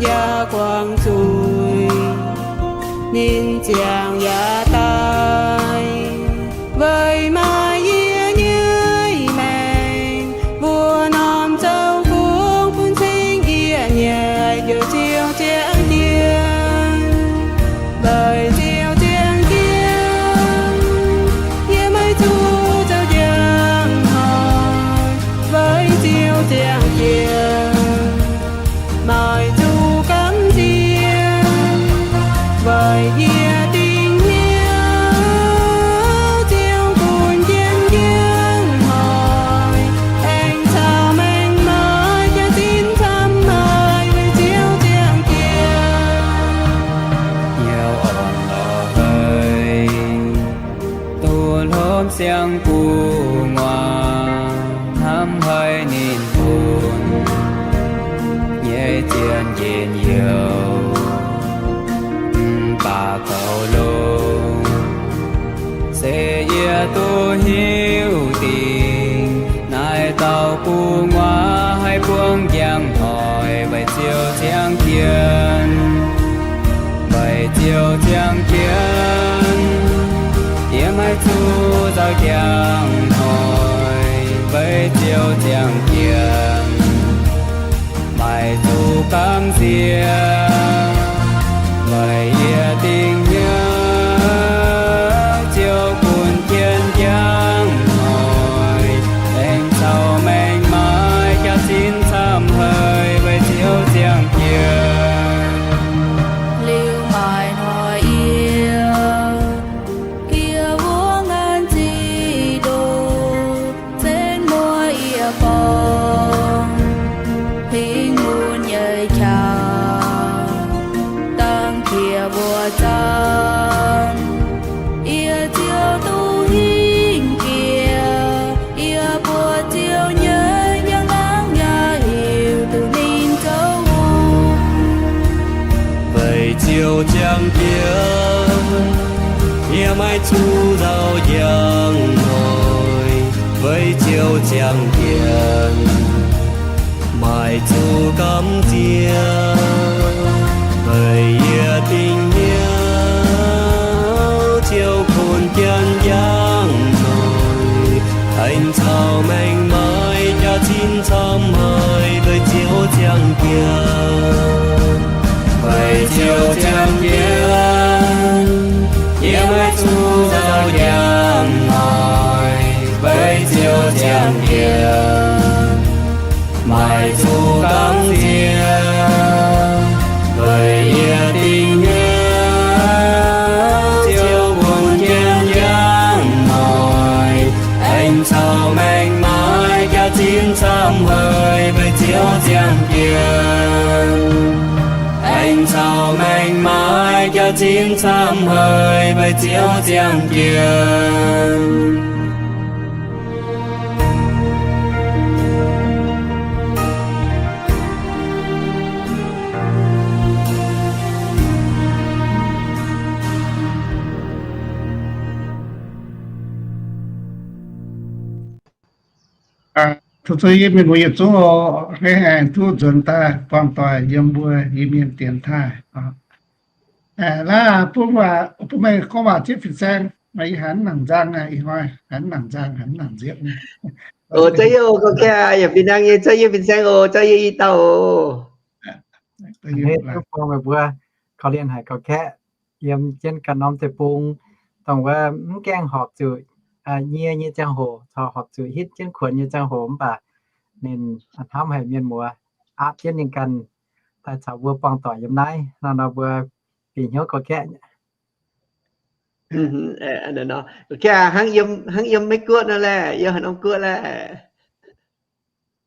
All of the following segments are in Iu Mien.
yaac guangc zuiz, ninh ziangh yaac daaih. Weic maaih yie nyei maengc, mbuo norm zoux fungx bun cing yie nyei, heuc Ziouv ziangh jienv. Weic Ziouv ziangh jienv, yie maiv zuqc zoux njang hnoi. Weic Ziouv ziangh jienv, maiv zuqc gamh nziex. Weic yie dingc hnyouv Ziouv bun jienv njang hnoi, aengx caux maengc maaih jaax-zinh camv haic. Weic Ziouv ziangh jienv, hnyouv orn lorz haic, duqv hlo siang-gu'nguaaz, hnamv haic ninh bun nyei zien njien-youh. Mv baac goux longx, se yie duqv hiuv dingc, naaiv dauh gu'nguaaz haih buangv njang hnoi. Weic Ziouv ziangh jienv, weic Ziouv ziangh jienv, yie maiv zuqc zoux njang hnoi. Weic Ziouv ziangh jienv, maiv zuqc gamh nziex. Weic yie dingc hnyouv Ziouv bun jienv njang hnoi, aengx caux maengc maaih jaax-zinh camv haic. Weic Ziouv ziangh jienv, liuz maaih hnoi yie, yie wuov ngaanc zic ndoqc, zenv muoz yie borngz, hingh mun nyei qaqv, dangh qiex mbuo zaanv, yie Ziouv duqv hingh jiex. Yie mbuo Ziouv nyei njang-laangc yaac hiuv duqv ninh zoux hungh. Weic Ziouv ziangh jienv, yie maiv zuqc nzauh njang hnoi. Weic Ziouv ziangh jienv, maiv zuqc gamh nziex. Weic yie dingc hnyouv Ziouv bun jienv njang hnoi, aengx caux maengc maaih jaax-zinh camv haic. Weic Ziouv ziangh jienv, weic Ziouv ziangh jienv, yie maiv zuqc nzauh njang hnoi. Weic Ziouv ziangh jienv, maiv zuqc gamh nziex. Weic yie dingc hnyouv Ziouv bun jienv njang hnoi, aengx caux maengc maaih jaax-zinh camv haic. Weic Ziouv ziangh jienv, aengx caux maengc maaih jaax-zinh camv haic. Weic Ziouv ziangh jienv. Tov zuiz yie mienh muoz yietc zungv oc, hnangv haaix duqv nzuonx daaih buangh doic yiem mbuo Iu-Mienh dienx taaih. Laaix bun waac, bun meih gorngv waac zieqv fin-saeng, meih haiz mv nangc nzang aqv, ih hnoi haiz mv nangc nzang, haiz mv nangc nziepv. Oc, zauv yie oc, gorngv kaav yaac fih hnangv nyei, zauv yie fin-saeng oc, zauv yie i dauh oc. Hneiv duqv bun meih mbuo korv-lienh haic gorngv kaav yiem jienv ganh norm deic-bung, dongh wuov mv gaengh horpc zuqc nyie nyei ziangh hoc, caux horpc zuqc hitv jienv kuonx nyei ziangh hoc, mv baac ninh hnamv haic mienh muoz, aapv jienv ninh ganh daaih caux mbuo buangh doic yiem naaiv nor, nor mbuo bieqc hnyouv gorngv kaav. Hnangv yiem, hnangv yiem Meiv Guoqv nor laeh, yiem haaix norm guoqv laeh?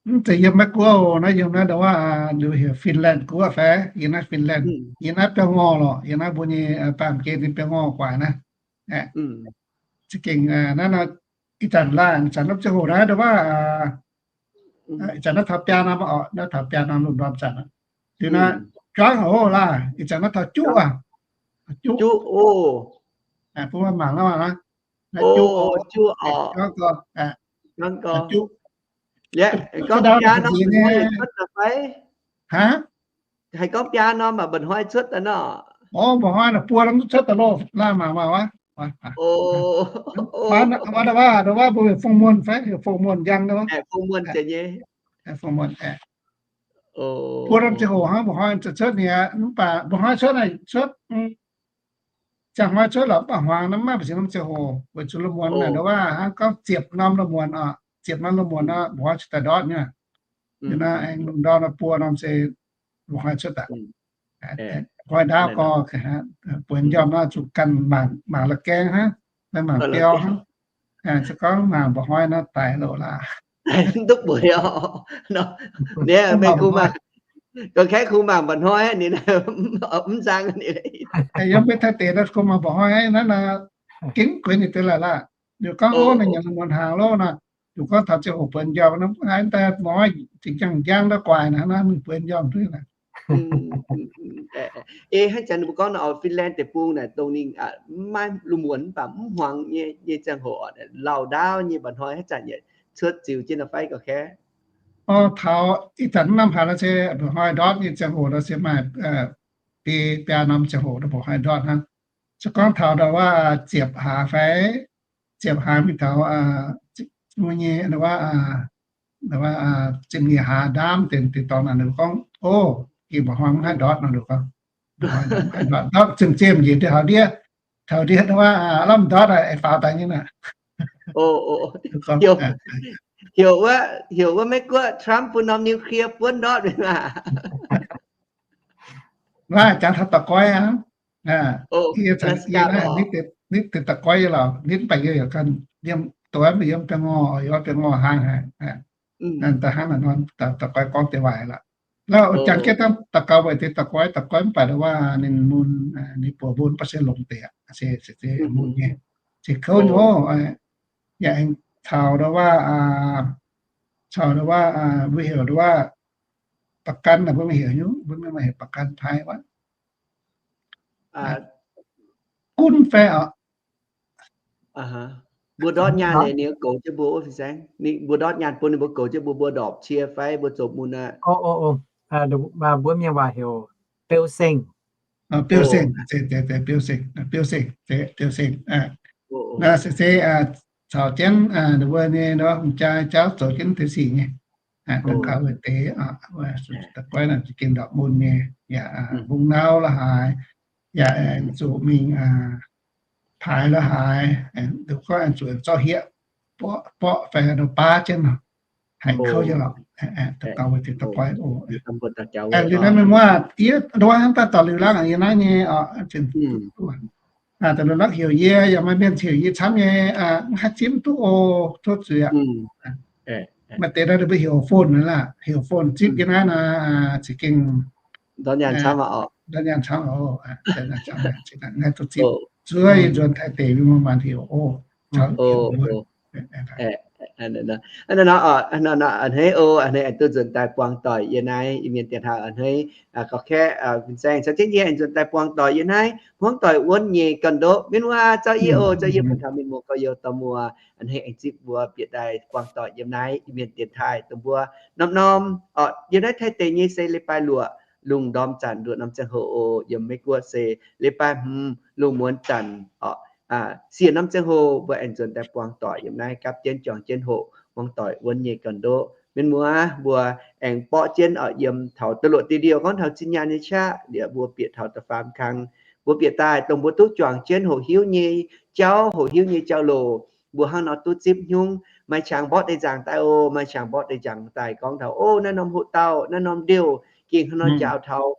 Mv zeiz yiem Meiv Guoqv oc, naaiv yiem naaiv ndau wuov, liuz heuc Finland guoqv fai, yiem naaiv Finland, yiem naaiv biauv-ngorh lorqc, yiem naaiv mbuo nyei baamh gen nyei biauv-ngorh guaix naaiv. Za'gengh naaiv nor, ih zanc laanh, ih zanc nopv ziangh hoc naaiv ndau wuov, ih zanc naaiv taux biaa norm oc, naaiv taux biaa norm lungh ndorm zanc. Liuz naaiv juangv oc laanh, ih zanc naaiv taux juqv aqv. Juqv, bun mangc naaiv, juqv, juqv, juqv, juqv, Haih gorngv biaa norm aqv, mba'hnoi cuotv daaih nor. Orv, mba'hnoi naaic buo norm duqv cuotv daaih loh. Naaiv mangc mangc wuov. Wuov, wuov, mbuo heuc fong muonh fai heuc fong muonh njang wuov. Fong muonh nyei. Fong muonh aeqv, buo norm ziangh hoc hnangv mba'hnoi cuotv nyei aqv. Mv baac mba'hnoi cuotv naaic cuotv, ziangh hnoi cuotv lorqc, mv baac hmuangx naaiv maiv baac sienx norm ziangh hoc weic zuqc lungh muonz naaic ndau wuov hnangv gorngv ziepc norm lungh muonz oc, ziepc norm lungh muonz nor mba'hnoi cuotv daaih ndortv nyei. Liuz naaiv aengx lungh ndorm naaiv buo norm se mba'hnoi cuotv daaih. Mba'hnoi ndaauv gorx, buonc njormh naaiv zuqc ganh mangc la'gaeng hnangv, mangc biauv hnangv. Se gorngv mangc mba'hnoi naaiv daic loh laaix. Duqv bueix oc. Ninh meih kungx mangc, gorngv kaeqv kungx mangc mba'hnoi ninh mv nzang. Yiem mbuo Taiv deic naaiv kungx mangc mba'hnoi naaiv nor, gengh gueix ninh deix laaix laaih. Liuz gorngv ov, ninh nyanc lungh muonz hnaangx loh nor, liuz gorngv taux ziangh hoc buonc njormh nor, mv haaix daaih mba'hnoi zinh ziangh njang ndau guaix naaiv, naaiv mingh buonc njormh duqv naaic. Ei, hnangv janx ninh mbuo gorngv nor, Finland deic-bung naaic dongh ninh maiv lungh muonz mv baac mv hmuangx nyei, nyei ziangh hoc, lauh ndaauv nyei mba'hnoi hnangv zanc yietc cuotv ziux jienv nor fai gorqv-kaeqv? Taux ih zanc mv norm haaix nor se mba'hnoi ndortv nyei ziangh hoc nor se maaih biaa norm ziangh hoc nor mba'hnoi ndortv hnangv. Se gorngv taux ndau wuov ziepc hlaax fai, ziepc hlaax mingh taux nyei ndau wuov ziepc nyeic hlaax ndaamv deix, deix dorngx naaic ninh gorngv, ov, gengh mba'hnoi mv haih ndortv nor, ninh gorngv, mba'hnoi mv haih ndortv, ndortv ziemx-ziemx njiec ndiev taux ndiev, taux ndiev ndau wuov lamh ndortv aeqv, faaux daaih nyei naaic. Heuc, heuc wuov Meiv-Guoqv Trump bun norm nuclear buonv ndortv mingh maah. Naaiv jangx taux daux goiv aqv. Nitv deix daux goiv yie lorqc, nitv mv baac yie yaac ganh yiem doix mv baac yiem biaa ngorh, yiem biaa ngorh hlaang haic. Daaih hnangv naaic nor, daux goiv gorngv deix waaic lorqc. Lauh jangx jienv dangh daux gaux weic deix daux goiv, daux goiv mv baac ndau wuov ninh mun, ninh buoz mun mv baac se longx deix aqv, se mun nyei, se kouv nyei. Yaac aengx caux ndau wuov, caux ndau wuov, mbuo heuc ndau wuov ประกัน naaic, mbuo maiv heuc nyungc, mbuo maiv maaih heuc ประกันภัย wuov. Gunv fai oc. Mbuo ndortv nyaanh ninh goux jienv mbuo wuov fin-saeng. Mbuo ndortv nyaanh bun ninh mbuo goux jienv mbuo, mbuo ndorpc cie fai mbuo zoux mun aqv. Mbuo mienh waac heuc beu seng. Beu seng, beu seng, beu seng, beu seng. Naaiv se, se caux jienv ninh mbuo nyei hungh jaa jauv zoux jienv deix sic nyei. Daux gaux weic deix, daux goiv naaic za'gengh ndorpc mun nyei, yaac hungh nauv la'haaix, yaac aengx zuqc mingh paaix la'haaix, duqv gorngv aengx zuqc zorqv hieqv borqv fai nor baav jienv nor, haiz kouv jienv lorqc. Daux gaux weic deix daux goiv oc. Liuz naaiv mienh muoz, yie ndau wuov hnangv daaih daux liuz lakv yie naaiv nyei, daux liuz lakv heuc yie, yaac maaih mienh heuc yie camv nyei, mv haih zipv duqv oc, tov zuiz aqv. Maaih deix naaiv mbuo heuc phone naaiv laac, heuc phone zipv yie naaiv nor, za'gengh ndortv nyaanh camv oc. Naaiv duqv zipv, zuov yie nzuonx Taiv deic mingh muangx maanc heuc oc. Hnangv naaiv, a'hneiv oc, a'hneiv aengx duqv nzuonx daaih buangh doic yiem naaiv Iu-Mienh dienx taaih. A'hneiv gorqv-kaeqv fin-saeng caux jienv yie aengx nzuonx daaih buangh doic yiem naaiv hmuangv doic wuonv nyei ganh ndoqv. Mienh muoz, zauv yie oc, zauv yie bun taux mienh muoz gorx-youz dorh muoz, a'hneiv aengx zipv mbuo bieqc daaih buangh doic yiem naaiv Iu-Mienh dienx taaih dongh mbuo norm-norm oc. Yiem naaiv Taiv deic nyei se leiz-baaix luoqc lungh ndorm zanc luoqc norm ziangh hoc oc. Yiem Meiv-Guoqv se leiz-baaix hmz lungh muonz zanc oc. Siec norm ziangh hoc mbuo aengx nzuonx daaih buangh doic yiem naaiv gapv jienv juangc jienv hoqc hmuangv doic wuonv nyei ganh ndoqv. Mienh muoz, mbuo aengx borqv jienv oc, yiem taux da'luoqc diuh liouh gorngv taux zinh nyaanh nyei qaqv liuz, mbuo bieqc taux da'faam kang, mbuo bieqc daaih dongh mbuo duqv juangc jienv hoqc hiuv nyei jauv, hoqc hiuv nyei jauv-louc, mbuo hnangv nor duqv zipv nyungc. Maaih qangx mborqv deix nzaangc daaih oc. Maaih qangx mborqv deix nzaangc daaih gorngv taux, o, naaiv norm hoqc dauh, naaiv norm ndiouh gengh hnangv nor njaaux taux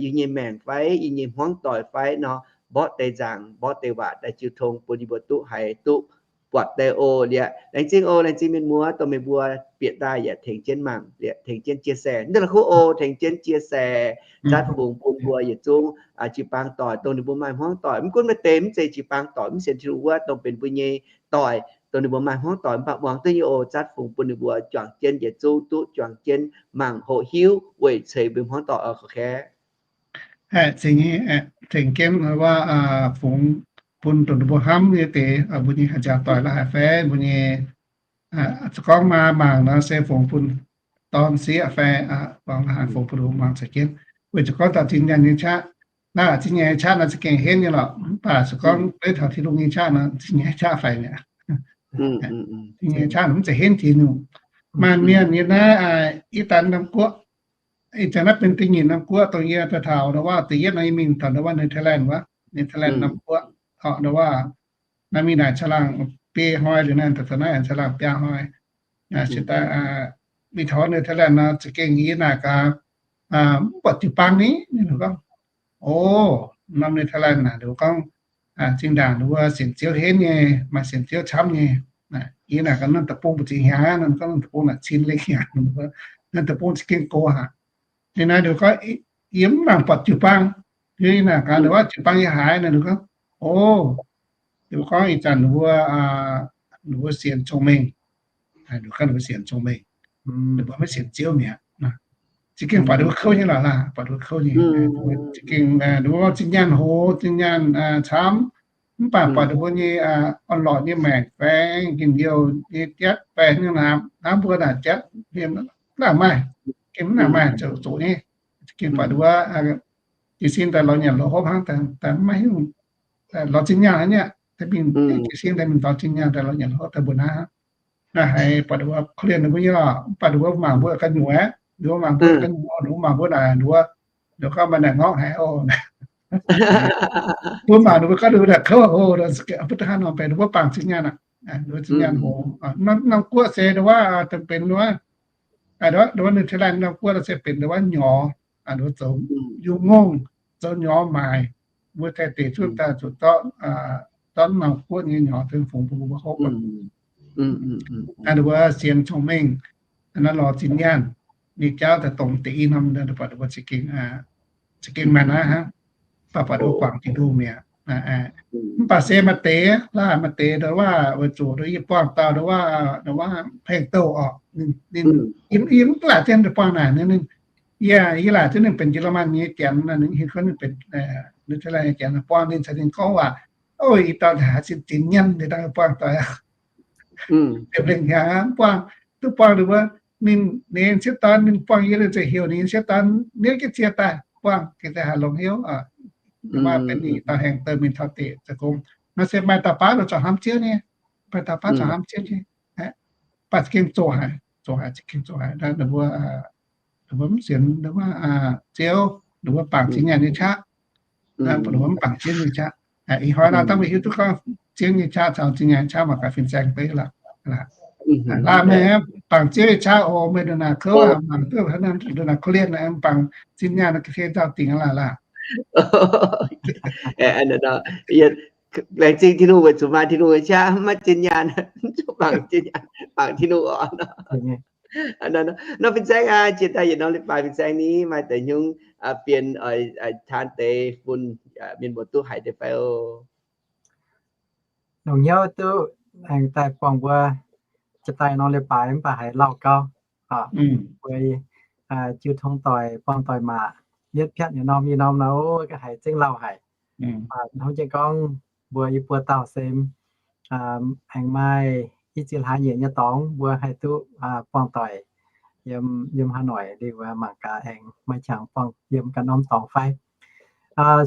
yie nyei maengc fai yie nyei hmuangv doic fai nor, mborqv deix nzaangc, mborqv deix waac daaih jiu tong bun yie mbuo duqv haiz duqv buatc deix oc. Liuz laengz zingh oc, laengz zingh mienh muoz dongh meih mbuo bieqc daaih yaac tengx jienv mangc, liuz tengx jienv chia sẻ. Mv deix la'kuqv oc, tengx jienv chia sẻ, zatv fungx bun mbuo yietc zungv jiu-baang doic dongh ninh mbuo maaih hmuangv doic. Mv gunv maaih deix mv zeiz jiu-baang doic, mv sienx Tin-Hungh wuov, dongh benx mbuo nyei doic dongh ninh mbuo maaih hmuangv doic mv baac muangx duqv nyei oc. Zatv fungx bun ninh mbuo juangc jienv yietc zungv duqv juangc jienv mangc hoqc hiuv weic ceix mbuo hmuangv doic oc, gorqv-kaeqv. Tengx jienv wuov fungx bun dongh ninh mbuo hnamv nyei deix, mbuo nyei haaix jaax doic la'haaix fai mbuo nyei, se gorngv maa mangc nor se fungx bun dorn sieqv fai, gorngv la'haaix fungx bun mbuo mangc caux jienv. Weic zuqc gorngv taux zinh nyaanh nyei qaqv, naaiv zinh nyaanh nyei qaqv nor za'gengh henv nyei lorqc. Mv baac se gorngv beiv taux Tin-Hungh nyei qaqv nor, zinh nyaanh nyei qaqv faix mi'aqv. Zinh nyaanh nyei qaqv mv zeiz henv jiex nyungc. Maanc mienh yiem naaiv, ih zanc norm guoqv, ih zanc naaiv benx da'nyeic norm guoqv dongh yie daaih taux ndau wuov da'yietv nor yie mingh taux ndau wuov Netherlands wuov, Netherlands norm guoqv, ndau wuov naaiv mingh naaic caangh laangh biei hnoi liuz naaiv, taux naaiv caangh laangh biaa hnoi. Mingh taux Netherlands nor za'gengh yie naaic gaax, mv buatc jiu-baang ni. Ninh gorngv, o, norm Netherlands naaic, ninh gorngv, zinh ndaangc ninh mbuo sienx Ziouv henv nyei, maaih sienx Ziouv camv nyei. Yie naaic gaax, norm deic-bung mbu'ziex hnyangx, ninh gorngv norm deic-bung naaic cin lengh hnyangx, norm deic-bung za'gengh gox haic. Liuz naaiv ninh gorngv, yie mv nangc buatc jiu-baang. Yie naaic gaax, ninh wuov jiu-baang yie haiz naaic, ninh gorngv, o, ninh gorngv ih zanc ninh mbuo, ninh mbuo sienx cong-mengh. Ninh gorngv ninh mbuo sienx cong-mengh, ninh mbuo maiv sienx Ziouv mi'aqv. Za'gengh buatc ninh mbuo kouv nyei lorqc laah, buatc ninh mbuo kouv nyei. Za'gengh ninh mbuo zinh nyaanh hoz, zinh nyaanh camv, mv baac buatc ninh mbuo nyei orn-lorqc nyei maengc faeng, njien-youh nyei jatv faeng, hnamv mbuo naaic jatv, mv nangc maaih, gengh mv nangc maaih zoux zoqc nyei. Za'gengh buatc ninh mbuo jiez sin daaih lorz nyanc lorz hopv hnangv, daaih maiv hiuv lorz zinh nyaanh hnangv nyei. Jiez sin daaih mingh lorz zinh nyaanh daaih lorz nyanc lorz hopv daaih mbuo naaiv. Naaiv haiz buatc ninh mbuo korv-lienh ninh mbuo nyei lorqc, mv baac ninh mbuo mangc mbuo ga'nyuoz, ninh mbuo mangc mbuo ga'nyuoz, ninh mbuo mangc mbuo naaic, ninh mbuo, ninh gorngv maaih naaic ngorngv haic oc. Mbuo mangc ninh mbuo gorngv ninh mbuo naaic kouv oc, mbuo hnangv nor benx ninh mbuo bangc zinh nyaanh aqv. Ninh mbuo zinh nyaanh hoz. Norm guoqv se ndau wuov benx ndau wuov, ndau wuov Netherlands norm guoqv se benx ndau wuov nyorx, ninh mbuo zoux yungh ngongh, zoux nyorx maaic, mbuo taaih deix zuqc daaih zuqc zorqv, zorqv norm guoqv nyei nyorx fungx bun mbuo hopv. Ninh mbuo sienx cong-mengh, naaiv lorz zinh nyaanh nyei jauv daaih dongh deix i norm, buatc ninh mbuo za'gengh maanh aqv hnangv. Mv baac buatc ninh mbuo guangc Tin-Hungh mi'aqv. Mv baac se maaih deix, laaih maaih deix ndau wuov weic zuqc yie buangh dauh ndau wuov, ndau wuov hengx douh orqc, ninh, yie mv laaic jienv buangh naaic, ninh, yie, yie laaic jienv ninh benx Jiex^le^man nyei janx, ninh hiuv gorngv ninh benx Netherlands nyei janx, buangh ninh caux ninh gorngv waac, o, ih dauh haiz zinh nyaanh, ninh daaih buangh doic aqv. Ziepc lengh hnyangx buangh, duqv buangh ninh mbuo, ninh, ninh sieqv dorn, ninh buangh yie, ninh ziouc heuc ninh sieqv dorn niouv jienv cie daaih buangh, gengh daaih haih longx hnyouv. Maaih benx ninh dauh hengx douh mingh taux deic zoux gong. Naaiv se maaih dauh baav zoux hnamv Ziouv nyei, maaih dauh baav zoux hnamv Ziouv nyei. Baac za'gengh zoqc haic, zoqc haic, za'gengh zoqc haic. Ninh mbuo, ninh mbuo mv sienx Ziouv, ninh mbuo bangc zinh nyaanh nyei qaqv. Ninh mbuo mv bangc Ziouv nyei qaqv. Ih hnoi naaiv dangh meih hiuv duqv gorngv Ziouv nyei qaqv caux zinh nyaanh qaqv mangc gaax fin-saeng beiv lorqc. Laaih meih bangc Ziouv nyei qaqv oc, meih ndongc naaic kouv, mangc duqv hnangv naaiv ndongc naaic korv-lienh, bangc zinh nyaanh ga'sie nzauh dingc laaih laah. Laengz zingh Tin-Hungh weic zuqc maaih Tin-Hungh nyei qaqv, maiv zinh nyaanh, bangc zinh nyaanh, bangc Tin-Hungh oc. Nor fin-saeng aqv, jiex daaih yietc norm leiz-baaix fin-saeng ni, maaih deix nyungc, aa, bienh oix taan deix bun mienh muoz duqv haiz deix fai oc. Longc hnyouv duqv aengx daaih buangh mbuo jiex daaih norm leiz-baaix mv baac haiz lauh gau. Mbuo jiu tong doic buangh doic maac, yietv piatv yietc norm i norm nor, haiz zengv lauh haic. Hnangv jiex gorngv mbuo i buo dauh se aengx maaih i ziex hlaax nyeic nyei dorngx mbuo haih duqv buangh doic yiem, yiem Hà Nội liuz mangc gaax aengx maaih qangx buangh yiem ganh norm dorngx fai.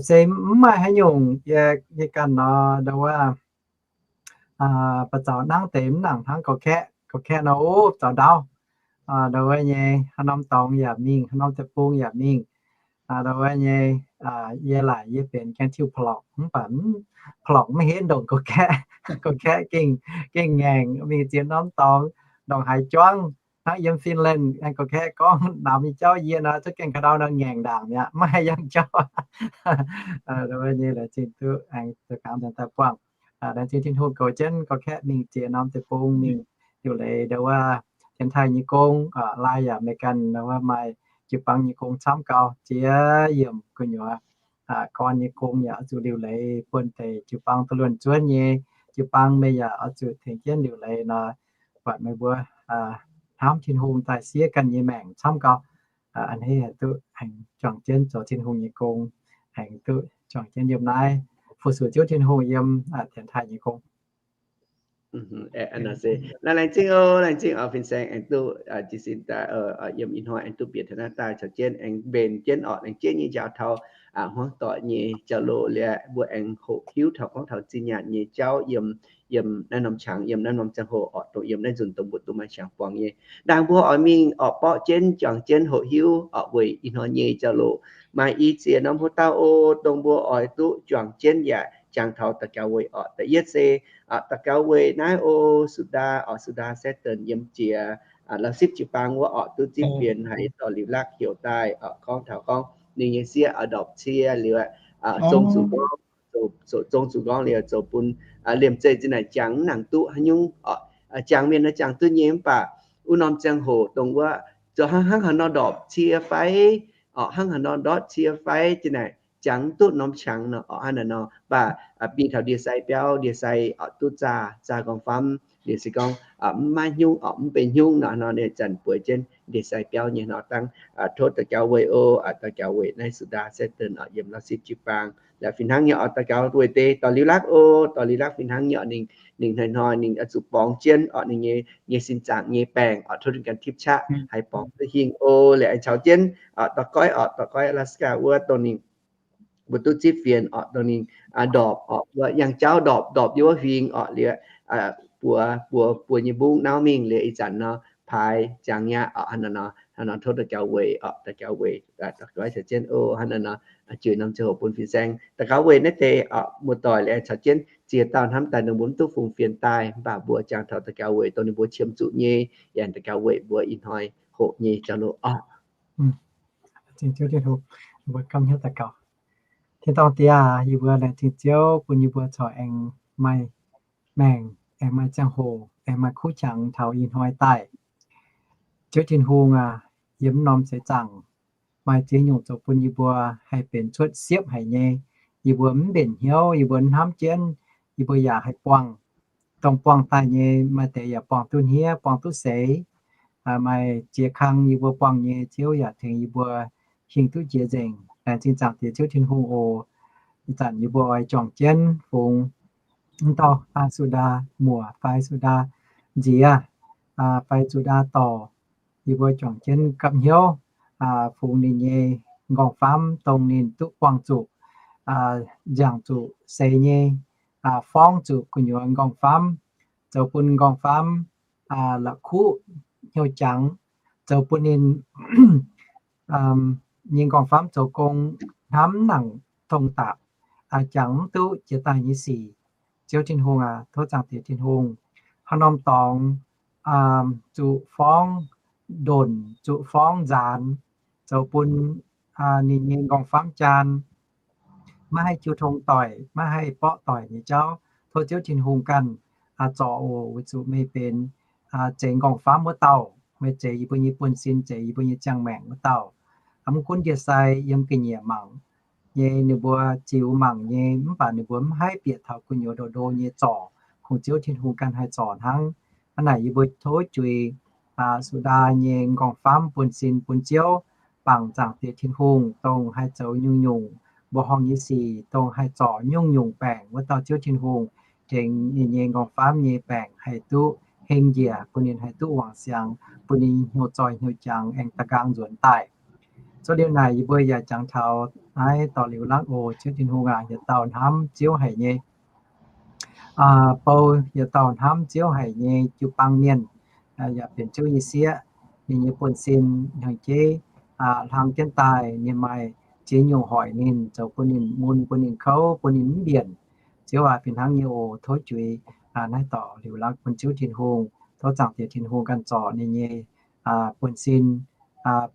Se mv maaih haaix nyungc, yie ganh nor ndau wuov ba'zaux nangv deix mv nangc hnangv Ga'kaeqv. Ga'kaeqv nor, o, zaux ndaauv, ndau wuov nyei haaix norm dorngx yaac mingh, haaix norm deic-bung yaac mingh. Ndau wuov nyei, yie laaic yie benx gaeng tiuv pa'lorqc mv baac pa'lorqc mv henv ndongc Ga'kaeqv. Ga'kaeqv gengh, gengh ngaengc mingh ziex norm dorngx, ndongc haaix juangv hnangv yiem Finland, Ga'kaeqv gorngv namx nyei jauv yie nor zungv gaengh ka'ndau nor ngaengc ndaangc mi'aqv, maiv haih yangh jauv. Ndau wuov nyei laengz zingh duqv aengx zoux kangx daaih buangh. Laengz zingh Tin-Hungh goux jienv Ga'kaeqv mingh ziex norm deic-bung mingh liuc leiz ndau wuov Janx-Taiv nyei gong, laai yaac meih ganh ndau wuov maaih jiu-baang nyei gong camv gau, ziex yiemc gu'nyuoz gorn nyei gong yaac oix zuqc liuc leiz bun deix jiu-baang duqv luonx zuonv nyei. Jiu-baang meih yaac oix zuqc tengx jienv liuc leiz nor, buatc meih mbuo hnamv Tin-Hungh daaih siev ganh nyei maengc camv gau. A'hneiv haih duqv aengx juangc jienv zoux Tin-Hungh nyei gong, aengx duqv juangc jienv yiem naaiv fu-sux Ziouv Tin-Hungh yiem Janx-Taiv nyei gong. Naaiv laengz zingh oc, laengz zingh oc, fin-saeng aengx duqv jiez sin daaih, yiem ih hnoi aengx duqv bieqc taux naaiv daaih caux jienv aengx mbenc jienv orqc, laengz jienv nyei njaaux taux hmuangv doic nyei jauv-louc liuz, mbuo aengx hoqc hiuv taux gorngv taux zinh nyaanh nyei jauv yiem, yiem naaiv norm qangx, yiem naaiv norm ziangh hoc orqc, dongh yiem naaiv nzunc dongh mbuo duqv maaih qangx buangh nyei. Ndaangc mbuo oix mingh orqc borqv jienv, juangc jienv hoqc hiuv orqc weic ih hnoi nyei jauv-louc. Maaih i ziex norm hoc-dauh oc, dongh mbuo oix duqv juangc jienv yaac jangx taux daux gaux weic orqc. Da'yietv se daux gaux weic naaiv oc, Sudaa orqc, Sudaa Saturn yiem jiex Lausipv jiu-baang wuov orqc, duqv zipv fienx haiz dorh liuz lakv heuc daaih orqc, gorngv taux gorngv ninh nyei sieqv oix ndorpc cie liuz, zong zuqc gorngv, zong zuqc gorngv liuz zoux bun liemh zeih zinh naaic jangx mv nangc duqv haaix nyungc orqc. Jangx mienh nor jangx duqv nyei mv baac wuov norm ziangh hoc dongh wuov zoux hnangv haaix nor ndorpc cie fai orqc, hnangv haaix nor ndortv cie fai zinh naaic jangx mv duqv norm qangx nor orqc, hnangv naaic nor. Mv baac mingh taux ndie-sai biauv, ndie-sai orqc duqv zaah, zaah nqorngv-famv, liuz se gorngv mv maaih hnyungv orqc, mv benx hnyungv nor, nor ninh zanc bueix jienv ndie-sai biauv nyei nor dangv. Tov daux gaux weic oc, daux gaux weic naaiv Sudaa Saturn orqc, yiem Lausipv jiu-baang. Laaix fih hnangv nyei orqc, daux gaux weic deix dorh liuz lakv oc, dorh liuz lakv fih hnangv nyei orqc, ninh, ninh hnoi-hnoi ninh oix zuqc borngz jienv orqc, ninh nyei, nyei sin zaangc nyei baengc orqc, tov ninh ganh tipv qaqv haih borngz duqv hingh oc. Liuz aengx caux jienv dorh goiv orqc, dorh goiv Alaska wuov dongh ninh mbuo duqv zipv fienx orqc, dongh ninh ndorpc orqc, wuov yangh jauv ndorpc, ndorpc yiem wuov huingx orqc, liuz buoz, buoz, buoz nyei mbungv nauv mingh liuz ih zanc nor paaix jangx nyei orqc, hnangv naaic nor, hnangv nor tov daux gaux weic orqc, daux gaux weic, daux gaux caux jienv oc, hnangv naaic nor, juiz norm ziangh hoc bun fin-saeng daux gaux weic naaiv deix orqc, muoz-doic liuz aengx caux jienv ziex dauh hnamv daaih ninh mbuo mv duqv fungx fienx daaih, mv baac mbuo jangx taux daux gaux weic dongh ninh mbuo qiemx zuqc nyei, yaac daux gaux weic mbuo ih hnoi hoqc nyei jauv-louc orqc. Tin-dorngh Diex, yie mbuo laengz zingh Ziouv bun yie mbuo corc aengx maaih maengc, aengx maaih ziangh hoc, aengx maaih kuv qangx taux ih hnoi daaih. Ziouv Tin-Hungh aac, yiem mv norm seix zaangc maaih ziex nyungc zoux bun yie mbuo haih benx cuotv siepv haic nyei. Yie mbuo mv mbenc hnyouv, yie mbuo mv hnamv jienv, yie mbuo yaac haih buangh. Dongh buangh daaih nyei maaih deix yaac buangh duqv hniev, buangh duqv seix. Maaih ziex kang yie mbuo buangh nyei, Ziouv yaac tengx yie mbuo hingh duqv jiex nzengc. Laengz zingh Zaangc Diex Ziouv Tin-Hungh oc. Ih zanc yie mbuo oix juangc jienv fungx mv dauh Sudaa muoc fai Sudaa nziex fai Sudaa dorc, yie mbuo juangc jienv gapv hnyouv fungx ninh nyei nqorngv-famv dongh ninh duqv buangh zuqc, nziangc zuqc seix nyei, forng zuqc gu'nyuoz nqorngv-famv, zoux bun nqorngv-famv la'kuqv hnyouv jangx, zoux bun ninh nyei nqorngv-famv zoux gong hnamv nangc tong dapc, jangx mv duqv jiex daaih nyei sic. Ziouv Tin-Hungh aac, tov Zaangc Diex Tin-Hungh haaix norm dorngx zuqc forng ndonc, zuqc forng nzaanx, zoux bun ninh nyei nqorngv-famv jaan maiv haih jiu tong doic, maiv haih borqv doic nyei jauv. Tov Ziouv Tin-Hungh ganh zorc oc, weic zuqc meih benx zeix nqorngv-famv wuov dauh. Meih zeix yie mbuo nyei buonv-sin, zeix yie mbuo nyei ziangh maengc wuov dauh. Mv gunv ndie-sai yiem ga'nyiec mangc nyei, ninh mbuo ziux mangc nyei, mv baac ninh mbuo mv haih bieqc taux gu'nyuoz ndo ndo nyei zorc, kungx Ziouv Tin-Hungh ganh haih zorc hnangv. Hnangv naaic yie mbuo tov juix Sudaa nyei nqorngv-famv buonv-sin bun Ziouv, bangc Zaangc Diex Tin-Hungh dongh haih zoux nyungc-nyungc mbuoqc horngh nyei sic, dongh haih zorc nyungc-nyungc baengc wuov dauh Ziouv Tin-Hungh, tengx ninh nyei nqorngv-famv nyei baengc haih duqv heng njiec, bun ninh haih duqv wangc siangx, bun ninh hnyouv zoih hnyouv jangx aengx da'nqaang nzuonx daaih. Cuotv liuz naaic yie mbuo yaac jangx taux naaiv dorh liuz lakv oc. Ziouv Tin-Hungh aac, yietc dauh hnamv Ziouv haic nyei, bou yietc dauh hnamv Ziouv haic nyei jiu-baang mienh, yaac benx Ziouv nyei sieqv. Ninh nyei buonv-sin hnyangx-jeiv hlang jienv daaih, ninh maaih ziex nyungc hoic ninh, zoux bun ninh mun, bun ninh kouv, bun ninh mv mbienc. Ziouv aac, fih hnangv nyei oc. Tov juix naaiv dorh liuz lakv bun Ziouv Tin-Hungh. Tov Zaangc Diex Tin-Hungh ganh zorc ninh nyei buonv-sin,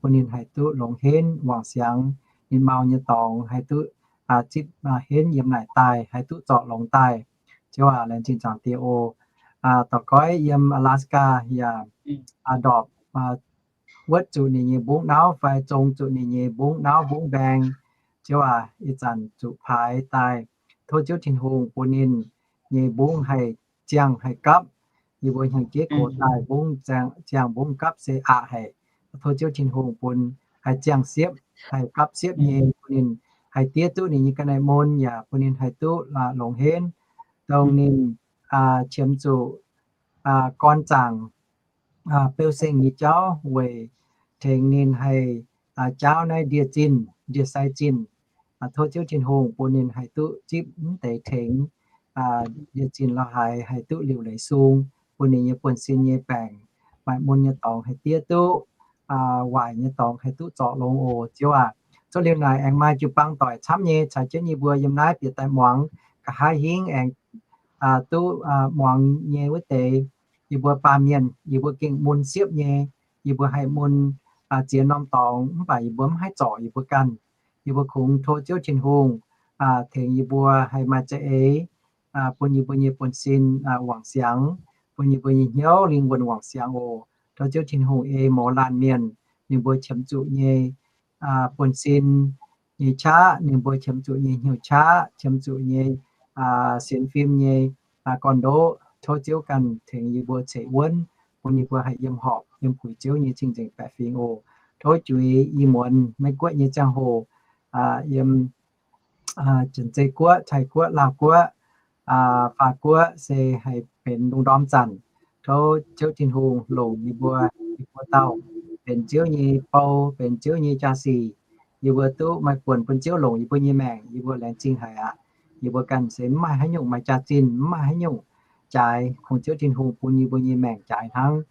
bun ninh haih duqv longx henv wangc siangx, ninh mau nyei dorngx haih duqv zipv henv yiem naaic daaih, haih duqv zorc longx daaih. Ziouv aac, laengz zingh Zaangc Diex oc. Dorh goiv yiem Alaska yaac ndorpc wuotv zuqc ninh nyei mbungv nauv fai zong zuqc ninh nyei mbungv nauv mbungv mbaeng. Ziouv aac, ih zanc zuqc paaix daaih, tov Ziouv Tin-Hungh bun ninh nyei mbungv haih ziangh haih gapv. Yie mbuo hnyangx-jeiv gox daaih mbungv ziangh mbungv gapv se aqc haic. Tov Ziouv Tin-Hungh bun haih ziangh siepv, haih gapv siepv nyei, bun ninh haih diev duqv ninh nyei ga'naaiv mun, yaac bun ninh haih duqv longx henv, dongh ninh qiemx zuqc gorn zaangc beu-seng nyei jauv weic tengx ninh haih jaauv naaiv ndie-zinh, ndie-sai zinh. Tov Ziouv Tin-Hungh bun ninh haih duqv zipv mv deix tengx ndie-zinh la'haaix haih duqv liuc leiz sung, bun ninh nyei buonv-sin nyei baengc, maaih mun nyei dorngx haih diev duqv, waaic nyei dorngx haih duqv zorc longx oc, Ziouv aac. Cuotv liuz naaic aengx maaih jiu-baang doic camv nyei caux jienv yie mbuo yiem naaiv bieqc daaih muangx, nqa'haav hingv aengx duqv muangx nyei wuov deix, yie mbuo baamh mienh yie mbuo gengh mun siepv nyei. Yie mbuo haih mun ziex norm dorngx mv baac yie mbuo mv haih zorc yie mbuo ganh. Yie mbuo kungx tov Ziouv Tin-Hungh tengx yie mbuo haih maaih za'eix, bun yie mbuo nyei buonv-sin wangc siangx, bun yie mbuo nyei hnyouv lingh wuonh wangc siangx oc. Tov Ziouv Tin-Hungh ei mouz laanh mienh ninh mbuo qiemx zuqc nyei buonv-sin nyei qaqv, ninh mbuo qiemx zuqc nyei hnyouv qaqv, qiemx zuqc nyei sienx fim nyei gorn-ndoqv. Tov Ziouv ganh tengx yie mbuo ceix wuonv, bun yie mbuo haih yiem horpc yiem guix Ziouv nyei cing-nzengc baeqc fingx oc. Tov juix i muonz Meiv Guoqv nyei ziangh hoc, yiem Janx-Zei Guoqv, Taiv Guoqv, Laauh Guoqv, Faa Guoqv se haih benx lungh ndorm zanc. Tov Ziouv Tin-Hungh longc yie mbuo, yie mbuo dauh benx Ziouv nyei bou, benx Ziouv nyei jaa-sic. Yie mbuo duqv maaih buonc bun Ziouv longc yie mbuo nyei maengc, yie mbuo laengz zingh haic aqv. Yie mbuo ganh se mv maaih haaix nyungc maaih jaax-zinh, mv maaih haaix nyungc jaaix, kungx Ziouv Tin-Hungh bun yie mbuo nyei maengc jaaix hnangv.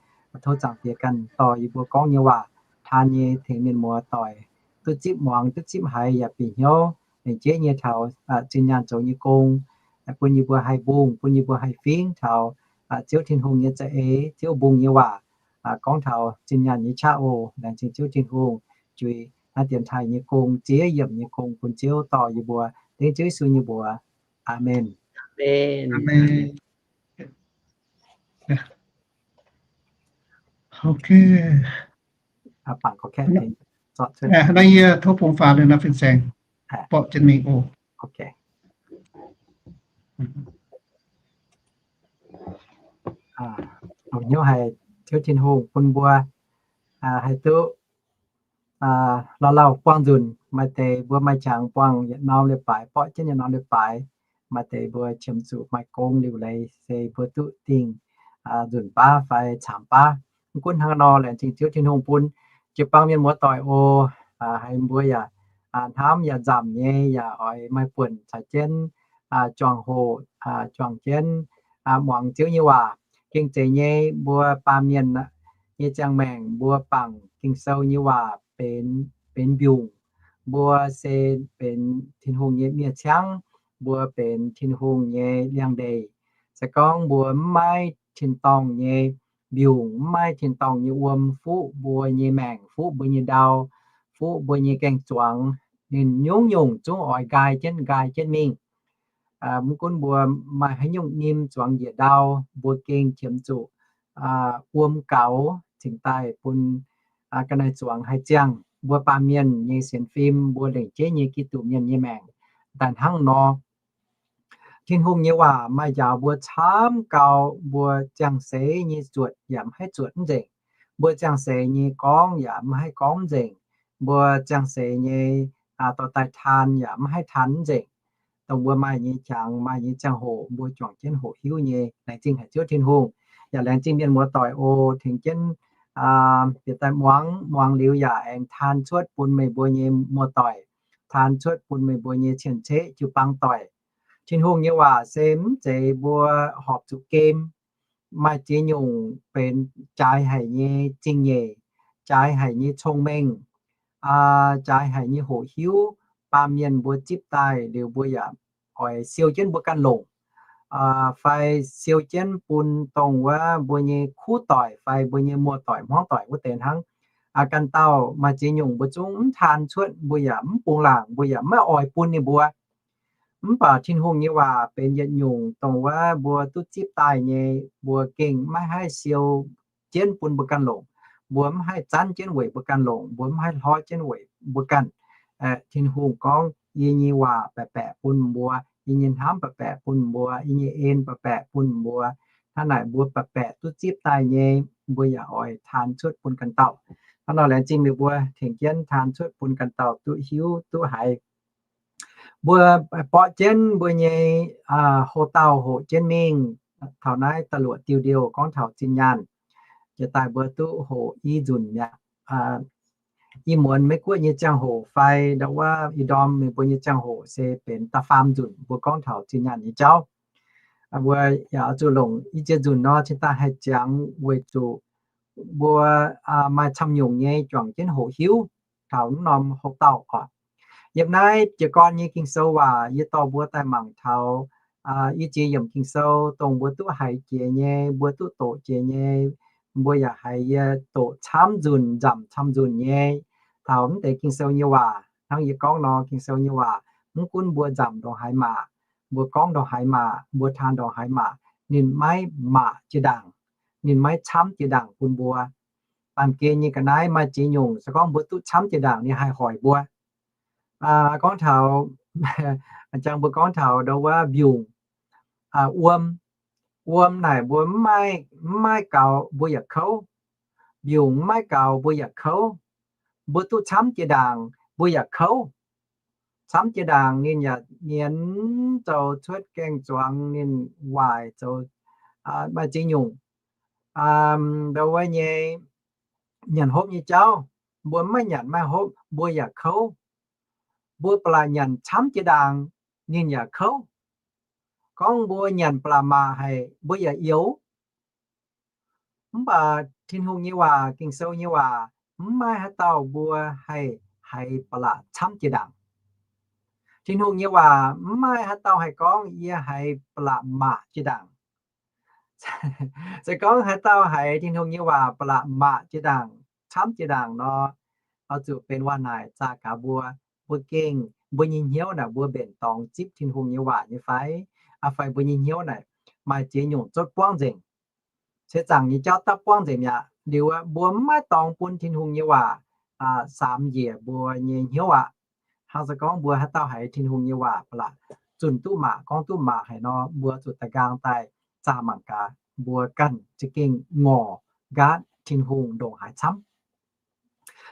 Tov Zaangc Diex ganh dorh yie mbuo gorngv nyei waac, taan nyei tengx mienh muoz doic duqv zipv muangx, duqv zipv haiz yaac bieqc hnyouv, lengc jeiv nyei taux zinh nyaanh zoux nyei gong, bun yie mbuo haih mbungh, bun yie mbuo haih fingx taux Ziouv Tin-Hungh nyei za'eix, Ziouv mbungh nyei waac, gorngv taux zinh nyaanh nyei qaqv oc. Laengz zingh Ziouv Tin-Hungh juix naaiv dienx taaih nyei gong, ziex yiemc nyei gong bun Ziouv dorh yie mbuo, dengv Ziouv Yesu nyei mbuox. Aamen. Naaiv yie tov bungx faaux liuz naaiv fin-saeng borqv jienv mingh oc. Longc hnyouv haic Ziouv Tin-Hungh bun mbuo haih duqv lauh lauh buangh nzunc. Maaih deix mbuo maaih qangx buangh yietc norm leiz-baaix, borqv jienv yietc norm leiz-baaix. Maaih deix mbuo qiemx zuqc maaih gong liuc leiz se mbuo duqv dingh nzunc baav fai caamx baav. Mv gunv hnangv nor, laengz zingh Ziouv Tin-Hungh bun jiu-baang mienh muoz-doic oc. Haiz mbuo yaac hnamv yaac nzamc nyei, yaac oix maaih buonc caux jienv juangc hoc, juangc jienv muangx Ziouv nyei waac. Gengh zeiz nyei, mbuo baamh mienh nyei ziangh maengc mbuo bangc Ging-Sou nyei waac benx, benx mbiungc. Mbuo se benx Tin-Hungh nyei miev-ciangv, mbuo benx Tin-Hungh nyei liangx-ndeic. Se gorngv mbuo mv maaih tin-dorngh nyei mbiungc, mv maaih tin-dorngh nyei wuom fuqv mbuo nyei maengc, fuqv mbuo nyei ndau, fuqv mbuo nyei gaeng-zuangx, ninh nyungc-nyungc zungv oix nqaai jienv, nqaai jienv mingh. Mv gunv mbuo maaih haaix nyungc nyim zuangx njiec ndau, mbuo gengh qiemx zuqc wuom gaux cingx daaih bun ga'naaiv zuangx haih ziangh mbuo baamh mienh nyei sienx fim, mbuo lengc jeiv nyei Giduc mienh nyei maengc daaih hnangv nor. Tin-Hungh nyei waac maaih njaaux mbuo camv gau, mbuo ziangh seix nyei zuotc yaac mv haih zuotc mv nzengc, mbuo ziangh seix nyei gorngv yaac mv haih gorngv mv nzengc, mbuo ziangh seix nyei dorh daaih taan yaac mv haih taan mv nzengc. Dongh mbuo maaih nyei qangx, maaih nyei ziangh hoc mbuo juangc jienv hoqc hiuv nyei. Laengz zingh haic Ziouv Tin-Hungh, yaac laengz zingh mienh muoz-doic oc, tengx jienv bieqc daaih muangx. Muangx liuz yaac aengx taan cuotv bun meih mbuo nyei muoz-doic, taan cuotv bun meih mbuo nyei cien-ceqv jiu-baang doic. Tin-Hungh nyei waac se mv zeiz mbuo horpc zuqc gem. Maaih ziex nyungc benx jaaix haic nyei zingh nyeic, jaaix haic nyei cong-mengh, jaaix haic nyei hoqc hiuv, baamh mienh mbuo zipv daaih liuz mbuo yaac oix siou jienv mbuo ganh longc, fai siou jienv bun dongh wuov mbuo nyei kuv doic fai mbuo nyei muoz-doic hmuangv doic wuov deix hnangv. Ganh dauh maaih ziex nyungc mbuo zungv mv taan cuotv, mbuo yaac mv bungx laangc, mbuo yaac maiv oix bun ninh mbuo. Mv baac Tin-Hungh nyei waac benx yietc nyungc dongh wuov mbuo duqv zipv daaih nyei, mbuo gengh maiv haih siou jienv bun mbuo ganh longc. Mbuo mv haih zanv jienv weic mbuo ganh longc, mbuo mv haih hlorv jienv weic mbuo ganh. Tin-Hungh gorngv, yie nyei waac baeqc baeqc bun mbuo, yie nyei hnamv baeqc baeqc bun mbuo, yie nyei en baeqc baeqc bun mbuo. Hnangv naaic mbuo baeqc baeqc duqv zipv daaih nyei, mbuo yaac oix taan cuotv bun ganh dauh. Hnangv nor laengz zingh meih mbuo tengx jienv taan cuotv bun ganh dauh duqv hiuv duqv haiz. Mbuo borqv jienv mbuo nyei houc dauh hoqc jienv mingh, taux naaiv da'luoqc diuh ndiouh gorngv taux zinh nyaanh, jiex daaih mbuo duqv hoqc i nzunc mi'aqv. Ih muonz Meiv Guoqv nyei ziangh hoc fai ndau wuov ih ndorm meih mbuo nyei ziangh hoc se benx da'faam nzunc mbuo gorngv taux zinh nyaanh nyei jauv. Mbuo yaac oix zuqc longc i ziex nzunc nor cingx daaih haih ziangx weic zuqc mbuo maaih camv nyungc nyei juangc jienv hoqc hiuv taux mv norm houc dauh oc. Yiem naaiv jiez gorn nyei Ging-Sou waac yie dorh mbuo daaih mangc taux i ziex yiemc Ging-Sou, dongh mbuo duqv haiz jiex nyei, mbuo duqv doqc jiex nyei, mbuo yaac haiz yie doqc camv nzunc, nzamc camv nzunc nyei. Taux mv deix Ging-Sou nyei waac, hnangv yie gorngv nor, Ging-Sou nyei waac, mv gunv mbuo nzamc ndongc haaix maac, mbuo gorngv ndongc haaix maac, mbuo taan ndongc haaix maac, ninh maiv maac jiex ndaangc, ninh maiv camv jiex ndaangc bun mbuo. Baamh gen nyei ga'naaiv maaih ziex nyungc, se gorngv mbuo duqv camv jiex ndaangc, ninh haih hoic mbuo. Gorngv taux, jangx mbuo gorngv taux ndau wuov mbiungc, wuom. Wuom naaic mbuo mv maaih, mv maaih gaux mbuo yaac kouv. Mbiungc mv maaih gaux mbuo yaac kouv. Mbuo duqv camv jiex ndaangc mbuo yaac kouv. Camv jiex ndaangc ninh yaac nyienz zoux cuotv gaeng-zuangx, ninh waaic zoux maaih ziex nyungc. Ndau wuov nyei nyanc hopv nyei jauv, mbuo mv maaih nyanc maaih hopv mbuo yaac kouv. Mbuo ba'laqc nyanc camv jiex ndaangc ninh yaac kouv. Gorngv mbuo nyanc ba'laqc maac haic mbuo yaac youx. Mv baac Tin-Hungh nyei waac, Ging-Sou nyei waac, mv maaih haaix dauh mbuo haih haiz ba'laqc camv jiex ndaangc. Tin-Hungh nyei waac mv maaih haaix dauh haih gorngv yie haiz ba'laqc maac jiex ndaangc. Se gorngv haaix dauh haiz Tin-Hungh nyei waac ba'laqc maac jiex ndaangc, camv jiex ndaangc nor, oix zuqc benx waac naaic zaah gaax mbuo. Mbuo gengh, mbuo nyei hnyouv naaic mbuo mbenc dorngx zipv Tin-Hungh nyei waac nyei fai? Fai mbuo nyei hnyouv naaic maaih ziex nyungc zotv buangv nzengc, se zaangc nyei jauv daav buangv nzengc mi'aqv. Liuz mbuo mv maaih dorngx bun Tin-Hungh nyei waac saamx njiec mbuo nyei hnyouv aqv. Hnangv se gorngv mbuo haaix dauh haiz Tin-Hungh nyei waac ba'laqc zunh duqv maac, gorngv duqv maac haic nor, mbuo zuqc da'nqaang daaih zaah mangc gaax mbuo ganh za'gengh ngorc nqaatv Tin-Hungh ndongc haaix camv.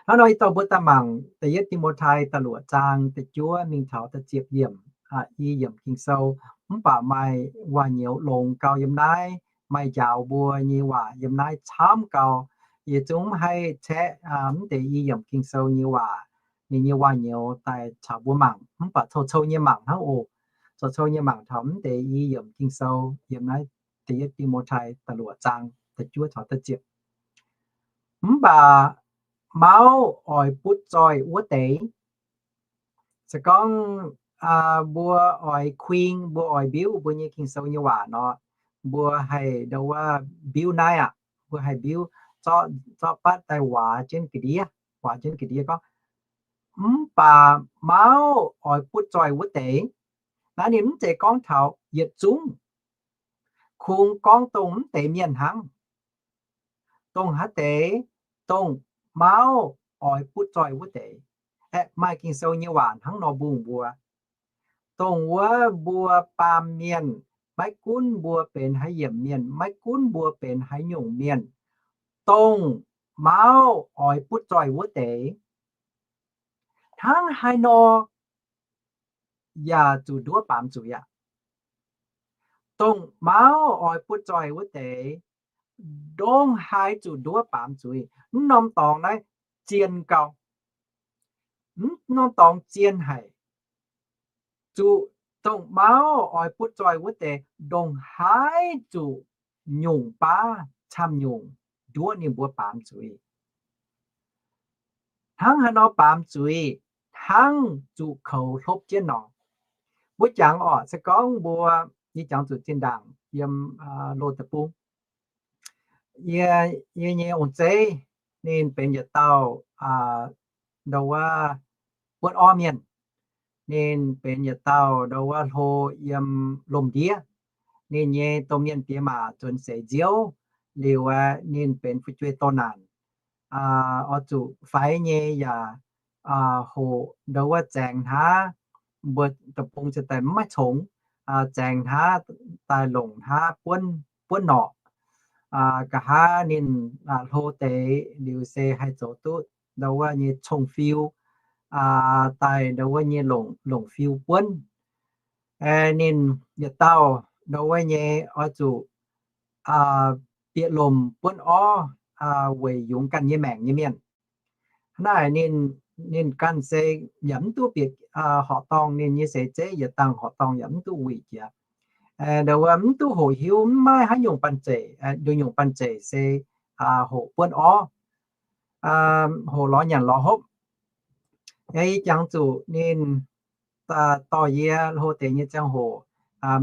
Hnangv nor ih dorh mbuo daaih mangc da'yietv Ti^mo^tai da'luoqc zaang da'juov mingh taux da'ziepc yiemc, i yiemc Ging-Sou, mv baac maaih waac-nyouz longx gau yiem naaiv, maaih njaaux mbuo nyei waac yiem naaiv camv gau. Yie zungv mv haih caeqv mv deix i yiemc Ging-Sou nyei waac, ninh nyei waac-nyouz daaih caux mbuo mangc, mv baac cou-cou nyei mangc hnangv oc. Cou-cou nyei mangc taux mv deix i yiemc Ging-Sou yiem naaiv da'yietv Ti^mo^tai da'luoqc zaang da'juov taux da'ziepc. Mv baac mauv oix butv zoih wuov deix. Se gorngv mbuo oix kuing, mbuo oix mbiuv mbuo nyei Ging-Sou nyei waac nor, mbuo haih ndau wuov mbiuv naaiv aqv. Mbuo haih mbiuv, zorqv, zorqv batv daaih waaz jienv ga'ndiev, waaz jienv ga'ndiev gorngv, mv baac mauv oix butv zoih wuov deix. Naaiv ninh mv zeiz gorngv taux yietc zungv, kungx gorngv dongh mv deix mienh hnangv. Dongh haaix deix, dongh mauv oix butv zoih wuov deix. Aeqv, maaih Ging-Sou nyei waac hnangv nor mbungh mbuo. Dongh wuov mbuo baamh mienh, maiv gunv mbuo benx haaix yiemc mienh, maiv gunv mbuo benx haaix nyungc mienh, dongh mauv oix butv zoih wuov deix, hnangv haaix nor yaac zuqc nduov baamz zuiz aqv. Dongh mauv oix butv zoih wuov deix, ndongc haaix zuqc nduov baamz zuiz. Mv norm dorngx naaiv zien gau. Mv norm dorngx zien haic. Zuqc dongh mauv oix butv zoih wuov deix ndongc haaix zuqc nyungc baav camv nyungc nduov ninh mbuo baamz zuiz. Hnangv haaix nor baamz zuiz, hnangv zuqc koux hlopv jienv nor. Mbuo jangx orqc, se gorngv mbuo, yie jangx zuqc zinh ndaangc yiem Loz Deic-Bung. Yie, yie nyei ong-zeiv, ninh benx yietc dauh ndau wuov buonv orv mienh. Ninh benx yietc dauh ndau wuov hlo yiem lomc ndiev. Ninh nyei domh mienh diex maac zuonx seix nziouv. Liuz aeqv, ninh benx fu'jueiv doh naanc, oix zuqc faix nyei yaac hoqc ndau wuov zaengx hnaav, mbuo deic-bung ziouc daaih mv maaih congx, zaengx hnaav daaih longc hnaav buonv, buonv norqc. Nqa'haav ninh hlo deix liuz se haih zoux duqv ndau wuov nyei cong-fiu, daaih ndau wuov nyei longc, longc fiu buonv. Ninh yietc dauh ndau wuov nyei oix zuqc bieqc lomc buonv orv weic yungz ganh nyei maengc nyei mienh. Hnangv naaic ninh, ninh ganh se yaac mv duqv bieqc horqc dorngh, ninh nyei seix zeiv yietc dangh horqc dorngh yaac mv duqv wuic jiex. Nduov wuov mv duqv hoqc hiuv, mv maaih haaix nyungc banh zeic, nduov nyungc banh zeic se hoqc buonv orv, hoqc lorz nyanc lorz hopv. Yie jangx zuqc ninh dorh yie hlo deix nyei ziangh hoc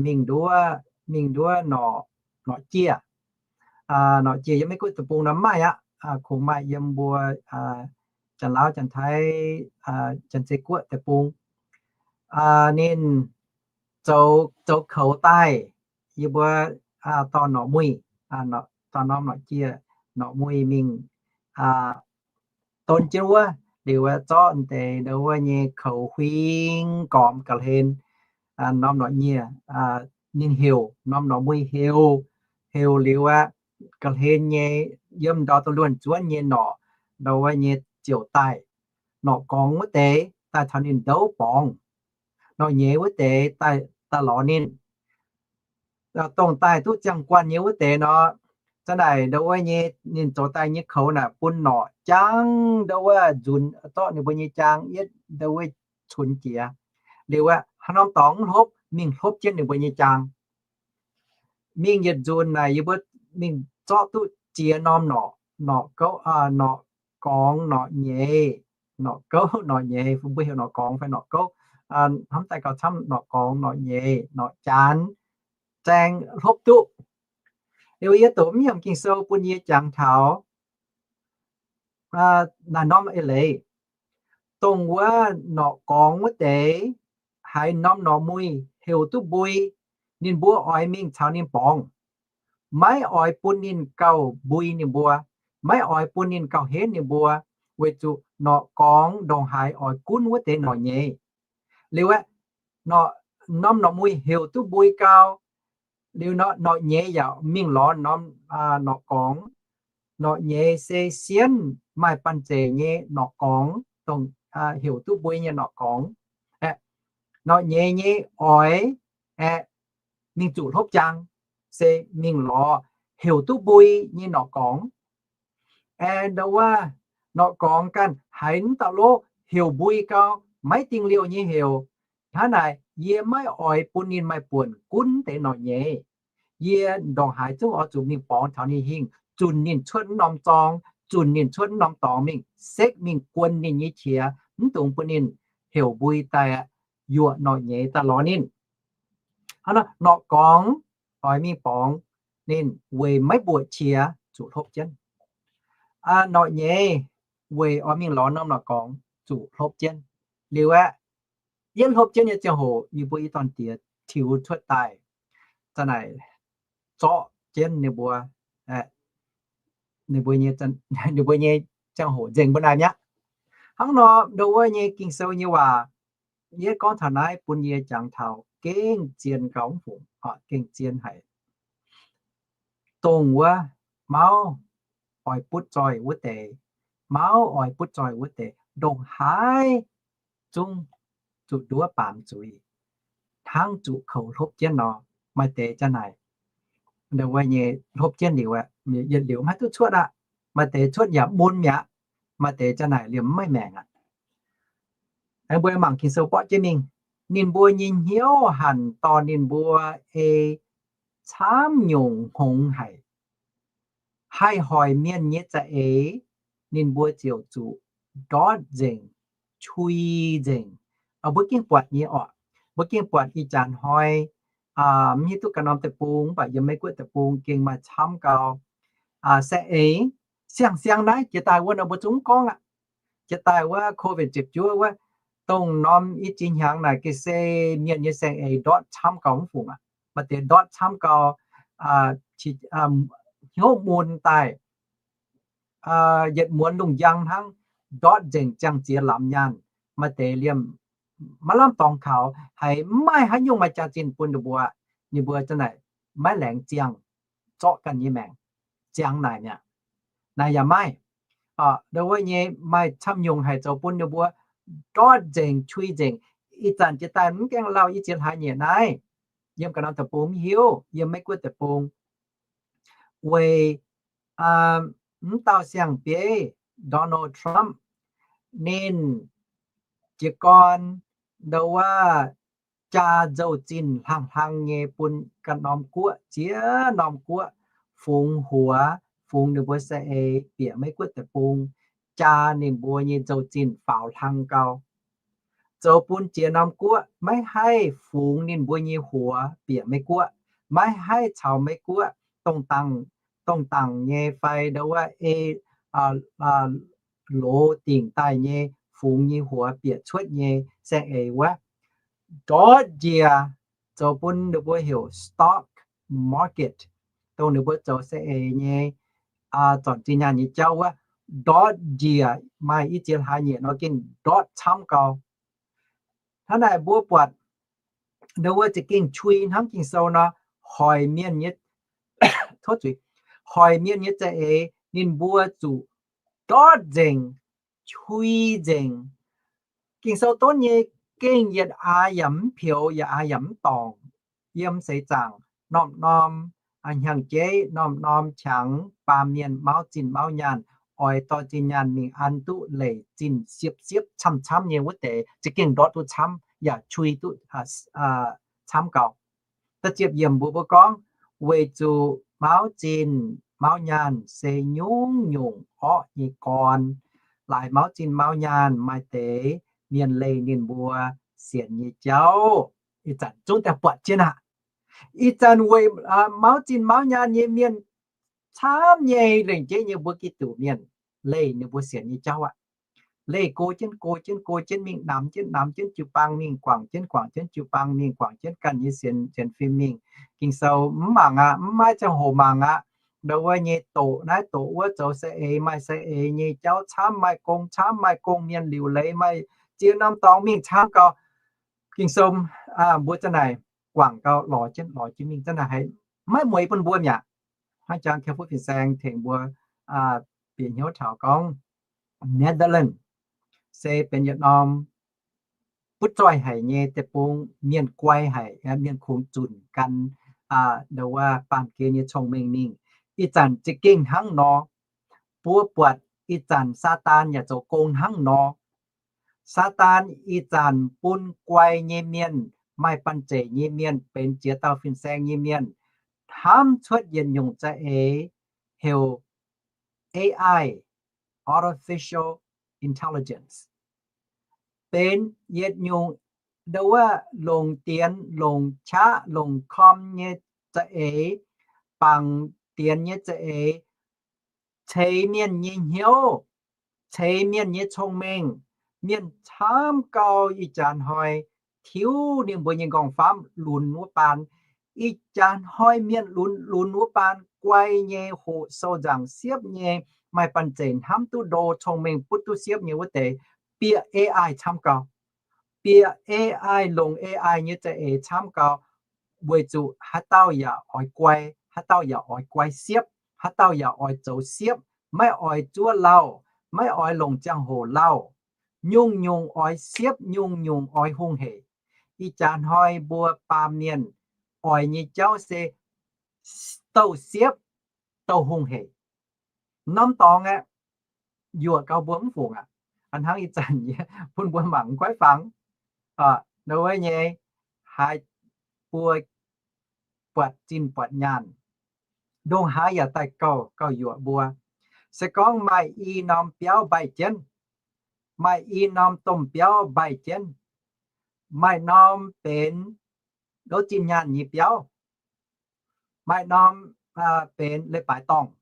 mingh nduov, mingh nduov norqc, norqc jieh. Norqc jieh yiem Meiv Guoqv deic-bung nor maaih aqv, kungx maaih yiem mbuo Janx-Laauv, Janx-Taiv, Janx-Zei Guoqv deic-bung. Ninh zoux, zoux koux daaih, yie mbuo dorh norqc muic, dorh norm norqc jieh, norqc muic mingh don jienv wuov liuz, zorqv deix nduov wuov nyei koux huing gormx ga'hlen norm norqc nyieh, ninh heuc norm norqc muic heuc, heuc liuz aqv, ga'hlen nyei yiem ndau da'luonx zuonv nyei norqc, nduov wuov nyei ziouc daaih. Norqc gorngx wuov deix daaih taux ninh ndouv borngz. Norqc nyeiz wuov deix daaih, daaih lorz ninh. Dongh daaih duqv ziangh guanh nyei wuov deix nor, za'naaic nduov wuov nyei ninh zoux daaih nyei koux naaic bun norqc jaang nduov wuov nzunc, zorqv ninh mbuo nyei jaang yietv nduov wuov cunx jiex. Liuz aqv, haaix norm dorngx mv hlopv, mingh hlopv jienv ninh mbuo nyei jaang. Mingh yietc nzunc naaic yie mbuo mingh zorqv duqv ziex norm norqc, norqc gouv, norqc gorngx, norqc nyeiz, norqc gouv, norqc nyeiz, mbuo heuc norqc gorngx fai norqc gouv, hnamv daaih gauh camv, norqc gorngx, norqc nyeiz, norqc jaanx, zaeng hlopv duqv. Liuz yie doqc mv yiemc Ging-Sou bun yie jangx taux naaiv norm eix leiz, dongh wuov norqc gorngx wuov deix haiz norm norqc muic heuc duqv mbui, ninh mbuo oix mingh caux ninh borngz. Maiv oix bun ninh gauh mbui ninh mbuo, maiv oix bun ninh gauh henv ninh mbuo, weic zuqc norqc gorngx ndongc haaix oix gunv wuov deix norqc nyeiz. Liuz aqv, norm norqc muic heuc duqv mbui gau, liuz norqc nyeiz yaac mingh lorz norm norqc gorngx. Norqc nyeiz se sienv maaih banh zeic nyei norqc gorngx, dongh heuc duqv mbui nyei norqc gorngx. Norqc nyeiz nyei oix aeqv, mingh zuqc hlopv jaang, se mingh lorz heuc duqv mbui nyei norqc gorngx. Aeqv, ndau wuov norqc gorngx ganh haiz mv dauh lov heuc mbui gau, maiv dingh liouh nyei heuc. Hnangv naaic yie maiv oix bun ninh maaih buonc gunv deix norqc nyeiz. Yie ndongc haaix zungv oix zuqc mingh borngz taux ninh hingh, zunc ninh cuotv mv norm zorng, zunc ninh cuotv mv norm dorngx mingh, sekv mingh guon ninh nyei qiex, mv dungx bun ninh heuc mbui daaih yuoqc norqc nyeiz daaih lorz ninh. Hnangv nor norqc gorngx oix mingh borngz ninh weic maiv mbuoqc qiex zuqc hlopv jienv. Norqc nyeiz weic oix mingh lorz norm norqc gorngx zuqc hlopv jienv. Liuz aeqv, yietv hlopv jienv nyei ziangh hoc yie mbuo i dorn diex tiux cuotv daaih, za'naaic zorqv jienv ninh mbuo, ninh mbuo nyei, ninh mbuo nyei ziangh hoc nzengc mbuo naaic mi'aqv. Hnangv nor ndo wuov nyei Ging-Sou nyei waac, yie gorngv taux naaiv bun yie jangx taux gengh zien gau mv fungc, gengh zien haic. Dongh wuov mauv oix butv zoih wuov deix, mauv oix butv zoih wuov deix ndongc haaix zungv zuqc nduov baamz zuiz, hnangv zuqc koux hlopv jienv nor. Maaih deix za'naaic, wuov nyei hlopv jienv liuz, yietc liuz maiv duqv cuotv aqv. Maaih deix cuotv yaac mun mi'aqv. Maaih deix za'naaic liemh maiv maengc aqv. Mbuo mangc Ging-Sou borqv jienv mingh, ninh mbuo nyei hnyouv hanc dorh ninh mbuo ei camv nyungc hngongx haic. Haih hoic mienh nyei za'eix, ninh mbuo ziouc zuqc ndortv nzengc, qui nzengc. Mbuo gengh buatc nyei oc. Mbuo gengh buatc ih jaax hnoi, mv hiuv duqv ganh norm deic-bung, mv baac yiem Meiv Guoqv deic-bung gengh maaih camv gau. Saeng-eix, siang-siang naaiv jiex daaih wuov nor mbuo zungv mv gorngv aqv. Jiex daaih wuov COVID ziepc juov wuov, dongh norm i ziex hnyangx naaic ga'sie mienh nyei saeng-eix ndortv camv gau mv fungc aqv. Maaih deix ndortv camv gau, hnyouv mun daaih, yietc muonz lungh njang hnangv, ndortv nzengc ziangh ziex lamz nyaanh. Maaih deix liemh maiv lamh dorngx kaux, haiz mv maaih haaix nyungc maaih jaax-zinh bun ninh mbuo. Ninh mbuo za'naaic maiv laengz ziangh, zorqv ganh nyei maengc ziangx naaic mi'aqv. Naaic yaac maaih. Ndo wuov nyei maaih camv nyungc haic zoux bun ninh mbuo ndortv nzengc, qui nzengc. Ih zanc jiex daaih mv gaengh lauh i ziex hlaax nyeic naaiv, yiem ganh norm deic-bung mv hiuv, yiem Meiv Guoqv deic-bung, weic mv dauh siang-bieiv Donald Trump, ninh jiez gorn ndo wuov jaa nzou-zinh hlang-hlang nyei bun ganh norm guoqv, ziex norm guoqv fungx huox, fungx ninh mbuo saeng-eix bieqc Meiv-Guoqv deic-bung, jaa ninh mbuo nyei nzou-zinh faaux hlang gau, zoux bun ziex norm guoqv maiv haih fungx ninh mbuo nyei huox bieqc Meiv-Guoqv, maiv haih caux Meiv-Guoqv dongh dangc, dongh dangc nyei fai ndo wuov ei loz dingc daaih nyei fungx nyei huox bieqc cuotv nyei saeng-eix wuov, ndortv njiec, zoux bun ninh mbuo heuc stock market, dongh ninh mbuo zoux saeng-eix nyei zornc zinh nyaanh nyei jauv wuov, ndortv njiec maaih i ziex hlaax nyeic nor gengh ndortv camv gau. Hnangv naaic mbuo buatc ndo wuov za'gengh cui hnangv Ging-Sou nor, hoic mienh nyei, hoic mienh nyei za'eix ninh mbuo zuqc ndortv nzengc, cui nzengc. Ging-Sou donv nyei gengh yietc aax yaac mv peux, yietc aax yaac mv dorngc. Yiem seix zaangc norm-norm hnyangx-jeiv, norm-norm qangx baamh mienh mauv zinh mauv nyaanh, oix dorh zinh nyaanh mingh an duqv leic zinh siepv-siepv camv-camv nyei wuov deix za'gengh ndortv duqv camv yaac cui duqv camv gau. Da'ziepc yiemc mbuox mbuo gorngv, weic zuqc mauv zinh mauv nyaanh se nyungc-nyungc orqv nyei gorn. Laaix mauv zinh mauv nyaanh maaih deix mienh leih ninh mbuo sienx nyei jauv. Ih zanc zungv daaih buatc jienv aqv. Ih zanc weic mauv zinh mauv nyaanh nyei mienh camv nyei lengc jeiv nyei mbuo Giduc mienh leih ninh mbuo sienx nyei jauv aqv. Leih go jienv go jienv go jienv mingh, namx jienv namx jienv jiu-baang mingh, guangc jienv guangc jienv jiu-baang mingh, guangc jienv ganh nyei sienx fim mingh. Ging-Sou mv mangc aqv, mv maaih ziangh hoc mangc aqv. Ndo wuov nyei doqc naaiv doqc wuov, zoux saeng-eix maaih saeng-eix nyei jauv camv, maaih gong camv, maaih gong mienh liuc leiz, maaih ziex norm dorngx mingh camv gau. Ging-Sou mbuo za'naaic guangc gau, lorz jienv lorz jienv mingh, za'naaic haiz maiv mueiz bun mbuo mi'aqv. Hnangv jangx Kau Fuqv Fin-Saeng tengx mbuo bieqc hnyouv taux gorngv Netherlands se benx yietc norm butv zoih haic nyei deic-bung, mienh guai haic, mienh kungx zunc gan ndo wuov baamh gen nyei cong-mengh mingh. Ih zanc za'gengh hnangv nor, mbuo buatc ih zanc Saadaan yaac zoux gong hnangv nor. Saadaan ih zanc bun guai nyei mienh, maaih banh zeic nyei mienh, benx ziex dauh fin-saeng nyei mienh, hnamv cuotv yietc nyungc za'eix heuc A I, artificial intelligence, benx yietc nyungc ndo wuov longc dienx, longc qaqv, longc kom nyei za'eix, bangc dienx nyei za'eix, ceix mienh nyei hnyouv, ceix mienh nyei cong-mengh. Mienh camv gau ih jaax hnoi tiuv ninh mbuo nyei nqorngv-famv lunx wuov baan. Ih jaax hnoi mienh lunx lunx wuov baan guai nyei, hoqc sou nzaangc siepv nyei, maaih banh zeic hnamv duqv ndo, cong-mengh butv duqv siepv nyei wuov deix, bieqc A I camv gau. Bieqc A I, longc A I nyei za'eix camv gau, weic zuqc haaix dauh yaac oix guai, haaix dauh yaac oix guai siepv, haaix dauh yaac oix zoux siepv, maiv oix zuov lauh, maiv oix longc ziangh hoc lauh. Nyungc-nyungc oix siepv, nyungc-nyungc oix hungh hec. Ih jaax hnoi mbuo baamh mienh oix nyei jauv se douh siepv, douh hungh hec. Norm dorngx aeqv, yuoqc gau mbuo mv fungc aqv. A'hnangv ih zanc bun mbuo mangc mv guaiv fangx, ndo wuov nyei, haaix, mbuo buatc zinh buatc nyaanh, ndongc haaix yaac daaih gauh, gauh yuoqc mbuo. Se gorngv maaih i norm biauv mbaih jienv, maaih i norm domh biauv mbaih jienv, maaih norm benx ndouv zinh nyaanh nyei biauv, maaih norm benx leiz-baaix dorngh.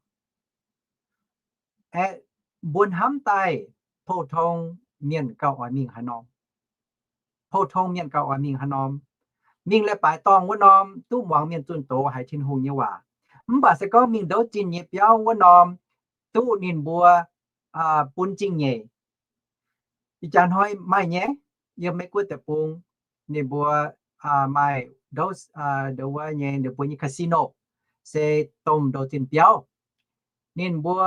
Aeqv, mbuo hnamv daaih, pou-tong mienh gauh oix mingh haaix norm? Pou-tong mienh gauh oix mingh haaix norm? Mingh leiz-baaix dorngh wuov norm duqv muangx mienh zunh doz haiz Tin-Hungh nyei waac. Mv baac se gorngv mingh ndouv zinh nyei biauv wuov norm duqv ninh mbuo bun zingh nyeic. Ih jaax hnoi maaih nyei, yiem Meiv-Guoqv deic-bung, ninh mbuo maaih ndouv, ndo wuov nyei, ninh mbuo nyei casino se domh ndouv zinh biauv. Ninh mbuo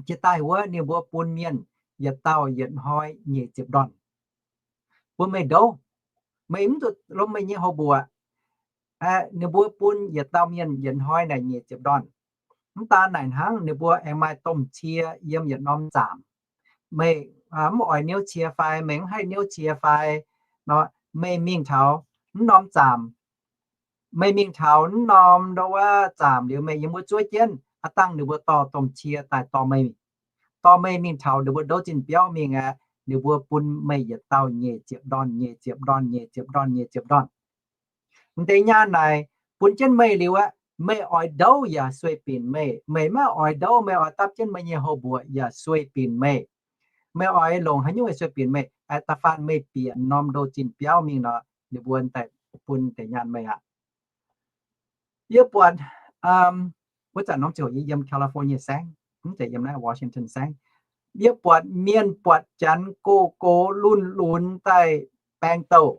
jiex daaih wuov, ninh mbuo bun mienh yietc dauh yietc hnoi nyic ziepc ndorn. Bun meih ndouv, meih mv zuqc lomh meih nyei houx mbuoqc. Ninh mbuo bun yietc dauh mienh yietc hnoi naaic nyic ziepc ndorn. Mv daan naaic hnangv, ninh mbuo aengx maaih domh cie yiem yietc norm zaamc. Meih mv oix niouv cie fai? Meih mv haih niouv cie fai? Nor, meih mingh taux mv norm zaamc. Meih mingh taux mv norm ndo wuov zaamc liuz, meih yiem wuov zuov jienv, aav dangh ninh mbuo dorh domh cie daaih dorh meih. Dorh meih mingh taux ninh mbuo ndouv zinh biauv mingh aqv, ninh mbuo bun meih yietc dauh nyic ziepc ndorn, nyic ziepc ndorn, nyic ziepc ndorn, nyic ziepc ndorn. M'deix nyaanh naaic bun jienv meih liuz aqv, meih oix ndouv yaac sueih binc meih. Meih maiv oix ndouv, meih oix dapv jienv meih nyei houv mbuoqc yaac sueih binc meih. Meih oix longc haaix nyungc yaac sueih binc meih. Da'faanh meih bieqc norm ndo zinh biauv mingh nor, ninh mbuo daaih bun deix nyaanh meih aqv. Yie buatc, wuov zanc norm ziouc yie yiem California saengv, mv zeiz yiem naaiv Washington saengv. Yie buatc mienh buatc janx gox gox lunx lunx daaih baeng douh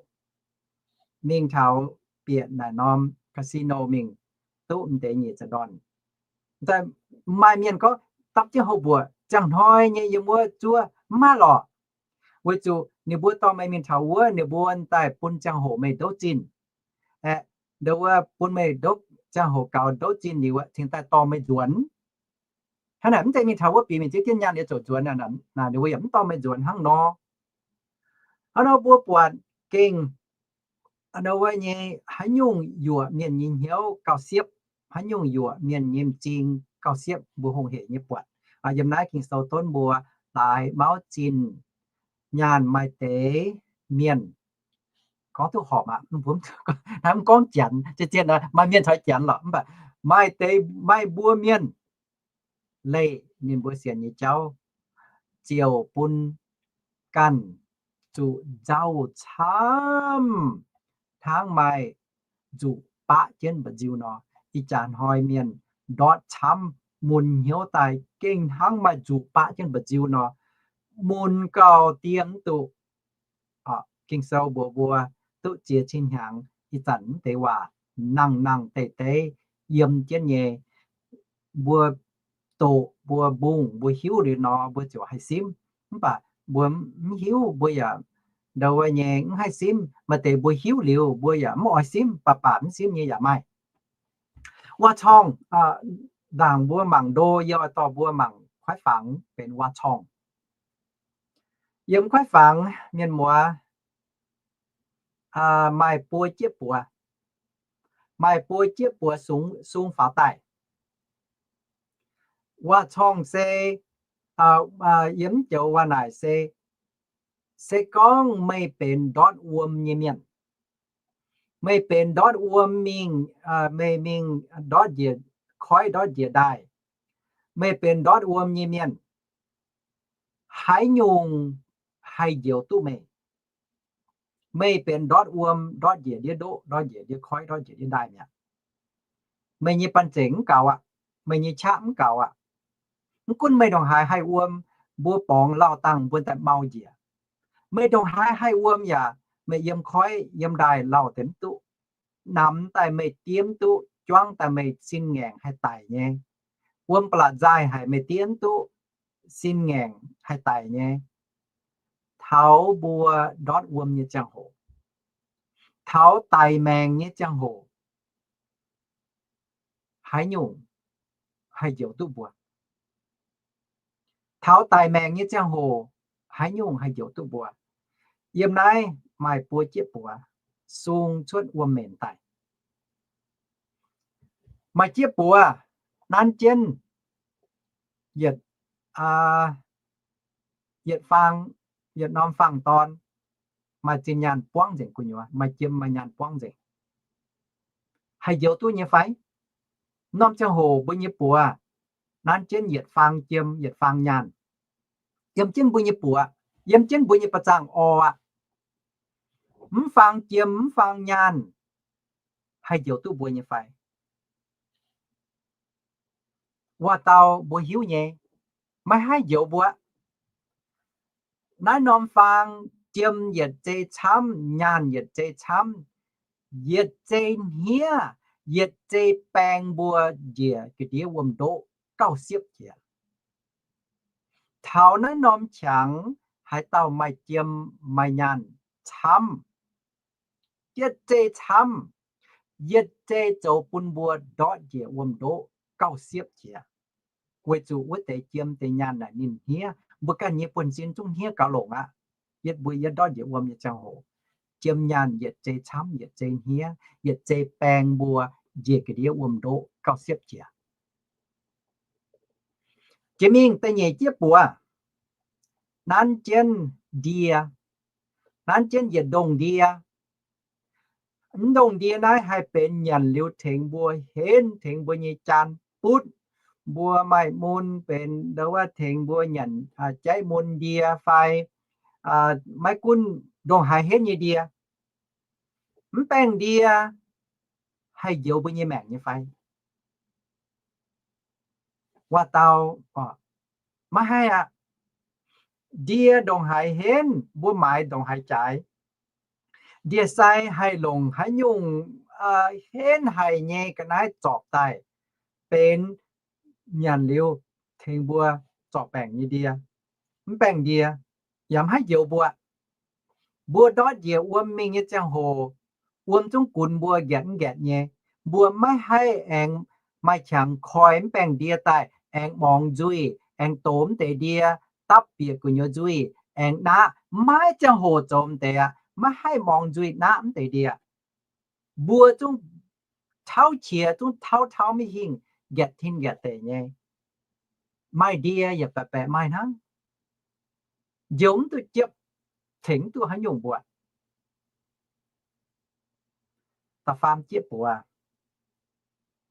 mingh taux bieqc naaic norm casino mingh duqv m'deix nyic ziepc ndorn. Maaih mienh gorngv dapv jienv houv mbuoqc ziangh hnoi nyei yiem wuov zuov mv maaih lorqc, weic zuqc ninh mbuo dorh meih mingh taux wuov, ninh mbuo daaih bun ziangh hoc meih ndouv zinh. Aeqv, ndo wuov bun meih ndouv ziangh hoc gaux ndouv zinh liuz, cingx daaih dorh meih nzuonx. Hnangv naaic mv zeiz mingh taux wuov bieqc mingh zieqv jienv nyaanh liuz ziouc nzuonx, ninh mbuo yaac mv dorh meih nzuonx hnangv nor. Hnangv nor mbuo buatc gengh wuov nyei haaix nyungc yuoqc mienh nyei hnyouv gauh siepv, haaix nyungc yuoqc mienh nyei m'zing gauh siepv, mbuo hungh heic nyei buatc. Yiem naaiv Ging-Sou donv mbuo laaix mauv zinh nyaanh maaih deix mienh, gorngv duqv horpc aqv, mv gorngv Janx, zien maaih mienh caux Janx lorqc, mv baac maaih deix, maaih mbuo mienh leih ninh mbuo sienx nyei jauv, ziouc bun ganh zuqc nzauh camv hnangv maaih nzuqc baqv jienv mba'nziu nor. Ih jaax hnoi mienh ndortv camv, mun hnyouv daaih gengh hnangv maaih nzuqc baqv jienv mba'nziu nor, mun gauh diev mv duqv. Ging-Sou mbuox mbuo duqv ziex cin hnyangx, ih zanc mv deix waac nangh nangh deix deix yiem jienv nyei. Mbuo doqc, mbuo mbungh, mbuo hiuv liuz nor, mbuo ziouc haih simv. Mv baac mbuo mv hiuv, mbuo yaac ndo wuov nyei mv haih simv. Maaih deix mbuo hiuv liuz, mbuo yaac mv oix simv, baac baac mv simv nyei yaac maaih. Waac-corngh, ndaangc mbuo mangc ndo, yie oix dorh mbuo mangc kuaaiv fangx benx waac-corngh. Yiem kuaaiv fangx mienh muoz maaih buo jieqv buoz, maaih buo jieqv buoz sung, sung faaux daaih. Waac-corngh se, yiem joux waac naaic se, se gorngv meih benx ndortv wuom nyei mienh, meih benx ndortv wuom mingh, meih mingh ndortv njiec koiv, ndortv njiec ndaaih, meih benx ndortv wuom nyei mienh, haaix nyungc haih njoux duqv meih? Meih benx ndortv wuom, ndortv njiec ndiev ndoqv, ndortv njiec ndiev koiv, ndortv njiec ndiev ndaaih mi'aqv. Meih nyei banh zeic mv gaux aqv. Meih nyei qaqv mv gaux aqv. Mv gunv meih ndongc haaix haih wuom, mbuo borngz lauh dangh mbuo daaih mau njiec. Meih ndongc haaix haih wuom yaac meih yiem koiv yiem ndaaih lauh deix mv duqv. Namx daaih meih diev mv duqv, juangv daaih meih sin ngaengc haih daic nyei. Wuom ba'laqc nzaaih haic meih diev mv duqv, sin ngaengc haih daic nyei. Taux mbuo ndortv wuom nyei ziangh hoc, taux daic maengc nyei ziangh hoc, haaix nyungc haih njoux duqv mbuo? Taux daic maengc nyei ziangh hoc, haaix nyungc haih njoux duqv mbuo? Yiem naaiv maaih buo jieqv buoz sung cuotv wuom-menc daaih. Maaih jieqv buoz nanv jienv yietc, yietc faang, yietc norm faang-dorn, maaih zinh nyaanh buangv nzengc gu'nyuoz, maaih jiem maaih nyaanh buangv nzengc. Haih njoux duqv nyei fai? Norm ziangh hoc mbuo nyei buoz nanv jienv yietc faang jiem yietc faang nyaanh yiem jienv mbuo nyei buoz, yiem jienv mbuo nyei ba'zangh orqc. Mv faang jiem mv faang nyaanh haih njoux duqv mbuo nyei fai? Waac-dau mbuo hiuv nyei, maiv haih njoux mbuo. Naaiv norm faang jiem yietc zei camv, nyaanh yietc zei camv, yietc zei hniev, yietc zei baeng mbuo njiec ga'ndiev wuom-ndoqv gauh siepv jiex. Taux naaiv norm qangx haaix dauh maaih jiem maaih nyaanh camv, yietc zei camv, Yietc zei zoux bun mbuo ndortv njiec wuom-ndoqv gauh siepv jiex, weic zuqc wuov deix jiem deix nyaanh naaic ninh hniev. Mbuo ganh nyei buonv-sin zungv hniev gaux longc aqv. Yietc mbuo yiem ndortv njiec wuom nyei ziangh hoc, jiem nyaanh yietc zei camv, yietc zei hniev, yietc zei baeng mbuo njiec ga'ndiev wuom-ndoqv gauh siepv jiex. Jiex mingh da'nyeic jieqv buoz, nanv jienv ndie, nanv jienv yietc ndongh ndie. Mv ndongh ndie naaiv haih benx nyanc liuz tengx mbuo henv, tengx mbuo nyei jaan butv, mbuo maaih mun benx ndo wuov tengx mbuo nyanc jaiv mun ndie fai maiv gunv ndongc haaix henv nyei ndie. Mv baengh ndie haih njoux mbuo nyei maengc nyei fai? Waac-dauh, maiv haih aqv. Ndie ndongc haaix henv, mbuo maaiz ndongc haaix jaaix. Ndie-sai haih longc haaix nyungc henv haic nyei ga'naaiv zorpc daaih benx nyanc liuz tengx mbuo zorc baengc nyei ndie. Mv baengh ndie yaac maiv haih njoux mbuo. Mbuo ndortv njiec wuom mingh nyei ziangh hoc, wuom zungv gunx mbuo nqaetc mv nqaetc nyei. Mbuo maiv haih aengx maaih qangx koi mv baengh ndie daaih aengx morngx nzuih, aengx dox mv deix ndie, dapv bieqc gu'nyuoz nzuih, aengx naqv. Maiv ziangh hoc zoux mv deix aqv. Maiv haih morngx nzuih naqv mv deix ndie. Mbuo zungv tauv qiex, zungv tauv tauv maiv hingh, nqaetc tin nqaetc deic nyei. Maaih ndie yaac baeqc baeqc maaih hnangv. Njoux mv duqv jiepv, tengx mv duqv haaix nyungc mbuoqc. Da'faam jieqv buoz,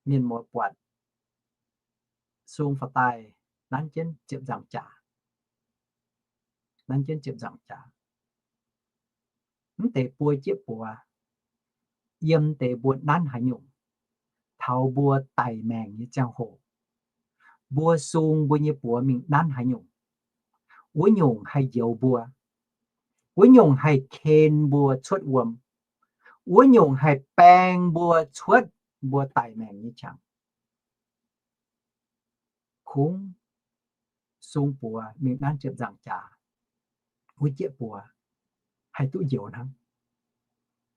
mienh muoz buatc sung faaux daaih nanv jienv ziepc nzaangc jaax. Nanv jienv ziepc nzaangc jaax. Mv deix buo jieqv buoz yiem deix mbuo nanv haaix nyungc, taux mbuo daic maengc nyei ziangh hoc, mbuo sung mbuo nyei buoz mingh nanv haaix nyungc, wuov nyungc haih njoux mbuo, wuov nyungc haih ken mbuo cuotv wuom, wuov nyungc haih baeng mbuo cuotv mbuo daic maengc nyei qangx. Kungx sung buoz mingh nanv ziepc nzaangc jaax, wuov jieqv buoz haih duqv njoux hnangv.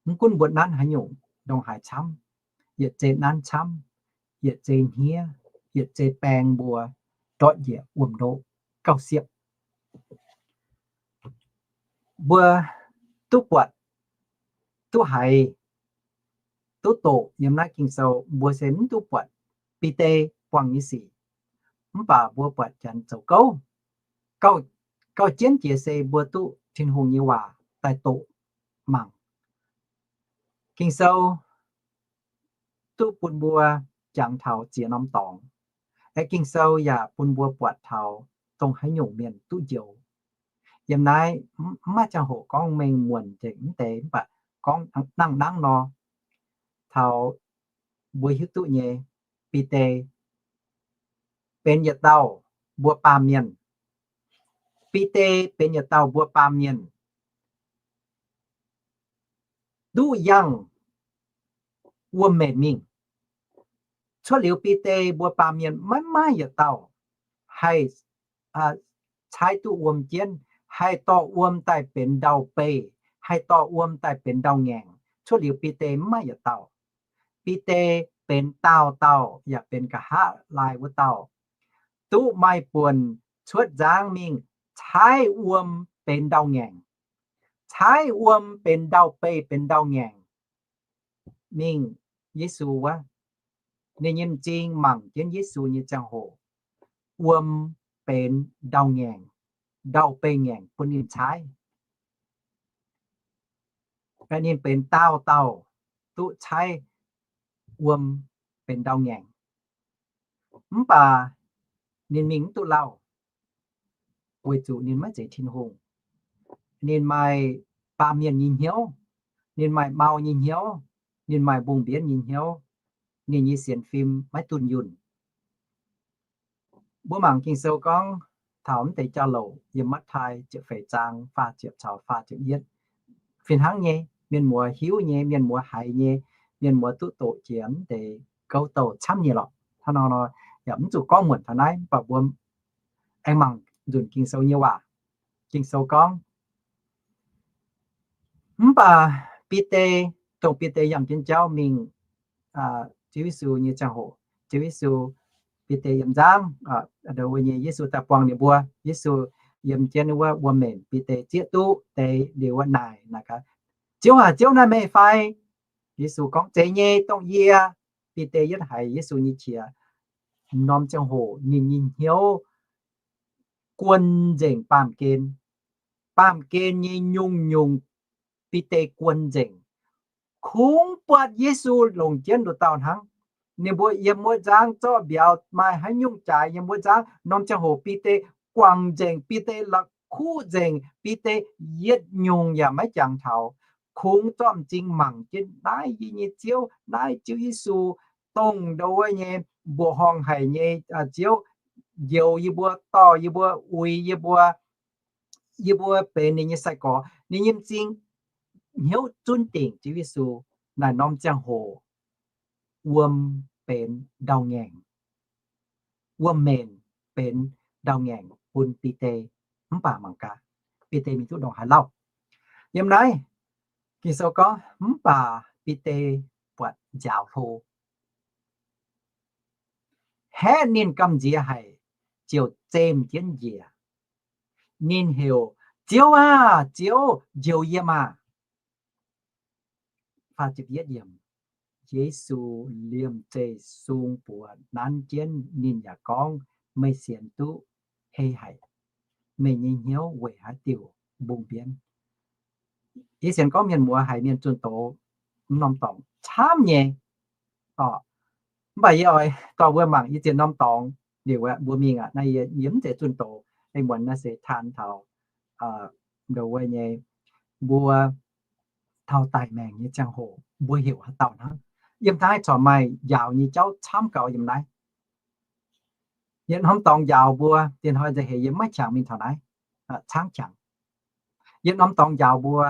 Mv gunv mbuo nanv haaix nyungc ndongc haaix camv, yietc zei nanv camv, yietc zei hniev, yietc zei baeng mbuo ndortv njiec wuom-ndoqv gauh siepv. Mbuo duqv buatc, duqv haiz, duqv doqc yiem naaiv Ging-Sou, mbuo se mv duqv buatc Bide buangh nyei sic, mv baac mbuo buatc janx zoux gouv. Gauh, gauh jienv jiex se mbuo duqv Tin-Hungh nyei waac daaih doqc mangc. Ging-Sou duqv bun mbuo jangx taux ziex norm dorngx. Aeqv, Ging-Sou yaac bun mbuo buatc taux dongh haaix nyungc mienh duqv njoux. Yiem naaiv mv maaih ziangh hoc gorngv mengh muonc nzengc mv deix, mv baac gorngv nangh nangv nor, taux mbuo hiuv duqv nyei, Bide benx yietc dauh mbuo baamh mienh. Bide benx yietc dauh mbuo baamh mienh duqv yangh wuom-mbenc mingh. Cuotv liuz Bide mbuo baamh mienh maiv maaih yietc dauh haih caaiv duqv wuom jienv, haih dorh wuom daaih benx ndau-beih, haih dorh wuom daaih benx ndau-ngaengc. Cuotv liuz Bide mv maaih yietc dauh. Bide benx daauh dauh yaac benx nqa'haav laai wuov dauh, duqv maaih buonc cuotv nzangv mingh caaiv wuom benx ndau-ngaengc, caaiv wuom benx ndau-beih benx ndau-ngaengc. Mingh Yesu wuov, ninh nyei m'zing mangc jienv Yesu nyei ziangh hoc, wuom benx ndau-ngaengc, ndau-beih ngaengc bun ninh caaiv. Ninh benx daauh dauh duqv caaiv wuom benx ndau-ngaengc. Mv baac ninh mingh mv duqv lauh, weic zuqc ninh maiv zeiz Tin-Hungh. Ninh maaih baamh mienh nyei hnyouv, ninh maaih mau nyei hnyouv, ninh maaih mbungh mbienv nyei hnyouv, ninh nyei sienx fim maiv dunh yunh. Mbuo mangc Ging-Sou gorngv taux mv deix jauv-louc yiem Matv^taai ziepc feix zaang faah ziepc caux faah ziepc yietv. Fih hnangv nyei, mienh muoz hiuv nyei, mienh muoz haiz nyei, mienh muoz duqv doqc jiex mv deix gouv douh camv nyei lorqc. Hnangv nor nor, yaac mv zuqc gorngv muonc taux naaiv, mv baac mbuo aengx mangc nzunc Ging-Sou nyei waac. Ging-Sou gorngv, mv baac Bide, dongh Bide yangh jienv jauv mingh Ziouv Yesu nyei ziangh hoc, Ziouv Yesu, Bide yiem nzangv, ndo wuov nyei Yesu daaih buangh ninh mbuo. Yesu yiem jienv wuov wuom-mbenc, Bide zieqv duqv deix liuz wuov naaic, naaic gaax, Ziouv aac, Ziouv, naaiv meih fai? Yesu gorngv, Zeiz nyei, dongh yie. Bide yietv haiz Yesu nyei qiex. Norm ziangh hoc ninh nyei hnyouv guon nzengc baamh gen. Baamh gen nyei nyungc-nyungc Bide guon nzengc. Kungx buatc Yesu longc jienv nduqc dauh hnangv. Ninh mbuo yiem wuov nzangv zorqv mbiauz maaih haaix nyungc jaaix yiem wuov nzangv. Norm ziangh hoc Bide guangc nzengc, Bide la'kuqv nzengc, Bide yietc nyungc yaac maiv jangx taux. Kungx zorqv m'zing mangc jienv, naaiv yie nyei Ziouv, naaiv Ziouv Yesu, dongh ndo wuov nyei mbuoqc horngh haic nyei Ziouv, njoux yie mbuo, dorh yie mbuo, uix yie mbuo, yie mbuo benx ninh nyei sai-gorx. Ninh nyei m'zing hnyouv zunv dingc Ziouv Yesu. Naaic norm ziangh hoc wuom benx ndau-ngaengc. Wuom-mbenc benx ndau-ngaengc bun Bide. Mv baac mangc gaax, Bide mingh duqv ndongc haaix lauh. Yiem naaiv Ging-Sou gorngv, mv baac Bide buatc nziaaux hlo. Haeqv ninh gamh nziex haic, ziouc zemh jienv njiec. Ninh heuc, Ziouv aah! Ziouv, njoux yie maah! Yesu liemh zeih sung buoz nanv jienv ninh yaac gorngv, meih sienx duqv hei haic. Meih nyei hnyouv weic haaix diuc mbungh mbienv? Yie sienx gorngv mienh muoz haiz mienh zunh doz mv norm dorngx camv nyei. Mv baac yie oix dorh mbuo mangc yie ziex norm dorngx liuz mbuo mingh aqv. Naaiv yie mv zeiz zunh doz, ei muonz naaiv se taan taux ndo wuov nyei mbuo taux daic maengc nyei ziangh hoc mbuo heuc haaix dauh hnangv. Yiem naaiv corc maaih njaaux nyei jauv camv gaux yiem naaiv. Yietc norm dorngx njaaux mbuo, diex hnoi nzengc hec yie maiv qangx mingh taux naaiv, caangv qangx. Yietc norm dorngx njaaux mbuo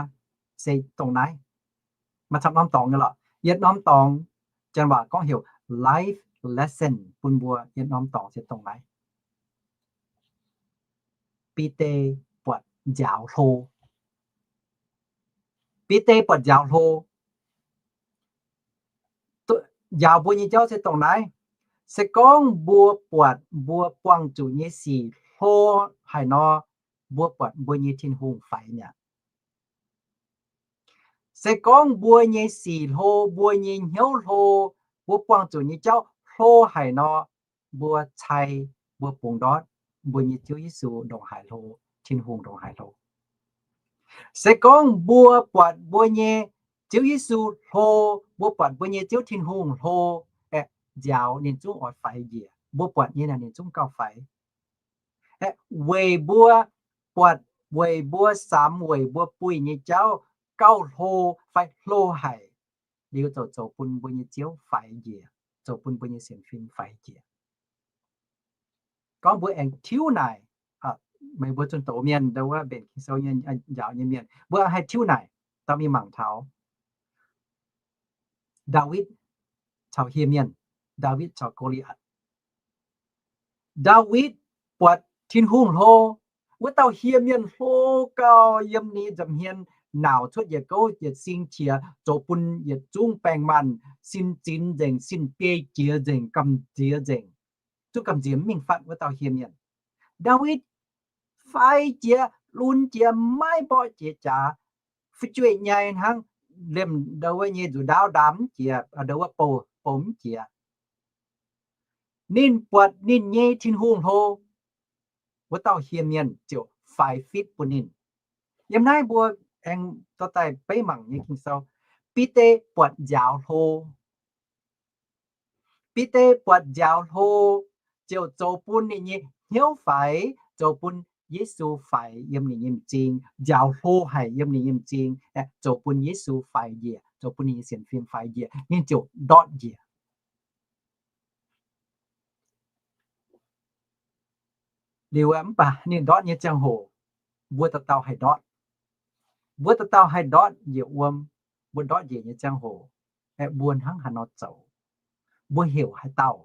se dongh naaiv. Maaih camv norm dorngx nyei lorqc. Yietc norm dorngx, janx waac gorngv heuc life lesson bun mbuo. Yietc norm dorngx se dongh naaiv. Bide buatc nziaaux hlo. Bide buatc nziaaux hlo. Njaaux mbuo nyei jauv se dongh naaiv. Se gorngv mbuo buatc mbuo buangh zuqc nyei sic hlo haic nor, mbuo buatc mbuo nyei Tin-Hungh faix mi'aqv. Se gorngv mbuo nyei sic hlo, mbuo nyei hnyouv hlo, mbuo buangh zuqc nyei jauv hlo haic nor, mbuo cai, mbuo bungx ndortv mbuo nyei Ziouv Yesu ndongc haaix hlo, Tin-Hungh ndongc haaix hlo. Se gorngv mbuo buatc mbuo nyei Ziouv Yesu hlo, mbuo buatc mbuo nyei Ziouv Tin-Hungh hlo, aeqv, nziaaux ninh zungv oix faix njiec. Mbuo buatc nyei naaic ninh zungv gauh faix. Aeqv, weic mbuo buatc, weic mbuo samx, weic mbuo buih nyei jauv gauh hlo fai hlo haic, liuz zoux, zoux bun mbuo nyei Ziouv faix njiec, zoux bun mbuo nyei sienx fim faix njiec. Gorngv mbuo aengx tiuv naaic, meih mbuo zunh doz mienh, ndo wuov mbenc Ging-Sou nyei, njaaux nyei mienh, mbuo haih tiuv naaic, dauh mingh mangc taux Ndaawitv caux hieh mienh, Ndaawitv caux Go^li^atc. Ndaawitv buatc Tin-Hungh hlo, wuov dauh hieh mienh hlo gauh yiem ninh nza'hmien, nauc cuotv yietc gouv yietc sing qiex, zoux bun yietc zungv baeng-maanh sin zinx nzengc, sin biei jiex nzengc, gamh nziex nzengc. Zungv gamh nziex mv mingh fatv wuov dauh hieh mienh. Ndaawitv fai jiex, lunx jiex, maiv mborqv jiex jaax, fu'jueiv nyei hnangv, liemh ndo wuov nyei nzuqc ndaauv ndaam mv jiex, ndo wuov bouh, bouh mv jiex. Ninh buatc ninh nyei Tin-Hungh hlo, wuov dauh hieh mienh ziouc faix fitv bun ninh. Yiem naaiv mbuo aengx dorh daaih beiv mangc nyei Ging-Sou, Bide buatc nziaaux hlo. Bide buatc nziaaux hlo, ziouc zoux bun ninh nyei hnyouv faix, zoux bun Yesu faix yiem ninh nyei m'zing. Nziaaux hlo haic yiem ninh nyei m'zing, zoux bun Yesu faix njiec, zoux bun ninh nyei sienx fim faix njiec, ninh ziouc ndortv njiec. Liuz mv baac ninh ndortv nyei ziangh hoc, mbuo dauh dauh haih ndortv. Mbuo dauh dauh haih ndortv njiec wuom. Mbuo ndortv njiec nyei ziangh hoc, aeqv, mbuo hnangv haaix nor zoux? Mbuo heuc haaix dauh?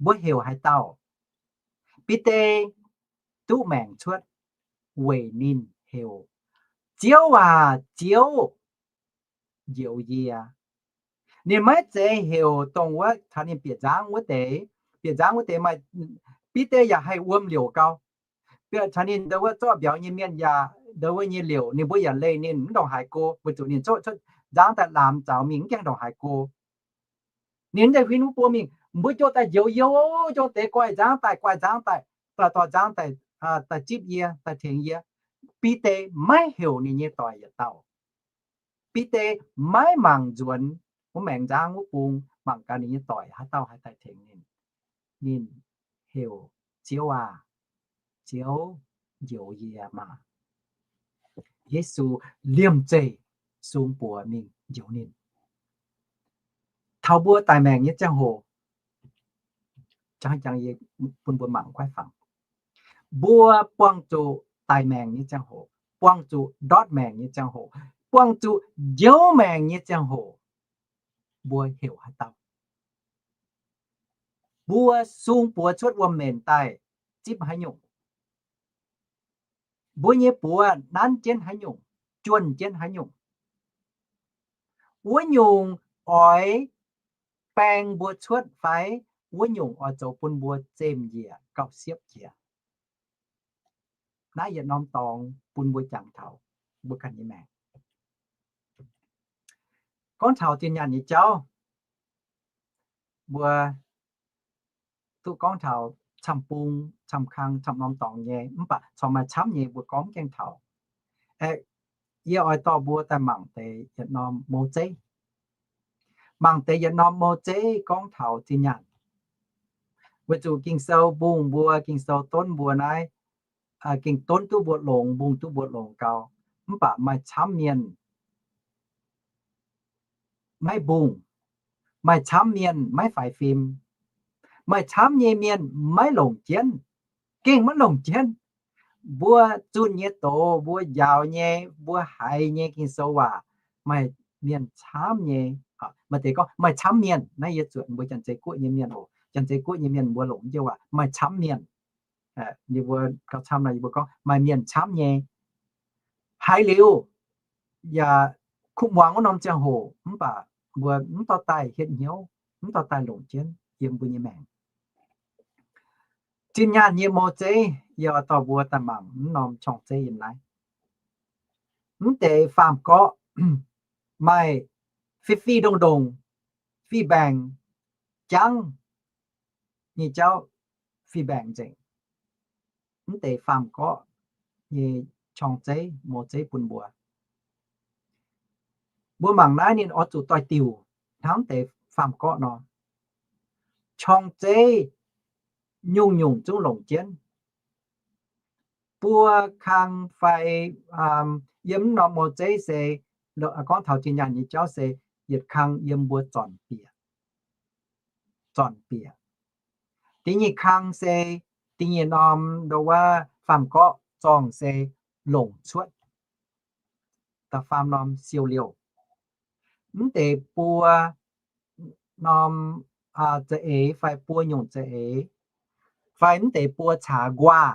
Mbuo heuc haaix dauh? Bide duqv maengc cuotv weic ninh heuc, Ziouv aac, Ziouv, njoux yie. Ninh maiv zeiz heuc dongh wuov caux ninh bieqc nzangv wuov deix. Bieqc nzangv wuov deix maaih, Bide yaac haih wuom liouc gau. Bieqc caux ninh ndau wuov zorqv mbiauz nyei mienh yaac ndau wuov nyei liouc, ninh mbuo yaac leih ninh mv ndongc haaix go, weic zuqc ninh zorqv cuotv nzangv daaih lamz zaux mingh mv gaengh ndongc haaix go. Ninh mv zeiz huin wuov buo mingh, mbuo jouh daaih njoux youh, jouh deix guaih nzangv daaih, guaih nzangv daaih, dorh nzangv daaih, daaih zipv yie, daaih tengx yie. Bide maiv heuc ninh nyei doic yietc dauh. Bide maiv mangc nzuonx wuov maengx nzangv wuov bung, mangc gaax ninh nyei doic haaix dauh haih daaih tengx ninh. Ninh heuc, Ziouv aac, Ziouv, njoux yie maah! Yesu liemh zeih sung buoz mingh njoux ninh. Taux mbuo daic maengc nyei ziangh hoc, jangv jangv yie bun mbuo mangc kuaaiv fangx. Mbuo buangh zuqc daic maengc nyei ziangh hoc, buangh zuqc ndortv maengc nyei ziangh hoc, buangh zuqc njoux maengc nyei ziangh hoc, mbuo heuc haaix dauh? Mbuo sung buoz cuotv wuom-menc daaih zipv haaix nyungc? Mbuo nyei buoz nanv jienv haaix nyungc, juonh jienv haaix nyungc? Wuov nyungc oix baeng mbuo cuotv fai wuov nyungc oix zoux bun mbuo zemh njiec gauh siepv jiex? Naaiv yietc norm dorngx bun mbuo jangx taux mbuo ganh nyei maengc. Gorngv taux zinh nyaanh nyei jauv, mbuo duqv gorngv taux camv-bung, camv-kang, camv-norm dorngx nyei, mv baac corc maaih camv nyei mbuo gorngv mv gaengh taux. Aeqv, yie oix dorh mbuo daaih mangc deix yietc norm mouv zeiv. Mangc deix yietc norm mouv zeiv gorngv taux zinh nyaanh. Weic zuqc Ging-Sou mbungh mbuo, Ging-Sou donv mbuo naaiv, gengh donv duqv mbuo longx, mbungh duqv mbuo longx gau. Mv baac maaih camv mienh maiv mbungh, maaih camv mienh maiv faix fim, maaih camv nyei mienh maiv longc jienv, gengh maiv longc jienv. Mbuo zunh nyei doz, mbuo njaaux nyei, mbuo haiz nyei Ging-Sou waac, maaih mienh camv nyei, maaih deix gorngv maaih camv mienh. Naaiv yie zuotc mbuo Janx-Zei Guoqv nyei mienh oc. Janx-Zei Guoqv nyei mienh mbuo longc jienv waac maaih camv mienh. Yie mbuo gauh camv nor, yie mbuo gorngv maaih mienh camv nyei. Haiz liuz yaac kuv muangx wuov norm ziangh hoc, mv baac mbuo mv dorh daaih hietv hnyouv, mv dorh daaih longc jienv yiem mbuo nyei maengc. Zinh nyaanh nyei mouv zeiv, yie oix dorh mbuo daaih mangc mv norm qorng-zeiv yiem naaiv. Mv deix faam-gorqv maaih fih fih ndongh ndongh, fih mbaengc jangv nyei jauv, fih mbaengc nzengc. Mv deix faam-gorqv nyei qorng-zeiv, mouv zeiv bun mbuo. Mbuo mangc naaiv ninh oix zuqc doix-diuc hnangv deix faam-gorqv nor. Qorng-zeiv nyungc-nyungc zungv longc jienv. Buo kang fai yiem mv norm mouv zeiv se, gorngv taux zinh nyaanh nyei jauv se, yietc kang yiem mbuo zornc bieqc. Zornc bieqc. Dingh nyeic kang se, dingh nyeic norm ndo wuov faam-gorqv zorngh se longc cuotv. Da'faam norm siou liouh. Mv deix buo norm za'eix fai buo nyungc za'eix, fai mv deix buo caax nquaah,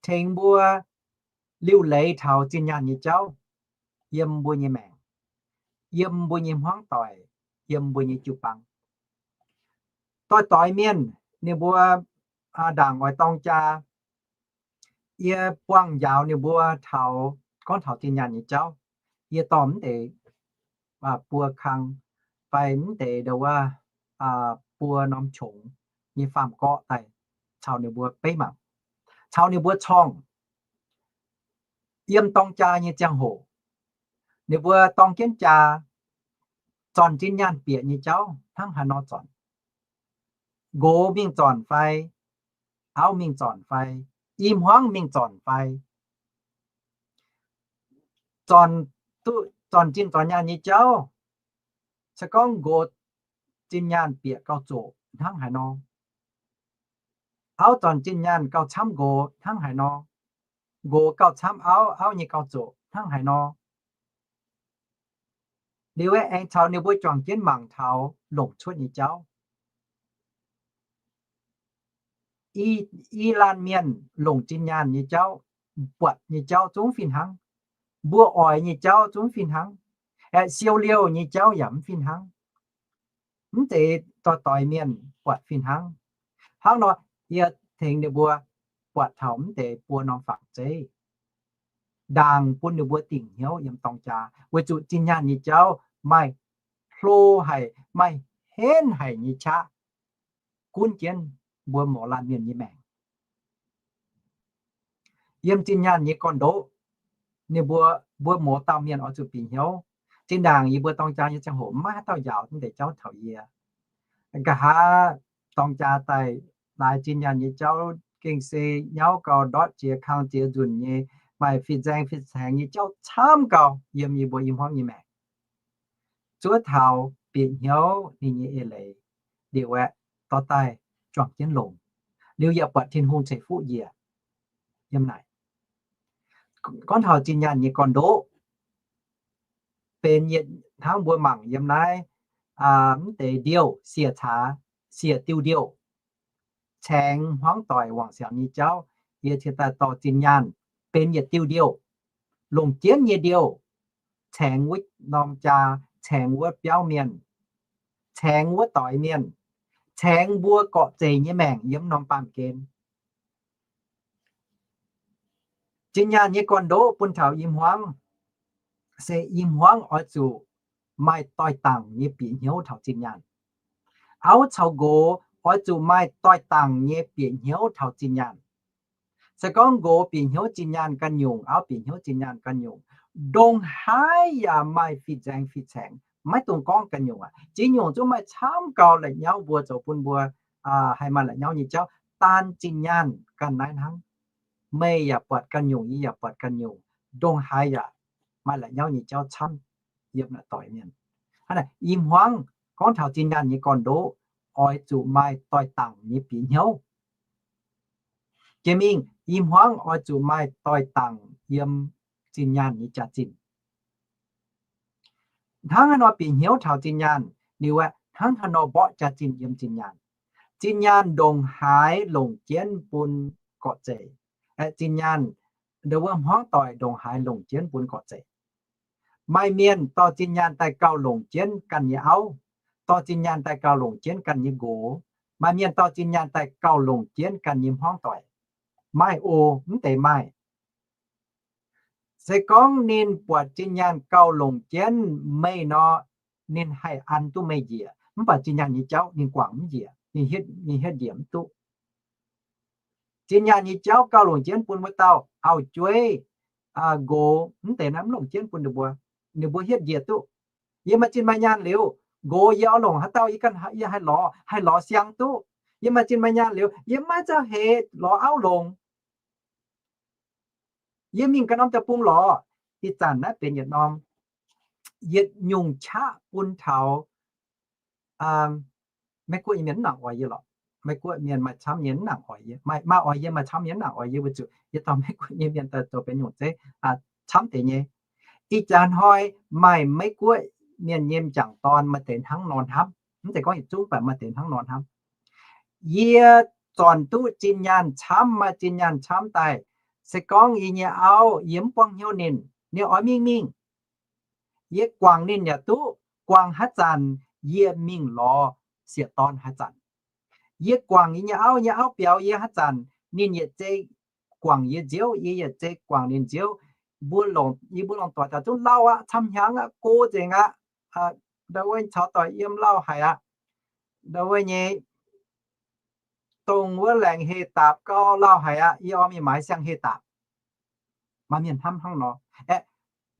tengx mbuo liuc leiz taux zinh nyaanh nyei jauv yiem mbuo nyei maengc, yiem mbuo nyei hmuangv doic, yiem mbuo nyei jiu-baang. Doix-doix mienh ninh mbuo ndaangc oix dorng jaa, yie buangh njaaux ninh mbuo taux, gorngv taux zinh nyaanh nyei jauv, yie dorh mv deix buo kang fai mv deix ndo wuov buo norm qongx nyei faam-gorqv daaih caux ninh mbuo beiv mangc, caux ninh mbuo corngh. Yiem dorng jaa nyei ziangh hoc, ninh mbuo dorng jienv jaa, zornc zinh nyaanh bieqc nyei jauv hnangv haaix nor zornc. Nqox mingh zornc fai, auv mingh zornc fai, i hmuangv mingh zornc fai, zornc, zornc zinh zornc nyaanh nyei jauv, se gorngv nqox zinh nyaanh bieqc gauh zoqc hnangv haaix nor, auv zornc zinh nyaanh gauh camv nqox hnangv haaix nor, nqox gauh camv auv, auv nyei gauh zoqc hnangv haaix nor. Liuz aengx caux ninh mbuo juangc jienv mangc taux longc cuotv nyei jauv. I, i laanh mienh longc zinh nyaanh nyei jauv, buatc nyei jauv zungv fih hnangv. Mbuo oix nyei jauv zungv fih hnangv. Aeqv, siou liouh nyei jauv yaac mv fih hnangv. mv deix doix-doix mienh buatc fih hnangv. Hnangv nor, yie tengx ninh mbuo buatc taux mv deix buo norm fangx zeiv, ndaangc bun ninh mbuo dingc hnyouv yiem dorng jaa, weic zuqc zinh nyaanh nyei jauv maaih hlo haic, maaih henv haic nyei qaqv gunv jienv mbuo mouz laanh mienh nyei maengc. Yiem zinh nyaanh nyei gorn-ndoqv, ninh mbuo, mbuo mouz dauh mienh oix zuqc bieqc hnyouv. Zinh ndaangc yie mbuo dorng jaa nyei ziangh hoc maiv haaix dauh njaaux mv deix jauv taux yie. Nqa'haav dorng jaa daaih laaix zinh nyaanh nyei jauv gengh se nyauv gau, ndortv jiex kang jiex nzunc nyei, maaih fih nzaeng fih caengx nyei jauv camv gau yiem yie mbuo i hmuangv nyei maengc. Zuov taux bieqc hnyouv ninh nyei eix leiz liuz aeqv, dorh daaih juangc jienv longc, liuz yaac buatc Tin-Hungh ceix fuqv njiec. Yiem naaic, gorngv taux zinh nyaanh nyei gorn-ndoqv, benx yietc hnangv mbuo mangc yiem naaiv, mv deix ndiouh, siec caax, siec diuh ndiouh, caengx hmuangv doic wangc siangx nyei jauv. Yie cingx daaih dorh zinh nyaanh benx yietc diuh ndiouh, longc jienv nyei ndiouh, caengx wuov norm jaa, caengx wuov biauv mienh, caengx wuov doix mienh, caengx mbuo gorqv-zeic nyei maengc yiem norm baamh gen. Zinh nyaanh nyei gorn-ndoqv bun taux i hmuangv, se i hmuangv oix zuqc maaih doix-dangc nyei bieqc hnyouv taux zinh nyaanh. Auv caux nqox oix zuqc maaih doix-dangc nyei bieqc hnyouv taux zinh nyaanh. Se gorngv nqox bieqc hnyouv zinh nyaanh ganh nyungc, auv bieqc hnyouv zinh nyaanh ganh nyungc, ndongc haaix yaac maaih fih nzaeng fih caengx, maiv dungx gorngv ganh nyungc aqv. Ziex nyungc zungv maaih camv gau la'nyauv mbuo zoux bun mbuo haih maaih la'nyauv nyei jauv. Daan zinh nyaanh ganh naaiv hnangv. Meih yaac buatc ganh nyungc, yie yaac buatc ganh nyungc, ndongc haaix yaac maaih la'nyauv nyei jauv camv yiem naaic doix mienh. Hnangv naaic i hmuangv gorngv taux zinh nyaanh nyei gorn-ndoqv oix zuqc maaih doix-dangc nyei bieqc hnyouv. Jiex mingh i hmuangv oix zuqc maaih doix-dangc yiem zinh nyaanh nyei jaax-zinh. Hnangv haaix nor bieqc hnyouv taux zinh nyaanh, liuz aeqv, hnangv haaix nor mborqv jaax-zinh yiem zinh nyaanh. Zinh nyaanh ndongc haaix longc jienv bun gorqv-zeic. Aeqv, zinh nyaanh, ndongc wuov hmuangv doic ndongc haaix longc jienv bun gorqv-zeic. Maaih mienh dorh zinh nyaanh daaih gauh longc jienv ganh nyei auv, dorh zinh nyaanh daaih gauh longc jienv ganh nyei nqox. Maaih mienh dorh zinh nyaanh daaih gauh longc jienv ganh nyei hmuangv doic. Maaih oc, mv deix maaih. Se gorngv ninh buatc zinh nyaanh gauh longc jienv meih nor, ninh haih an duqv meih njiec, mv baac zinh nyaanh nyei jauv ninh guangc mv njiec, ninh hietv njiec mv duqv. Zinh nyaanh nyei jauv gauh longc jienv bun wuov dauh auv-jueiv, nqox, mv deix naaiv mv longc jienv bun ninh mbuo, ninh mbuo hietv njiec duqv. Yie maaih zinh maaih nyaanh liuz, nqox yie oix longc haaix dauh yie ganh, yie haih lorz, haih lorz siang duqv. Yie maaih zinh maaih nyaanh liuz, yie maiv zauh heix lorz auv longc. Yie mingh ganh norm deic-bung lorz. Ih zanc naaiv benx yietc norm, yietc nyungc qaqv bun taux Meiv-Guoqv nyei mienh mv nangc oix yie lorqc. Meiv-Guoqv mienh maaih camv nyei mv nangc oix yie, maaih oix yie maaih camv nyei mv nangc oix yie, weic zuqc yie dorh Meiv-Guoqv nyei mienh daaih zoux benx nyungc zeiv, camv deix nyei. Ih jaax hnoi maaih Meiv-Guoqv mienh nyei m'jangc dorn maaih deix hnangv nor hnamv. Mv zeiz gorngv yietc zungv, mv baac maaih deix hnangv nor hnamv. Yie zornc duqv zinh nyaanh camv, maaih zinh nyaanh camv daaih, se gorngv yie nyei auv, yie mv buangv hnyouv ninh, ninh oix mingh mingh. Yie guangc ninh yaac duqv, guangc haaix zanc yie mingh lorz sieqv dorn haaix zanc. Yie guangc yie nyei auv, nyei auv biaux yie haaix zanc, ninh yietc zei guangc yie nziouv, yie yietc zei guangc ninh nziouv. Mbuo longc, yie mbuo longc doic daaih zungv lauh aqv, camv hnyangx aqv, go nzengc aqv. Ndau wuov caux doic yiem lauh haic aqv. Ndau wuov nyei dongh wuov laengz heh daapc gau lauh haic aqv, yie oix mingh maaiz siang-heh daapc. Maaih mienh hnamv hnangv nor. Aeqv,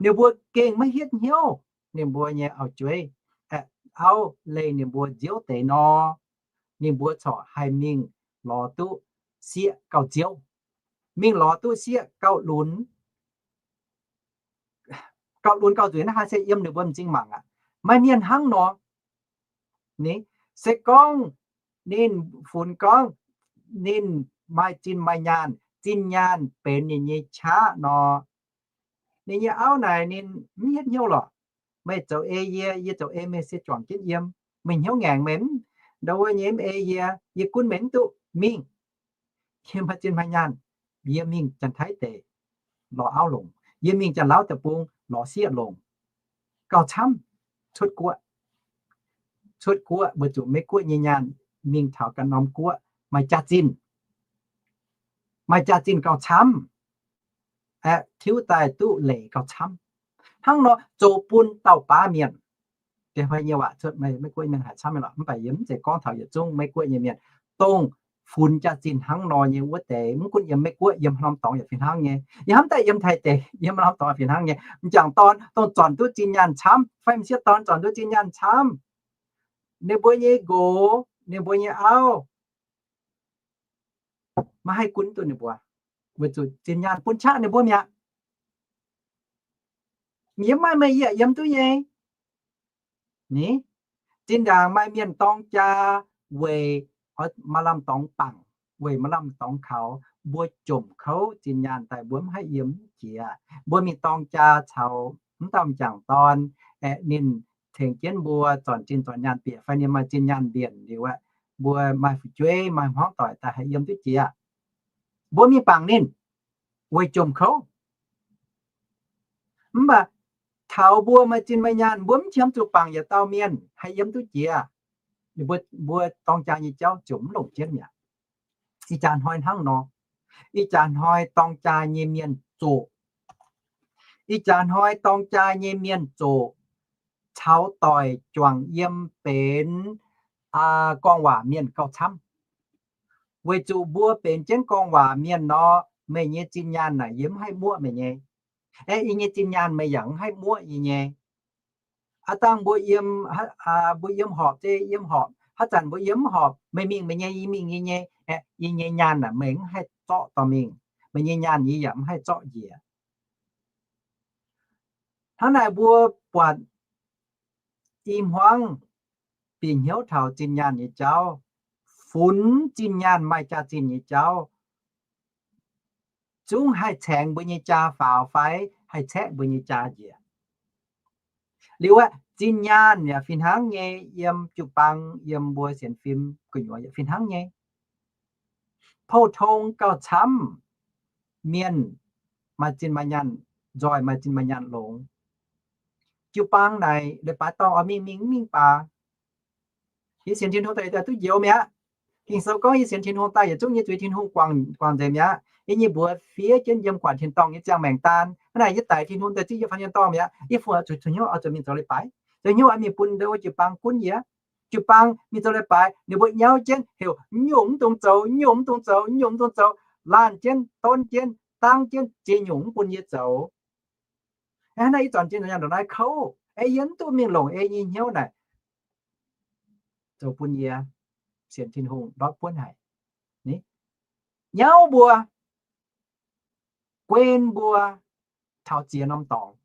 ninh mbuo gengh maiv hietv hnyouv. Ninh mbuo nyei auv-jueiv, aeqv, auv leih ninh mbuo nziouv deix nor, ninh mbuo corc haih mingh lorz duqv sieqv gauh nziouv, mingh lorz duqv sieqv gauh lunx, gauh lunx gauh nzueic naaiv haaix se yiem ninh mbuo m'zing mangc aqv. Maaih mienh hnangv nor. Ni, se gorngv ninh funx gorngv ninh maaih zinh maaih nyaanh, zinh nyaanh benx ninh nyei qaqv nor, ninh nyei auv naaic ninh mv hietv hnyouv lorqc. Meih zoux ei yie, yie zoux ei meih se juangc jienv yiem. Meih hnyouv ngaengc meih mv, ndau wuov nyei mv ei yie, yie gunv meih mv duqv mingh. Yie maaih zinh maaih nyaanh, yie mingh Janx-Taiv deic lorz auv longc, yie mingh Janx-Lauv deic-bung lorz sieqv longc, gauh camv cuotv guoqv. cuotv guoqv, mbuo zuqc Meiv-Guoqv nyei nyaanh mingh taux ganh norm guoqv maaih jaax-zinh, maaih jaax-zinh gauh camv, aeqv, tiuv daaih duqv leic gauh camv. Hnangv nor zoux bun dauh baav mienh, deix hnoi nyei waac cuotv Meiv-Guoqv mienh haiz camv nyei lorqc. Mv baac yie mv zeiz gorngv taux yietc zungv Meiv-Guoqv nyei mienh dongh funx jaax-zinh hnangv nor nyei wuov deix. Mv gunv yiem Meiv-Guoqv, yiem norm dorngx yaac fih hnangv nyei. Yiem haaix daaih yiem Taiv deic, yiem norm dorngx fih hnangv nyei. M'jangc dorn dongh zornc duqv zinh nyaanh camv fai m'sieqv dorn zornc duqv zinh nyaanh camv, ninh mbuo nyei nqox, ninh mbuo nyei auv, maiv haih gunv duqv ninh mbuo, weic zuqc zinh nyaanh bun qaqv ninh mbuo mi'aqv. Yie mv maaih meih yaac yiem duqv nyei. Ni, zinh ndaangc maaih mienh dorng jaa weic maaih lamh dorngx bangc, weic maaih lamh dorngx kaux, mbuo jomc kouv zinh nyaanh daaih mbuo mv haih yiem jiex. Mbuo mingh dorng jaa caux mv dauh m'jangc dorn, aeqv, ninh tengx jienv mbuo zornc zinh zornc nyaanh bieqc fai ninh maaih zinh nyaanh mbienc liuz aqv, mbuo maaih fu'jueiv maaih hmuangv doic daaih haih yiem duqv jiex. Mbuo mingh bangc ninh weic jomc kouv. Mv baac taux mbuo maaih zinh maaih nyaanh, mbuo mv qiemx zuqc bangc yietc dauh mienh haih yiem duqv jiex. Mbuo, mbuo dorng jaa nyei jauv ziouc mv longc jienv mi'aqv. Ih jaax hnoi hnangv nor, ih jaax hnoi dorng jaa nyei mienh zoqc, ih jaax hnoi dorng jaa nyei mienh zoqc caux doic juangc yiem benx gorngv waac mienh gauh camv. Weic zuqc mbuo benx jienv gorngv waac mienh nor, meih nyei zinh nyaanh naaic yie mv haih muoqv meih nyei. Aeqv, yie nyei zinh nyaanh meih yaac mv haih muoqv yie nyei. Aav dangh mbuo yiem, mbuo yiem horpc se yiem horpc, haaix zanc mbuo yiem mv horpc, meih mingh meih nyei, yie mingh yie nyei, aeqv, yie nyei nyaanh naaic meih mv haih zorqv dorh mingh, meih nyei nyaanh yie yaac mv haih zorqv njiec. Hnangv naaic mbuo buatc i hmuangv bieqc hnyouv taux zinh nyaanh nyei jauv, funx zinh nyaanh maaih jaax-zinh nyei jauv, zungv haih caengx mbuo nyei jaa faaux fai haih caeqv mbuo nyei jaa njiec. Liuz aqv, zinh nyaanh yaac fih hnangv nyei, yiem jiu-baang, yiem mbuo sienx fim gu'nyuoz yaac fih hnangv nyei. Pou-tong gauh camv, mienh maaih zinh maaih nyaanh nzoih, maaih zinh maaih nyaanh longx. Jiu-baang naaic leiz-baaix dorngh oix mingh mingh mv mingh baac, yie sienx Tin-Hungh daaih yietc dauh duqv njoux mi'aqv. Ging-Sou gorngv yie sienx Tin-Hungh daaih yietc zungv nyei zuiz Tin-Hungh guangc, guangc nzengc mi'aqv. Yie nyei mbuox fiev jienv yiem guangc tin-dorngh nyei ziangh maengc daan. Hnangv naaic yie daic Tin-Hungh daaih zipv yie faanh tin-dorngh mi'aqv. Yie fungc zuqc, zuqc hnyouv oix zuqc mingh zoux leiz-baaix, zuqc hnyouv oix mingh bun wuov jiu-baang gunv yie. Jiu-baang mingh zoux leiz-baaix, ninh mbuo nyauv jienv heuc, nyungc mv dungx zoux, nyungc mv dungx zoux, nyungc mv dungx zoux, laanh jienv, donv jienv, dangv jienv, ziex nyungc mv bun yie zoux. Hnangv naaiv yie zornc zinh nyaanh ndongc naaiv kouv, ei yie mv duqv mingh longc ei nyei hnyouv naaic zoux bun yie sienx Tin-Hungh ndortv buonv haic. Nyauv mbuo, guen mbuo taux ziex norm dorngx.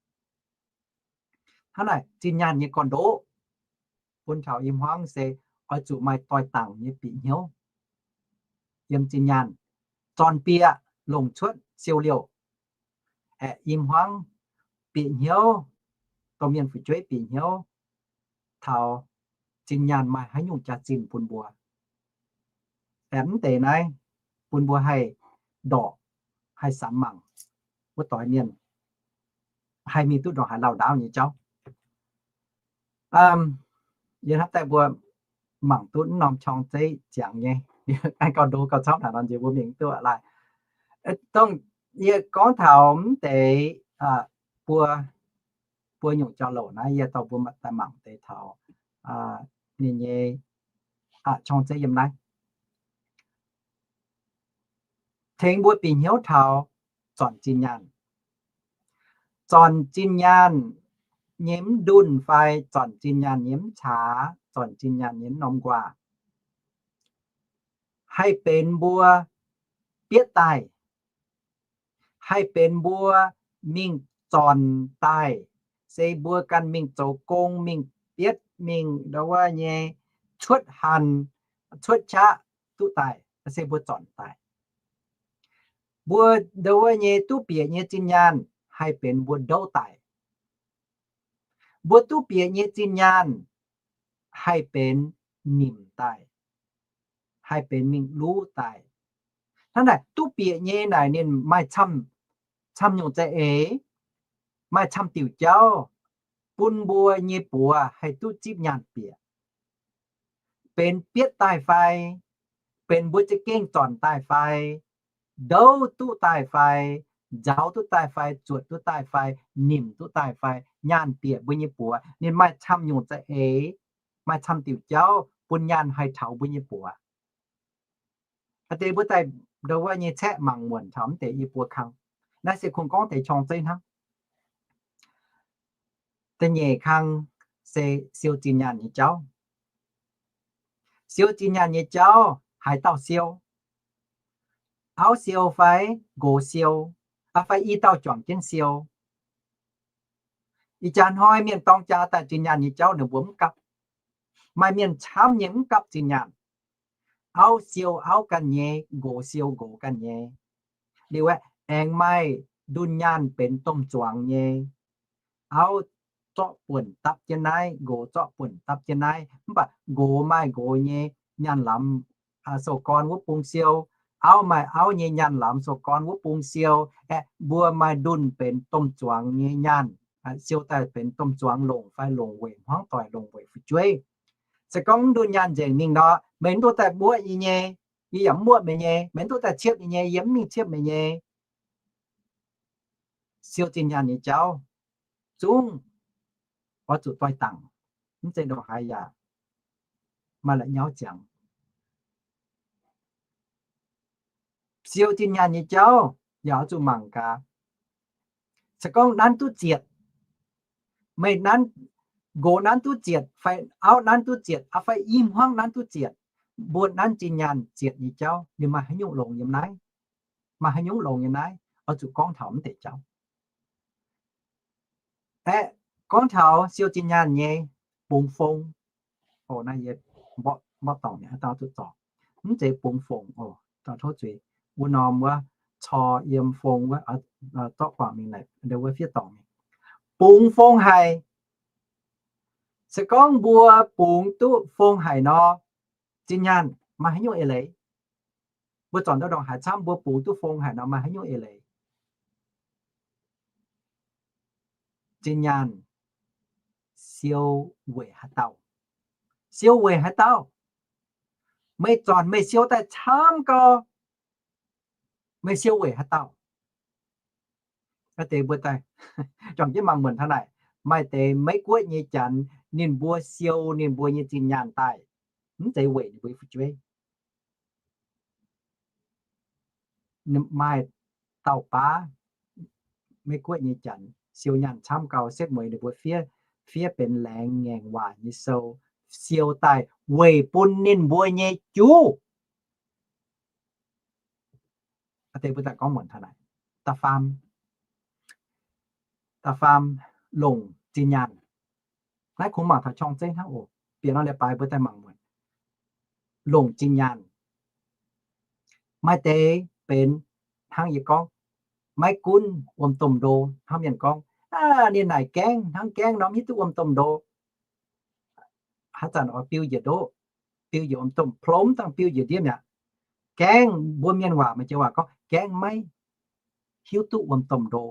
Hnangv naaic zinh nyaanh nyei gorn-ndoqv bun taux i hmuangv se oix zuqc maaih doix-dangc nyei bieqc hnyouv yiem zinh nyaanh, zornc bieqc longc cuotv siou-liouh. Aeqv, i hmuangv bieqc hnyouv, domh mienh fu'jueiv bieqc hnyouv taux zinh nyaanh maaih haaix nyungc jaax-zinh bun mbuo. Aeqv, mv deix naaiv bun mbuo haih ndorqc, haih samx mangc wuov doix mienh haih mingh duqv ndongc haaix lauh ndaauv nyei jauv. Yie hnamv daaih mbuo mangc duqv mv norm qorng zeiv ziangx nyei. Aengx gauh ndo gauh camv naaic nor nziex mbuo mingh duqv laaih. Dongh yie gorngv taux mv deix buo, buo nyungc jauv-louc naaiv, yie dorh mbuo daaih mangc deix taux ninh nyei qorng zeiv yiem naaiv. Tengx mbuo bieqc hnyouv taux zornc zinh nyaanh. Zornc zinh nyaanh nyei mv ndunh fai zornc zinh nyaanh nyei mv caax, zornc zinh nyaanh nyei mv norm nquaah, haih benx mbuo bietv daaih, haih benx mbuo mingh zornc daaih, se mbuo ganh mingh zoux gong, mingh bietv, mingh ndo wuov nyei cuotv hanc, cuotv qaqv duqv daaih, se mbuo zornc daaih. Mbuo ndo wuov nyei duqv bieqc nyei zinh nyaanh haih benx mbuo ndouv daic. Mbuo duqv bieqc nyei zinh nyaanh haih benx nimc daaih, haih benx mingh luv daaih. Hnangv naaic duqv bieqc nyei naaic ninh maaih camv, camv nyungc za'eix, maaih camv diuc jauv bun mbuo nyei buoz haih duqv zipv nyaanh bieqc. benx bietv daaih fai, benx mbuo za'gengh zornc daaih fai, ndouv duqv daaih fai, nzaaux duqv daaih fai, zuotc duqv daaih fai, nimc duqv daaih fai, nyaanh bieqc mbuo nyei buoz, ninh maaih camv nyungc za'eix, maaih camv diuc jauv bun nyaanh haih taux mbuo nyei buoz. Aa deix mbuo daaih ndo wuov nyei caeqv mangc muonc taux mv deix yie mbuo kang. Naaiv se kungx gorngv deix qorng zeiv hnangv. Da'nyeic kang se siou zinh nyaanh nyei jauv. Siou zinh nyaanh nyei jauv haaix dauh siou? Auv siou fai nqox siou, fai i dauh juangc jienv siou? Ih jaax hnoi mienh dorng jaa daaih zinh nyaanh nyei jauv ninh mbuo mv gapv. Maaih mienh camv nyei mv gapv zinh nyaanh. Auv siou auv ganh nyei, nqox siou nqox ganh nyei. Liuz aeqv, aengx maaih ndunh nyaanh benx domh zuangx nyei. Auv zorqv buonc dapv jienv naaiv, nqox zorqv buonc dapv jienv naaiv, mv baac nqox maaih nqox nyei nyaanh lamz sou-gorn wuov bung siou, auv maaih auv nyei nyaanh lamz sou-gorn wuov bung siou, aeqv, mbuo maaih ndunh benx domh zuangx nyei nyaanh, siou daaih benx domh zuangx longc fai longc weic hmuangv doic, longc weic fu'jueiv. Se gorngv mv ndunh nyaanh nzengc mingh nor, meih mv duqv daaih muoqv yie nyei, yie yaac mv muoqv meih nyei. Meih mv duqv daaih ciepv yie nyei, yie mv mingh ciepv meih nyei. Siou zinh nyaanh nyei jauv zungv oix zuqc doix-dangc, mv zeiz ndongc haaix yaac maaih la'nyauv ziangx. Siou zinh nyaanh nyei jauv yaac oix zuqc mangc gaax. Se gorngv nanv duqv zietc, meih nanv, nqox nanv duqv zietc fai auv nanv duqv zietc fai i hmuangv nanv duqv zietc, mbuo nanv zinh nyaanh zietc nyei jauv ninh maaih haaix nyungc longx yiem naaiv? Maaih haaix nyungc longx yiem naaiv? Oix zuqc gorngv taux mv deix jauv. Aeqv, gorngv taux siou zinh nyaanh nyei bungx fong. Naaiv yie mborqv dorngc mi'aqv, zuqc zorc. Mv zeiz bungx fong oc, tov zuiz. Wuov norm wuov cor yiem fong wuov, zorqv guangc mingh naaic, wuov fiev dorngc mingh. Bungx fong haic. Se gorngv mbuo bungx duqv fong haic nor, zinh nyaanh maaih haaix nyungc eix leiz? Mbuo zornc ndau ndongc haaix camv, mbuo bungx duqv fong haic nor maaih haaix nyungc eix leiz? Zinh nyaanh siou weic haaix dauh? Siou weic haaix dauh? Meih zornc meih siou daaih camv gau, meih siou weic haaix dauh? Aa deix mbuo daaih juangc jienv mangc muonc taux naaic, maaih deix Meiv-Guoqv nyei Janx ninh mbuo siou ninh mbuo nyei zinh nyaanh daaih, mv zeiz weic ninh mbuo fu'jueiv. Maaih dauh baav Meiv-Guoqv nyei Janx siou nyaanh camv gau, setv mueiz ninh mbuo fiev, fiev benx laengz ngaengc waac nyei sou, siou daaih weic bun ninh mbuo nyei juv. Aa deix mbuo daaih gorngv muonc taux naaic, da'faam, da'faam longc zinh nyaanh. Naaiv kungx mangc taux qorng zeiv hnangv oc. Bieqc nor leiz-baaix mbuo daaih mangc muonc. Longc zinh nyaanh. Maaih deix benx hnangv yie gorngv, maiv gunv wuom domh ndo, hnangv mienh gorngv, aa, ninh naaic gaengv, hnangv gaengv norm hiuv duqv wuom domh ndo. Haaix zanc oix biu njiec ndoqv, biu njiec wuom domh plomv dangh biu njiec ndiev mi'aqv. Gaengv, mbuo mienh waac maaih joux waac gorngv gaengv maiv hiuv duqv wuom domh ndo.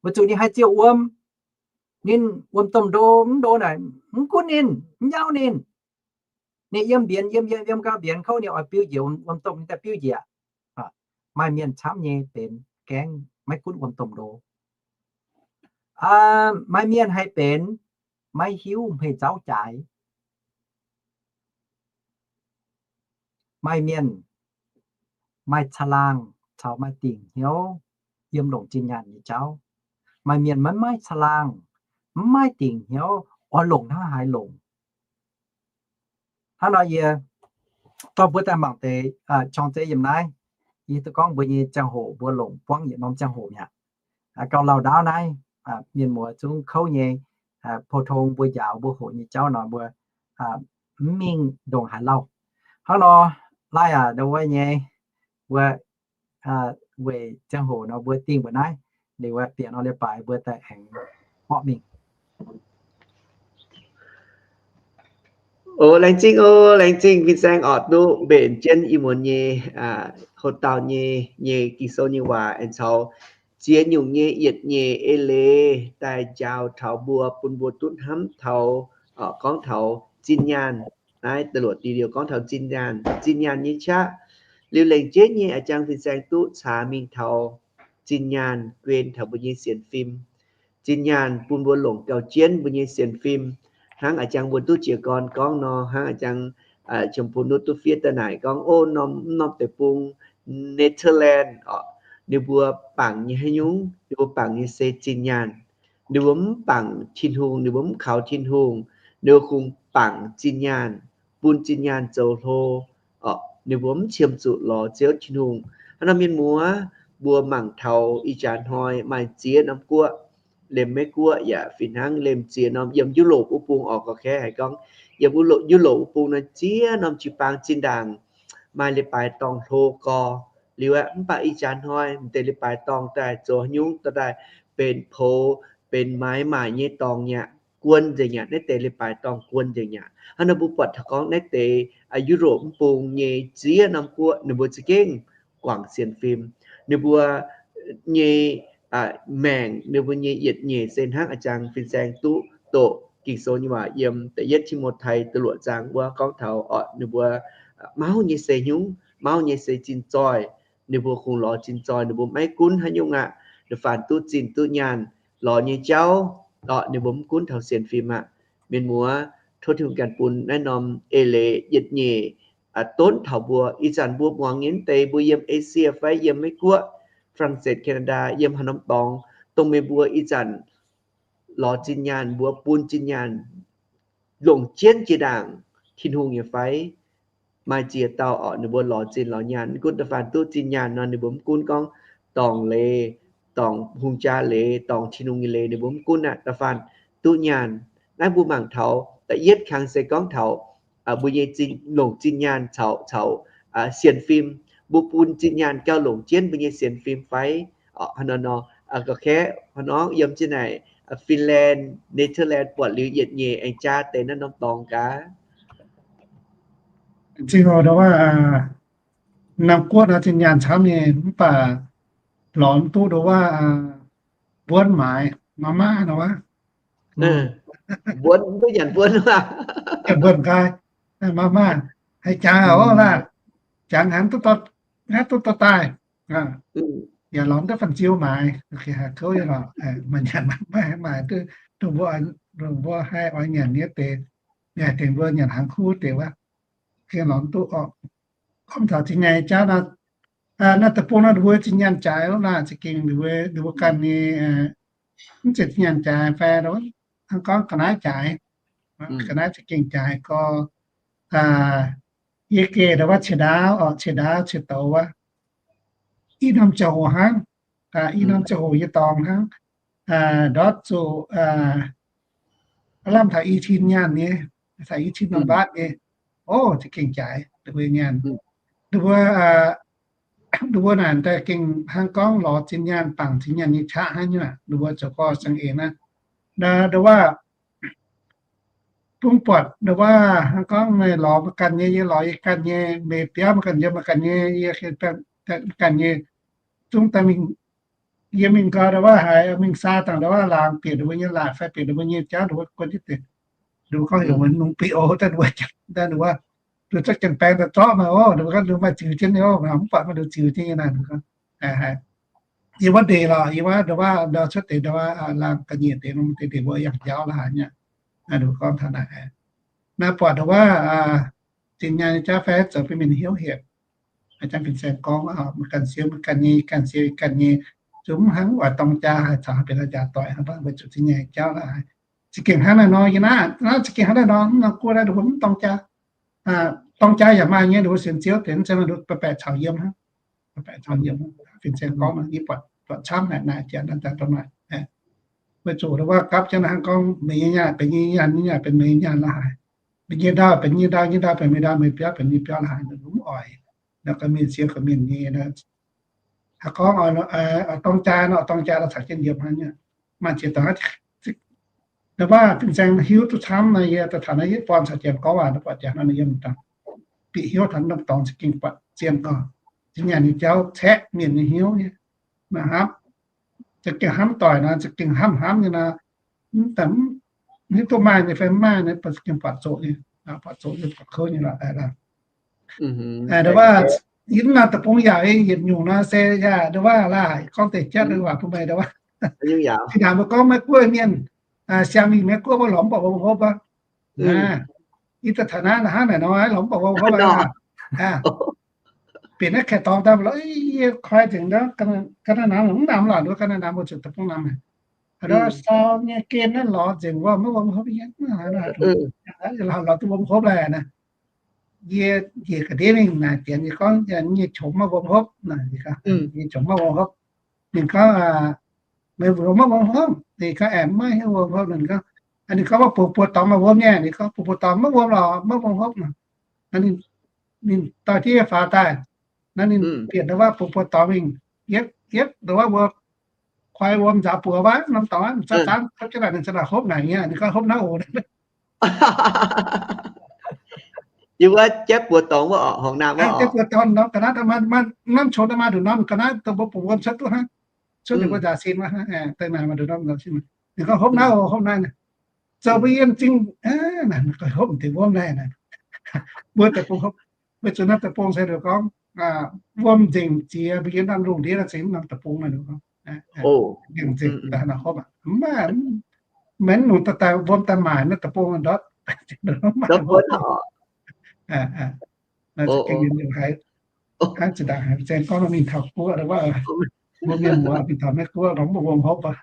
Weic zuqc ninh haih ziouc wuom, ninh wuom domh ndo mv ndo naaic mv gunv ninh, mv nyauv ninh. Ninh yiem mbienx, yiem, yiem, yiem gau mbienx kouv, ninh oix biu njiec wuom domh, ninh daaih biu njiec. Maaih mienh camv nyei benx gaengv maiv gunv wuom domh ndo. Maaih mienh haih benx maiv hiuv hmei nzauv jaaix. Maaih mienh maaih caangh laangh caux maaih dingc hnyouv yiem longc zinh nyaanh nyei jauv. Maaih mienh maiv maaih caangh laangh, mv maaih dingc hnyouv, oix longc hnangv haaix longc. Hnangv nor yie dorh mbuo daaih mangc deix qorng zeiv yiem naaiv. Yie duqv gorngv mbuo nyei ziangh hoc mbuo longc buangv yietc norm ziangh hoc mi'aqv. Gauh lauh ndaauv naaiv, mienh muoz zungv kouv nyei, pou-tong mbuo njaaux mbuo hoqc nyei jauv nor mbuo mv mingh ndongc haaix lauh. Hnangv nor, laih aac, ndau wuov nyei, mbuo weic ziangh hoc nor mbuo dingh mbuo naaiv, liuz bieqc nor leiz-baaix mbuo daaih aengx mborqv mingh. O, laengz zingh o, laengz zingh Fin-Saeng oc, duqv mbenc jienv ih muonz nyei houv dauh nyei, nyei Ging-Sou nyei waac aengx caux ziex nyungc nyei yietc nyeic eix leiz daaih njaaux taux mbuo, bun mbuo duqv hnamv taux, gorngv taux zinh nyaanh, Naaiv da'luoqc diuh liuz gorngv taux zinh nyaanh, zinh nyaanh nyei qaqv. Liuz lengc jeiv nyei a'jang fin-saeng duqv caax mingh taux zinh nyaanh guen taux mbuo nyei sienx fim. Zinh nyaanh bun mbuo longc gauh jienv mbuo nyei sienx fim. Hnangv a'jang mbuo duqv jiez gorn gorngv nor, hnangv a'jang Qiemx Bun Nuotv duqv fiev daaih naaic gorngv, o, norm, norm deic-bung Netherlands oc, ninh mbuo bangc nyei haaix nyungc? Ninh mbuo bangc nyei se zinh nyaanh. Ninh mbuo mv bangc Tin-Hungh, ninh mbuo mv kaux Tin-Hungh, ninh mbuo kungx bangc zinh nyaanh, bun zinh nyaanh zoux hlo. Oc, ninh mbuo mv qiemx zuqc lorz Ziouv Tin-Hungh. Hnangv nor mienh muoz, mbuo mangc taux ih jaax hnoi maaih ziex norm guoqv, liemh Meiv Guoqv yaac fih hnangv, liemh ziex norm yiem Yuv-Lopc wuov bung oc, gorngv kaeqv haiz gorngv yiem Yuv-Lopc wuov bung nor, ziex norm jiu-baang zinh ndaangc maaih leiz-baaix dorngh hlo gorx. Liuz aeqv, mv baac ih jaax hnoi m'deix leiz-baaix dorngh daaih zoux haaix nyungc, dorh daaih benx poux, benx maaiz maaic nyei dorngh nyaqc, guon nzengc nyaqc. Naaiv deix leiz-baaix dorngh guon nzengc nyaqc. Hnangv nor mbuo buatc taux gorngv naaiv deix Yuv-Lopc wuov bung nyei ziex norm guoqv ninh mbuo za'gengh guangc sienx fim. Ninh mbuo nyei maengc, ninh mbuo nyei yietc nyeic se hnangv a'jang fin-saeng duqv doqc Ging-Sou nyei waac yiem da'yietv Ti^mo^tai da'luoqc zaang wuov gorngv taux oc, ninh mbuo mauv nyei se haaix nyungc? Mauv nyei se zinh zoih. Ninh mbuo kungx lorz zinh zoih, ninh mbuo maiv gunv haaix nyungc aqv. Ninh faanh duqv zinh duqv nyaanh, lorz nyei jauv oc, ninh mbuo mv gunv taux sienx fim aqv. Mienh muoz, tov Tin-Hungh ganh bun naaiv norm eix leiz yietc nyeic donv taux mbuo. Ih zanc mbuo muangx nyei deix mbuo yiem Esie fai yiem Meiv Guoqv, France, Canada, yiem haaix norm dorngx, dongh meih mbuo ih zanc lorz zinh nyaanh, mbuo bun zinh nyaanh longc jienv jiex ndaangc Tin-Hungh nyei fai? Maaih ziex dauh oc, ninh mbuo lorz zinh lorz nyaanh, mv gunv da'faanh duqv zinh nyaanh nor, ninh mbuo mv gunv gorngv dorngc leiz, dorngc hungh jaa leiz, dorngc Tin-Hungh nyei leiz, ninh mbuo mv gunv aqv. Da'faanh duqv nyaanh. Naaiv mbuo mangc taux da'yietv kang se gorngv taux mbuo nyei zinh, longc zinh nyaanh caux, caux sienx fim. Mbuo bun zinh nyaanh gauh longc jienv mbuo nyei sienx fim fai? Oc, hnangv nor, ga'kaeqv hnangv nor yiem jienv naaic Finland, Netherlands buatc liuz yietc nyeic aengx jaa deix naaiv norm dorngx gaax. Zinh hnoi ndo wuov, norm guoqv nor zinh nyaanh camv nyei, mv baac lorz mv duqv ndo wuov, mbuonv maaiz, mama ndo wuov. Mbuonv, mbuonv nyanc mbuonv, nyanc mbuonv nqaai, mama, haiz jangx oc laah, jangx hnangv duqv dorh daaih, yaac lorz mv duqv fan-ziu maaiz, haiz kouv nyei lorqc, maaih nyanc maiv maaih, dongh mbuo, dongh mbuo haih oix nyanc nyei deix, yaac dengh mbuo nyanc hnaangx kuv deix wuov, gengh lorz mv duqv oc. Gorngv taux zinh nyaanh nyei jauv nor, naaiv deic-bung nor ninh mbuo zinh nyaanh jaaix lorqc, za'gengh ninh mbuo, ninh mbuo ganh nyei, mv zeiz zinh nyaanh jaaix fai, hnangv gorngv ga'naaiv jaaix, ga'naaiv za'gengh jaaix gorx. Yie geh ndo wuov ciex ndaauv oc, ciex ndaauv ciex douz wuov, i norm ziangh hoc hnangv, i norm ziangh hoc yie dorngx hnangv, ndortv zuqc lamh taux i cin nyaanh nyei, taux i cin norm mbaatv nyei. O, za'gengh jaaix ninh mbuo nyaanh. Ninh mbuo, ninh mbuo naaic daaih gengh hnangv gorngv lorz zinh nyaanh, bangc zinh nyaanh nyei qaqv hnangv nyei aqv. Ninh mbuo zoux gorx-youz eix naaiv, ndo wuov, bungx buatc ndo wuov hnangv gorngv meih lorz meih ganh nyei, yie lorz yie ganh nyei, meih biauv meih ganh, yie meih ganh nyei, yie ganh nyei, zungv daaih mingh, yie mingh gau ndo wuov haiz mingh saa dangh ndo wuov laangz bieqc ninh mbuo nyei laatc fai bieqc ninh mbuo nyei jauv, ninh mbuo guon jienv deix, ninh mbuo gorngv heuc mbuo nungx bieqc oc, daaih ninh mbuo, daaih ninh mbuo, ninh mbuo za'gengh baeng daaih zorqv meih oc, ninh mbuo gorngv ninh mbuo maaih ziux jienv nyei oc, mv buatc meih nduqc ziux jienv nyei naaic. Yie wuov ndeic lorqc, yie wuov ndo wuov ndo cuotv deix ndo wuov laangz ga'nyiec deix, deix mbuo yangh jauv la'haaix nyei. Ninh mbuo gorngv taux naaic, naaiv buatc ndo wuov zinh nyaanh nyei jauv fai zoux bun mienh hiuv hietc. A'jang fin-saeng gorngv, meih ganh siou meih ganh nyei, ganh siou yie ganh nyei, zungv mv hnangv oix dorng jaa haaix caux haaix benx jaax doic hnangv, weic zuqc zinh nyaanh nyei jauv la'haaix. Za'gengh hnangv naaiv nor, yie naaiv, naaiv za'gengh hnangv naaiv nor, mv nor guoqv naaiv ninh mbuo mv dorng jaa. Dorng jaa yaac maaih nyei, ninh mbuo sienx Ziouv deix, mv zeiz maaih ninh mbuo baeqc baeqc caux yiem hnangv, baeqc baeqc caux yiem. Fin-saeng gorngv, yie buatc, buatc camv haic naaic, jiex naaiv daaih dongh naaic. Weic zuqc ndo wuov gapv jienv hnangv gorngv meih nyei nyaanh benx yie nyei nyaanh, yie nyei nyaanh benx meih nyei nyaanh la'haaix. Meih nyei ndau benx nyei ndau, nyei ndau benx meih ndau, meih biauv benx nyei biauv la'haaix, ninh mbuo mv oix. Naaiv gorngv mienh siou gorngv mienh nyei, haaix gorngv dorng jaa nor, dorng jaa nor caux jienv yiem hnangv nyei. Maaih ziex dauh ndo wuov fin-saeng hiuv duqv camv nor, yie daaih taux naaiv yietv born caux janx gorngv waac, buatc janx nor yiem dangh bieqc hiuv taux norm dorngx za'gengh buatc zien gorngv zinh nyaanh nyei jauv caeqv mienh nyei hnyouv nyei. Maaih hnamv, za'gengh hnamv doic nor, za'gengh hnamv hnamv nyei nor, mv daaih, mv hiuv duqv maaih nyei fai mv maaih nyei, za'gengh buatc zoqc nyei. Buatc zoux nyei, buatc kouv nyei lorqc. Nduov wuov, yie mv nangc deic-bung yaac yietc nyungc nor se yaac nduov wuov laaix gorngv deix jatv waac bun meih nduov wuov. Zinh ndaangc mbuo gorngv Meiv Guoqv mienh, siang mingh Meiv Guoqv mbuo lorz mv buatc wuom hopv aqv. Yie daaih taux naaiv hnangv naaic nor, lorz mv buatc wuom hopv aqv. Bieqc naaiv kaeqv dorngx daaih lorz, yie koi nzengc ga'naaiv namx mv namx lorqc, nduov ga'naaiv namx mbuo zuqc deic-bung namx. A'ndorv sau nyei gen naaiv lorz nzengc wuov, maiv wuom hopv nyei. Lorz duqv wuom hopv laeh naaic. Yie njiec ga'ndiev mingh naaic, dienx yie gorngv nyei qomx maiv wuom hopv. Nyei qomx maiv wuom hopv. Ninh gorngv, meih mbuo maiv wuom hopv? Ninh gorngv, aengx maiv hiuv wuom hopv. Ninh gorngv, ninh gorngv maiv buoz-buoz dorngx maaih wuom nyei. Ninh gorngv buoz-buoz dorngx maiv wuom lorqc, maiv wuom hopv. Ninh dorh jienv yie faaux daaih, naaiv ninh bieqc nduov wuov buoz-buoz dorngx mingh, yietv yietv nduov wuov mbuo koi wuom nzaaux buoz wuov norm dorngx, za'zaanv hopv jienv naaic, ninh za'naaic hopv naaic nyei. Ninh gorngv hopv naaiv oc. Yie wuov jaiv buoz dorngx wuov oc, horngc naamh wuov, jaiv buoz dorngx norm ga'naaiv, norm qongx daaih maaih nduqc norm ga'naaiv dongh mbuo bungx wuom cuotv duqv hnangv. Cuotv ninh mbuo nzaaux sin wuov, daaih maaih nduqc norm nzaaux sin. Ninh gorngv hopv naaiv oc, hopv naaiv. Zoux mbuo yiem zingh, hopv deix wuom naaiv. Mbuo deic-bung hopv, mbuo zuqc naaiv deic-bung se gorngv wuom nzengc ziex mbuo yiem naaiv lungh ndiev naaiv zingh norm deic-bung naaiv. Nzengc zingh hopv aqv. Maiv nungx daaih wuom daaih maaic naaiv deic-bung ndortv. Hnangv zinh ndaangc haiz saeng gorngv mingh taux guoqv, mbuo mienh muoz mingh taux Meiv Guoqv lorz mv buatc wuom hopv aqv.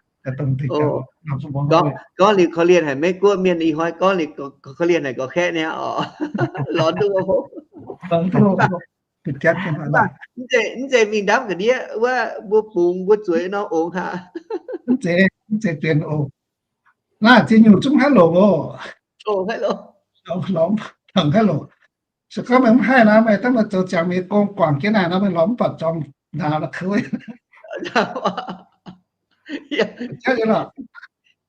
Gorngv liuz korv-lienh haic, Meiv Guoqv mienh ih hnoi gorngv liuz korv-lienh haic gorqv-kaeqv niaa oc. Lorz duqv wuom hopv. Mv zeiz mingh ndamv ga'ndiev wuov mbuo bungx mbuo zueiz nor ongx haic. Mv zeiz, mv zeiz benx oc. Naaiv ziex nyungc zungv haaix loc oc. Lorz mv buatc haaix loc. Se gorngv meih mv haih nor, meih dangh meih zoux ziangx mienh gong guangc jienv naaic nor, meih lorz mv buatc zorngx ndaauv la'kuv.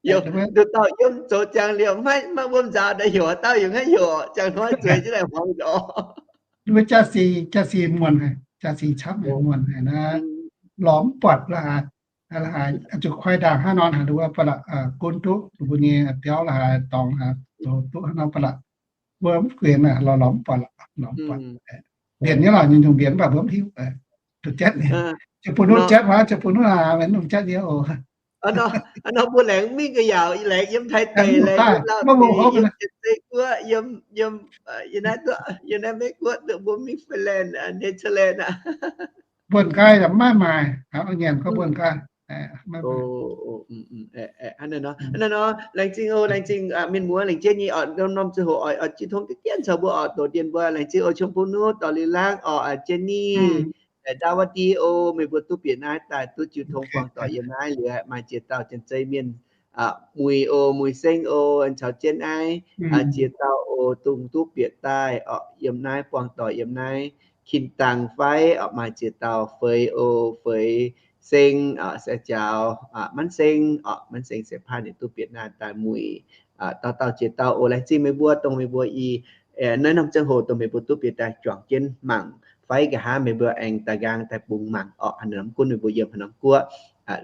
Nduqc dauh yiem zoux ziangx liemh maiv maaih wuom nzaaux daaih heuc dauh yaac maiv heuc, ziangh hnoi zueiz jienv daaih hmuangx nzorc. Mbuo jaa-sic, jaa-sic muonc haic, jaa-sic camv haic, muonc haic naaiv, lorz mv buatc la'haaix. Zuqc koi ndaangc hnangv nor haaix nduov ba'laqc, gunv duqv mbuo nyei biauv la'haaix dorngx zoux duqv hnangv nor ba'laqc. Mbuo mv guenx lorz lorz mv buatc, lorz mv buatc. Mbienc nyei lorqc, nyungc-nyungc mbienc mv baac mbuo mv hiuv. Duqv jatv, ziouc bun nuqv jatv waac, ziouc bun nuqv aac, mv nungx jatv nyei oc. Nor mbuo laengz mingh ga'yaauc, laengz yiem Taiv deic, laengz yiem Lauv deic, yiem Janx-Zei guoqv, yiem, yiem, yiem naaiv duqv, yiem naaiv Meiv Guoqv, duqv mbuo mingh Finland, Netherlands aqv. Mbuonx gaax yaac mv maaih maaic, nyanc gorngv mbuonx gaax. Hnangv naaiv nor, laengz zingh oc, laengz zingh mienh muoz, laengz jienv nyei oc, norm ziangh hoc oix, oix jiu tong diqv dien caux mbuo oc, doqc dien mbuo. Laengz zingh oc, Qiong Bung Nuqv, Dorh Liuz Laangv oc, Jenny, Ndaa Wa Di oc, meih mbuo duqv bieqc naaiv daaih duqv jiu tong buangh doic yiem naaiv liuz, maaih ziex dauh Janx-Zei mienh, Muiz oc, Muiz Seng oc, caux Jienv Aiv, ziex dauh oc, dongh duqv bieqc daaih oc, yiem naaiv buangh doic yiem naaiv. Kin Dang fai oc, maaih ziex dauh Feix oc, Feix Seng oc, se jaaux Manv Seng oc, Manv Seng se paaiv ninh duqv bieqc naaiv daaih muic. Dauh dauh ziex dauh oc, laengz zingh meih mbuo, dongh meih mbuo i naaiv norm ziangh hoc dongh meih mbuo duqv bieqc daaih juangc jienv mangc fai nqa'haav meih mbuo aengx daaih nqaang daaih bungx mangc oc, haaix norm gunv meih mbuo yiem haaix norm guoqv.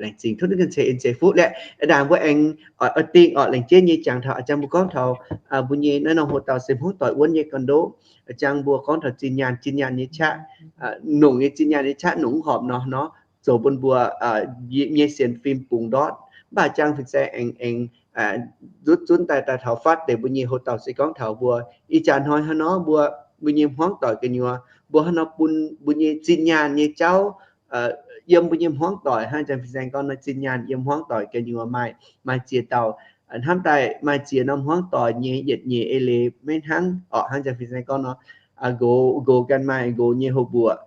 Laengz zingh tov ninh ganh ceix en ceix fuqv liuz, ih ndaangc mbuo aengx oix dingh oc, laengz jienv nyei jangx taux, a'jang mbuo gorngv taux mbuo nyei naaiv norm hoc dauh se hmuangv doic wuonv nyei ganh ndoqv, a'jang mbuo gorngv taux zinh nyaanh, zinh nyaanh nyei qaqv, nongc nyei zinh nyaanh nyei qaqv nongc mv horpc nor, nor zoux bun mbuo nyei sienx fim bungx ndortv. Mv baac jang fin-saeng aengx, aengx zutv zunv daaih, daaih taux fatv deix mbuo nyei hoc dauh se gorngv taux mbuo ih jaax hnoi hnangv nor mbuo, mbuo nyei hmuangv doic gu'nyuoz, mbuo hnangv nor bun mbuo nyei zinh nyaanh nyei jauv yiem mbuo nyei hmuangv doic, hnangv jang fin-saeng gorngv nor, zinh nyaanh yiem hmuangv doic gu'nyuoz maaih, maaih ziex dauh hnamv daaih maaih ziex norm hmuangv doic nyei yietc nyeic eix leiz maiv hnangv oc, hnangv jang fin-saeng gorngv nor, nqox, nqox ganh maaih nqox nyei houc mbuoqc,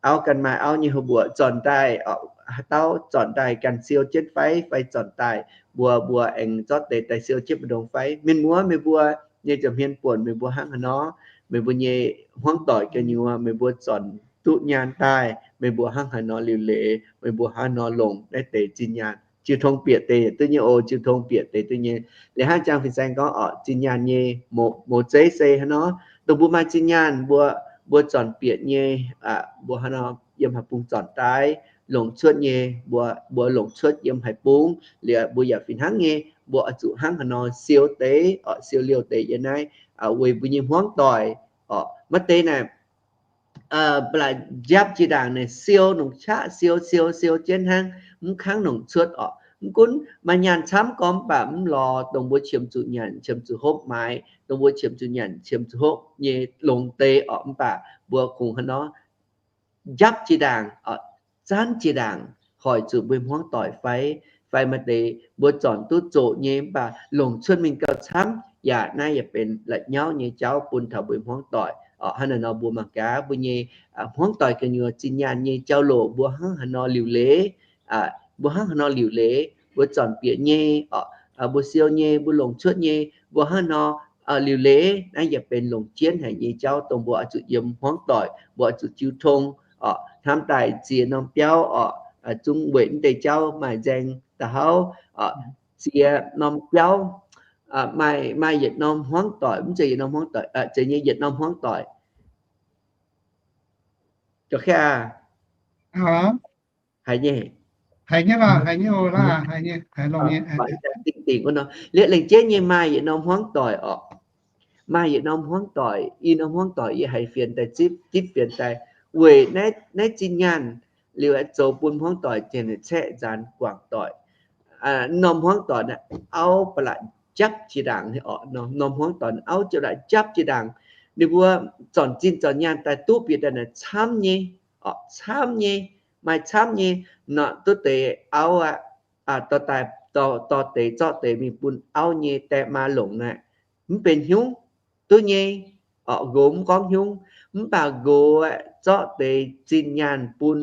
auv ganh maaih auv nyei houc mbuoqc, zornc daaih, haaix dauh zornc daaih ganh siou jienv fai, fai zornc daaih mbuo, mbuo aengx zorqv deix daaih siou jienv mbu'ndongx fai. Mienh muoz, meih mbuo nyei nza'hmien buonc meih mbuo hnangv haaix nor, meih mbuo nyei hmuangv doic gu'nyuoz meih mbuo zornc duqv nyaanh daaih, meih mbuo hnangv haaix nor liuc leiz, meih mbuo hnangv haaix nor longc naaiv deix zinh nyaanh. Jiu tong bieqc deix duqv nyei oc, jiu tong bieqc deix duqv nyei. Liuz hnangv jang fin-saeng gorngv oc, zinh nyaanh nyei mouz zeiv se hnangv nor, dongh mbuo maaih zinh nyaanh mbuo, mbuo zornc bieqc nyei, mbuo hnangv nor yiem haaix bung zornc daaih, longc cuotv nyei, mbuo, mbuo longc cuotv yiem haaix bung, liuz mbuo yaac fih hnangv nyei mbuo oix zuqc hnangv haaix nor siou deix, oc, siou liouh deix yiem naaiv, weic mbuo nyei hmuangv doic, oc, maaih deix naaic, ba'laqc njapv jiex ndaangc naaic siou nongc qaqv siou siou siou jienv hnangv, mv kangv nongc cuotv oc. Mv gunv maaih nyaanh camv gorngv mv baac mv lorz dongh mbuo qiemx zuqc nyanc, qiemx zuqc hopv maaiz, dongh mbuo qiemx zuqc nyanc, qiemx zuqc hopv nyei longx deix oc, mv baac mbuo kungx haaix nor njapv jiex ndaangc, zanv jiex ndaangc, hoic zuqc mbuo hmuangv doic fai, fai maaih deix mbuo zornc duqv zoqc nyei mv baac longc cuotv mingh gauh camv, yaac naaiv yaac benx la'nyauv nyei jauv bun taux mbuo hmuangv doic oc. Hnangv naaiv nor mbuo mangc gaax mbuo nyei hmuangv doic gu'nyuoz zinh nyaanh nyei jauv loc mbuo hnangv haaix nor liuc leiz, mbuo hnangv haaix nor liuc leiz, mbuo zornc bieqc nyei oc, mbuo siou nyei, mbuo longc cuotv nyei, mbuo hnangv haaix nor liuc leiz, naaiv yaac benx longc jienv haic nyei jauv dongh mbuo oix zuqc yiem hmuangv doic, mbuo oix zuqc jiu tong oc. Hnamv daaih ziex norm biauv oc, zungv weic mv deix jauv maaih nzaeng da'hauv oc. Ziex norm biauv, maaih, maaih yietc norm hmuangv doic, mv zeiz yietc norm hmuangv doic, zeiz nyei yietc norm hmuangv doic. Haiz nyei, haiz nyei, dingh dingh wuov nor. Liuz lengc jeiv nyei maaih yietc norm hmuangv doic oc. Maaih yietc norm hmuangv doic, i norm hmuangv doic yie haiz fienx daaih zipv, zipv fienx daaih weic naaiv zinh nyaanh liuz aeqv, zoux bun hmuangv doic janx caeqv nzaanx guangc doic. Norm hmuangv doic naaiv auv ba'laqc njapv jiex ndaangc oc. Norm hmuangv doic auv ba'laqc njapv jiex ndaangc. Ninh mbuo zornc zinh zornc nyaanh daaih duqv bieqc daaih naaic camv nyei oc, camv nyei, maaih camv nyei. Nor duqv deix auv aqv, dorh daaih, dorh deix zorqv deix mingh bun auv nyei die maa longc naaic, mv benx hnyouv duqv nyei oc. Nqox mv gorngv hnyouv, mv baac nqox zorqv deix zinh nyaanh bun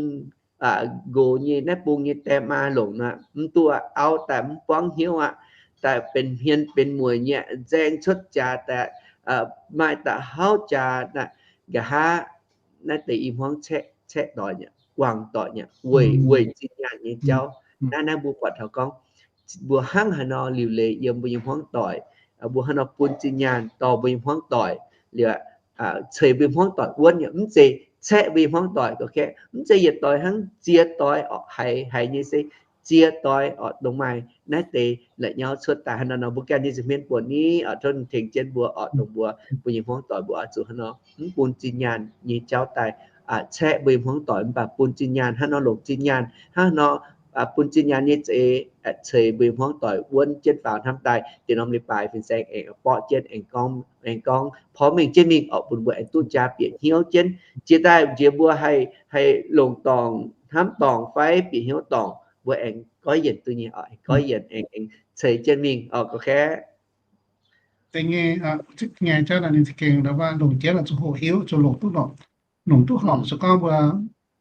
nqox nyei naaiv bung nyei die maa longc nor, mv duqv, auv daaih mv buangv hnyouv aqv. Daaih benx hmien benx mueic nyei, nzaeng cuotv jaax daaih, maaih da'hauv jaax, nqa'haav naaiv deix i hmuangv caeqv doic nyei, guangc doic nyei, weic, weic zinh nyaanh nyei jauv. Naaiv, naaiv mbuo buatc taux gorngv mbuo hnangv haaix nor liuc leiz yiem mbuo nyei hmuangv doic, mbuo hnangv haaix nor bun zinh nyaanh dorh mbuo nyei hmuangv doic, liuz ceix mbuo nyei hmuangv doic wuonv nyei, mv zeiz caeqv mbuo nyei hmuangv doic. Mv zeiz yietc doix hnangv, ziex doix oc, haiz, haiz nyei se ziex doix oc, dongh maaih naaiv deix la'nyauv cuotv daaih. Hnangv naaiv nor mbuo ganh nyei nza'hmien buonc ni oc, tov ninh tengx jienv mbuo oc, dongh mbuo, mbuo nyei hmuangv doic mbuo oix zuqc hnangv nor mv bun zinh nyaanh nyei jauv daaih caeqv mbuo nyei hmuangv doic, mv baac bun zinh nyaanh hnangv nor longc zinh nyaanh, hnangv nor bun zinh nyaanh nyei za'eix ceix mbuo nyei hmuangv doic wuonv jienv faaux. Hnamv daaih deix norm leiz-baaix fin-saeng aengx borqv jienv, aengx gorngv, aengx gorngv porv mengh jienv mingh oc, bun mbuo aengx duqv jaa bieqc hnyouv jienv. Jiex daaih jiex mbuo haih, haih longc dorngc, hnamv dorngc fai bieqc hnyouv dorngc, mbuo aengx goiv yienc duqv nyei oc, aengx goiv yienc, aengx, aengx ceix jienv mingh oc, gorngv kaeqv. Deix nyei, nyei jauv naaiv ninh za'gengh longc jienv zuqc hoqc hiuv, zuqc longc duqv, longc duqv horpc. Se gorngv mbuo,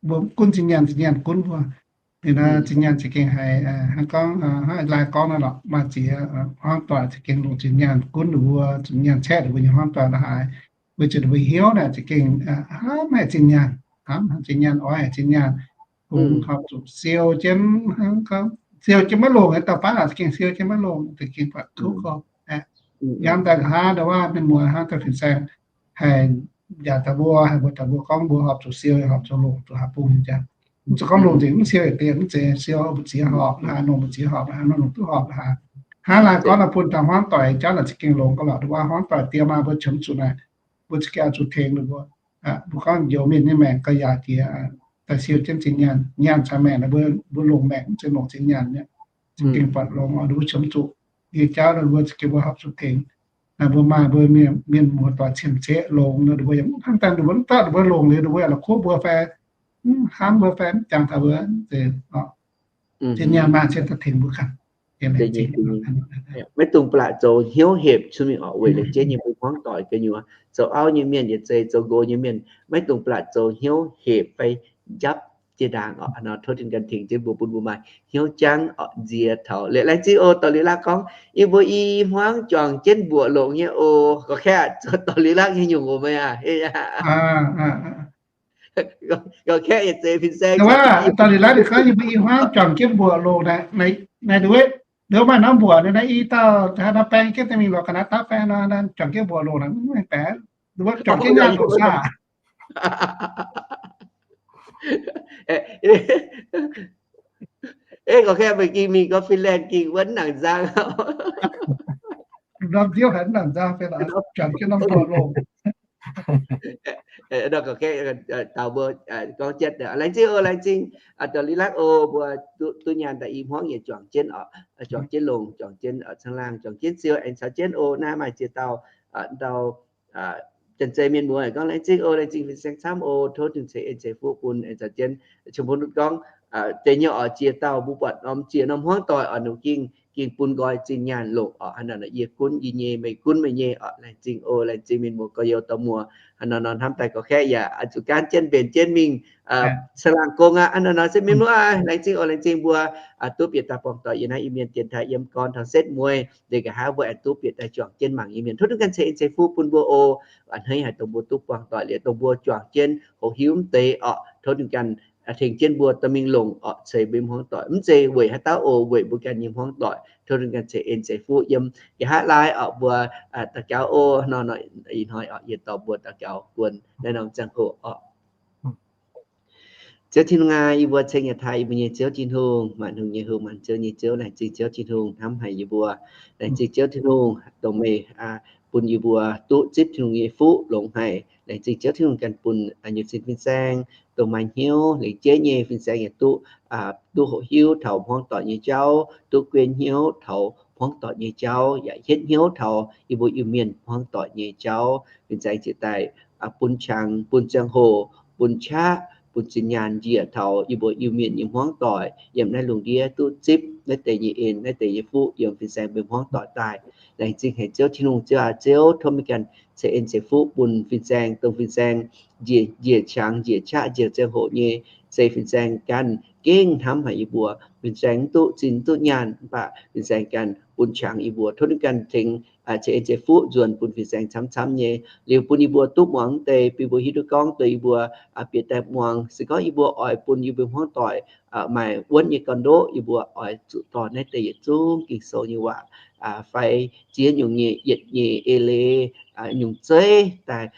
mbuo gunv zinh nyaanh, zinh nyaanh gunv mbuo, ninh zinh nyaanh za'gengh haiz, hnangv gorngv, hnangv lai gorngv naaiv lorqc, maaih ziex hmuangv doic za'gengh longc zinh nyaanh gunv ninh mbuo, zinh nyaanh caeqv ninh mbuo nyei hmuangv doic la'haaix, weic zuqc ninh mbuo hnyouv naaic za'gengh hnamv haic zinh nyaanh, hnamv haic zinh nyaanh, oix haic zinh nyaanh, kungx horpc zuqc siou jienv, hnangv gorngv siou jienv maiv longc, dauh baav za'gengh siou jienv maiv longc, za'gengh buatc kuv gorx aqv. Yiem daaih nqa'haav ndau wuov mienh muoz hnangv daaih fin-saeng haih yaac daaih mbuo, haih mbuo daaih mbuo gorngv mbuo horpc zuqc siou, horpc zuqc longc zuqc haaix bung nyei jaax. Mv zuqc gorngv longc nzengc mv siou yietc diemv, mv zeiz siou mbu'ziex horpc la'haaix, longc mbu'ziex horpc la'haaix, longc duqv horpc la'haaix. Hnangv naaiv gorngv naaiv bun taux hmuangv doic jauv naaic za'gengh longx gauh lorqc. Ndau wuov hmuangv doic die maa mbuo qiemx zuqc naaic, mbuo za'gengh oix zuqc tengx ninh mbuo. Mbuo gorngv njoux mienh nyei maengc gauh yaac jiex daaih siou jienv zinh nyaanh, nyaanh caux maengc, mbuo, mbuo longc maengc mv zeiz longc zinh nyaanh nyei. Za'gengh buatc longx oc, ninh mbuo qiemx zuqc nyei jauv ninh mbuo za'gengh mbuo horpc zuqc tengx. Mbuo maaih mbuo mienh, mienh muoz-doic cien-ceqv longx nor, ninh mbuo yaac mv hnamv daaih ninh mbuo mv dorh ninh mbuo longc liuz, ninh mbuo yaac la'kuqv mbuo fai mv hnamv mbuo fai mv jangx taux mbuo. Zinh nyaanh maaih cien daaih tengx mbuo ganh. Maiv dungx ba'laqc zoux hnyouv hepc cuotv mingh oc, weic lengc jeiv nyei mbuo hmuangv doic gu'nyuoz. Zoux auv nyei mienh yaac zeiz, zoux nqox nyei mienh, maiv dungx ba'laqc zoux hnyouv hepc fai njapv jiex ndaangc oc. Nor tov Tin-Hungh ganh tengx jienv mbuo, bun mbuo maaih hnyouv jangv oc, nziex taux liuz laengz zingh oc. Dauh Li Lakv gorngv, yie mbuo i hmuangv juangc jienv mbuoqc longc nyei oc. Gorngv kaeqv, zoux dauh Li Lakv nyei nyungc oc meih aac. Gorngv kaeqv yietc zeiz fin-saeng. Dauh Li Lakv ninh gorngv yie mbuo i hmuangv juangc jienv mbuoqc longc naaic, naaic, naaic, wuov, maaih norm mbuoqc naaiv, i dauh haaix nor baeng jienv daaih mingh lorz Gaa^naa^daa fai nor, juangc jienv mbuoqc longc naaic, mv mengh baeqc. Wuov juangc jienv nyaanh longc saah? Eh, gorqv-kaeqv meih ging mingh gorngv Finland ging wuov nangc nzang. Norm nziouv haic nangc nzang, juangc jienv norm dorngx longc. Gorqv-kaeqv dau mbuo gorngv jienv, laengz zingh oc, laengz zingh dorh Li Lakv oc, mbuo duqv nyaanh daaih i hmuangv yietc juangc jienv oc, juangc jienv longc, juangc jienv caangh laangh, juangc jienv ziou, aengx caux jienv oc. Naaiv maaih ziex dauh, dauh Janx-Zei mienh muoz gorngv, laengz zingh oc, laengz zingh fin-saeng camv oc, tov Tin-Hungh ceix en ceix fuqv bun, aengx caux jienv Qiemx Bun Lutv gorngv, deix nyei oc, ziex dauh mbuo buatc norm ziex norm hmuangv doic oc, ninh ging, ging bun nqoi zinh nyaanh longc oc. Hnangv naaic nor yie gunv yie nyei, meih gunv meih nyei oc. Laengz zingh oc, laengz zingh mienh muoz gorx-youz dorh muoz. Hnangv naaiv nor hnamv daaih gorqv-kaeqv yaac zuqc gaanv jienv mbenc jienv mingh caangh laangh gong aqv. Hnangv naaiv nor se mienh muoz, laengz zingh oc, laengz zingh mbuo duqv bieqc daaih buangh doic yiem naaiv Iu-Mienh dienx taaih yiem gorn taux setv mueiz, liuz nqa'haav mbuo aengx duqv bieqc daaih juangc jienv mangc Iu-Mienh. Tov Tin-Hungh ganh ceix en ceix fuqv bun mbuo oc. A'hneiv haic dongh mbuo duqv buangh doic liuz, dongh mbuo juangc jienv hoqc hiuv mv deix oc, tov Tin-Hungh ganh tengx jienv mbuo dorh mingh longc oc, ceix mbuo nyei hmuangv doic. Mv zeiz weic haaix dauh oc, weic mbuo ganh nyei hmuangv doic. Tov Tin-Hungh ganh ceix en ceix fuqv yiem nqa'haav laai oc, mbuo daux gaux oc. Hnangv naaiv nor ih hnoi oc, yie dorh mbuo daux gaux guon naaiv norm ziangh hoc oc. Ziouv Tin-Hungh aac, yie mbuo ceng yietc taaih yie mbuo nyei Ziouv Tin-Hungh, maanc hungh nyei hungh, maanc ziouv nyei Ziouv. Laengz zingh Ziouv Tin-Hungh hnamv haic yie mbuo. Laengz zingh Ziouv Tin-Hungh dongh meih bun yie mbuo duqv zipv Tin-Hungh nyei fuqv longx haic. Laengz zingh Ziouv Tin-Hungh ganh bun nyei sin fin-saeng dongh maaih hnyouv lengc jeiv nyei fin-saeng yaac duqv, duqv hoqc hiuv taux hmuangv doic nyei jauv, duqv guei hnyouv taux hmuangv doic nyei jauv, yaac hietv hnyouv taux yie mbuo Iu-Mienh hmuangv doic nyei jauv. Fin-saeng ziouc daaih bun qangx, bun ziangh hoc, bun qaqv, bun zinh nyaanh njiec taux yie mbuo Iu-Mienh nyei hmuangv doic yiem naaiv lungh ndiev duqv zipv naaiv deix nyei en, naaiv deix nyei fuqv yiem fin-saeng mbuo hmuangv doic daaih. Laengz zingh haic Ziouv Tin-Hungh. Ziouv aac, Ziouv tov meih ganh ceix en ceix fuqv bun fin-saeng, dongh fin-saeng njiec, njiec qangx, njiec qaqv, njiec ziangh hoc nyei, se fin-saeng ganh gengh hnamv haic yie mbuo. Fin-saeng mv duqv zinh mv duqv nyaanh, mv baac fin-saeng ganh bun qangx yie mbuo. Tov ninh ganh tengx ceix en ceix fuqv nzuonx bun fin-saeng camv-camv nyei, liuz bun yie mbuo duqv muangx deix, bun yie mbuo hiuv duqv gorngv dongh yie mbuo bieqc daaih muangx. Se gorngv yie mbuo oix bun yie mbuo hmuangv doic maaih wuonv nyei gorn-ndoqv, yie mbuo oix zuqc dorh naaiv deix yietc zungv Ging-Sou nyei waac fai ziex nyungc nyei yietc nyei eix leiz, nyungc zeiv daaih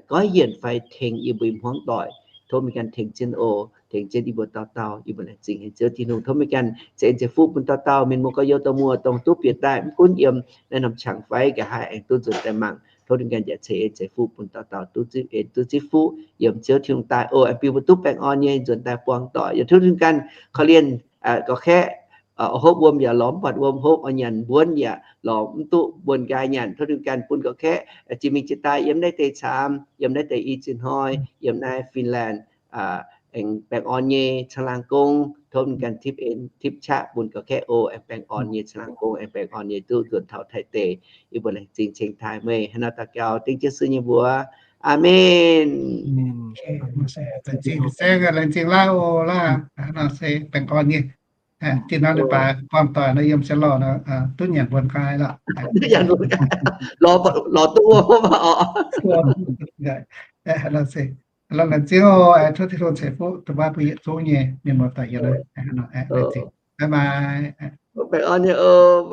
goiv yienc fai tengx yie mbuo hmuangv doic. Tov meih ganh tengx jienv oc, tengx jienv yie mbuo dauh dauh. Yie mbuo laengz zingh haic Ziouv Tin-Hungh. Tov meih ganh ceix en ceix fuqv bun dauh dauh mienh muoz gorx-youz dorh muoz dongh duqv bieqc daaih, mv gunv yiem naaiv norm qangx fai nqa'haav, aengx duqv nzuonx daaih mangc. Tov ninh ganh yaac ceix en ceix fuqv bun dauh dauh duqv zipv en duqv zipv fuqv yiem Ziouv Tin-Hungh daaih oc. Aengx bun mbuo duqv baengh orn nyei nzuonx daaih buangh doic. Yaac tov ninh ganh korv-lienh gorx-kaeqv, hopv wuom yaac lorz mv buatc wuom, hopv oix nyanc mbuonv yaac lorz mv duqv mbuonv nqaai nyanc. Tov ninh ganh bun gorx-kaeqv jiex mingh jiex daaih yiem naaiv deix caamx, yiem naaiv deix i ziex hnoi, yiem naaiv Finland, aengx baengh orn nyei caangh laangh gong. Tov ninh ganh tipv en tipv qaqv bun gorx-kaeqv oc. Aengx baengh orn nyei caangh laangh gong, aengx baengh orn nyei duqv nzuonx taux Taiv deic. Yie mbuo laengz zingh ceng taaih meih hnangv naaiv daux gaux dengv Ziouv Yesu nyei mbuox. Aamen. Laengz zingh Laauv oc, Laauv nor se baengh orn nyei. Dinh hnoi leiz-baaix buangh doic nor yiem se lorh nor duqv nyanc mbuonv nqaai lorqc. Lorz duqv wuom oc. Laengz zingh oc, tov Tin-Hungh ceix fuqv dongh mbuo yietc zungv nyei mienh muoz doic yiem naaiv. Laengz zingh. Bye bye. Baengh orn nyei oc.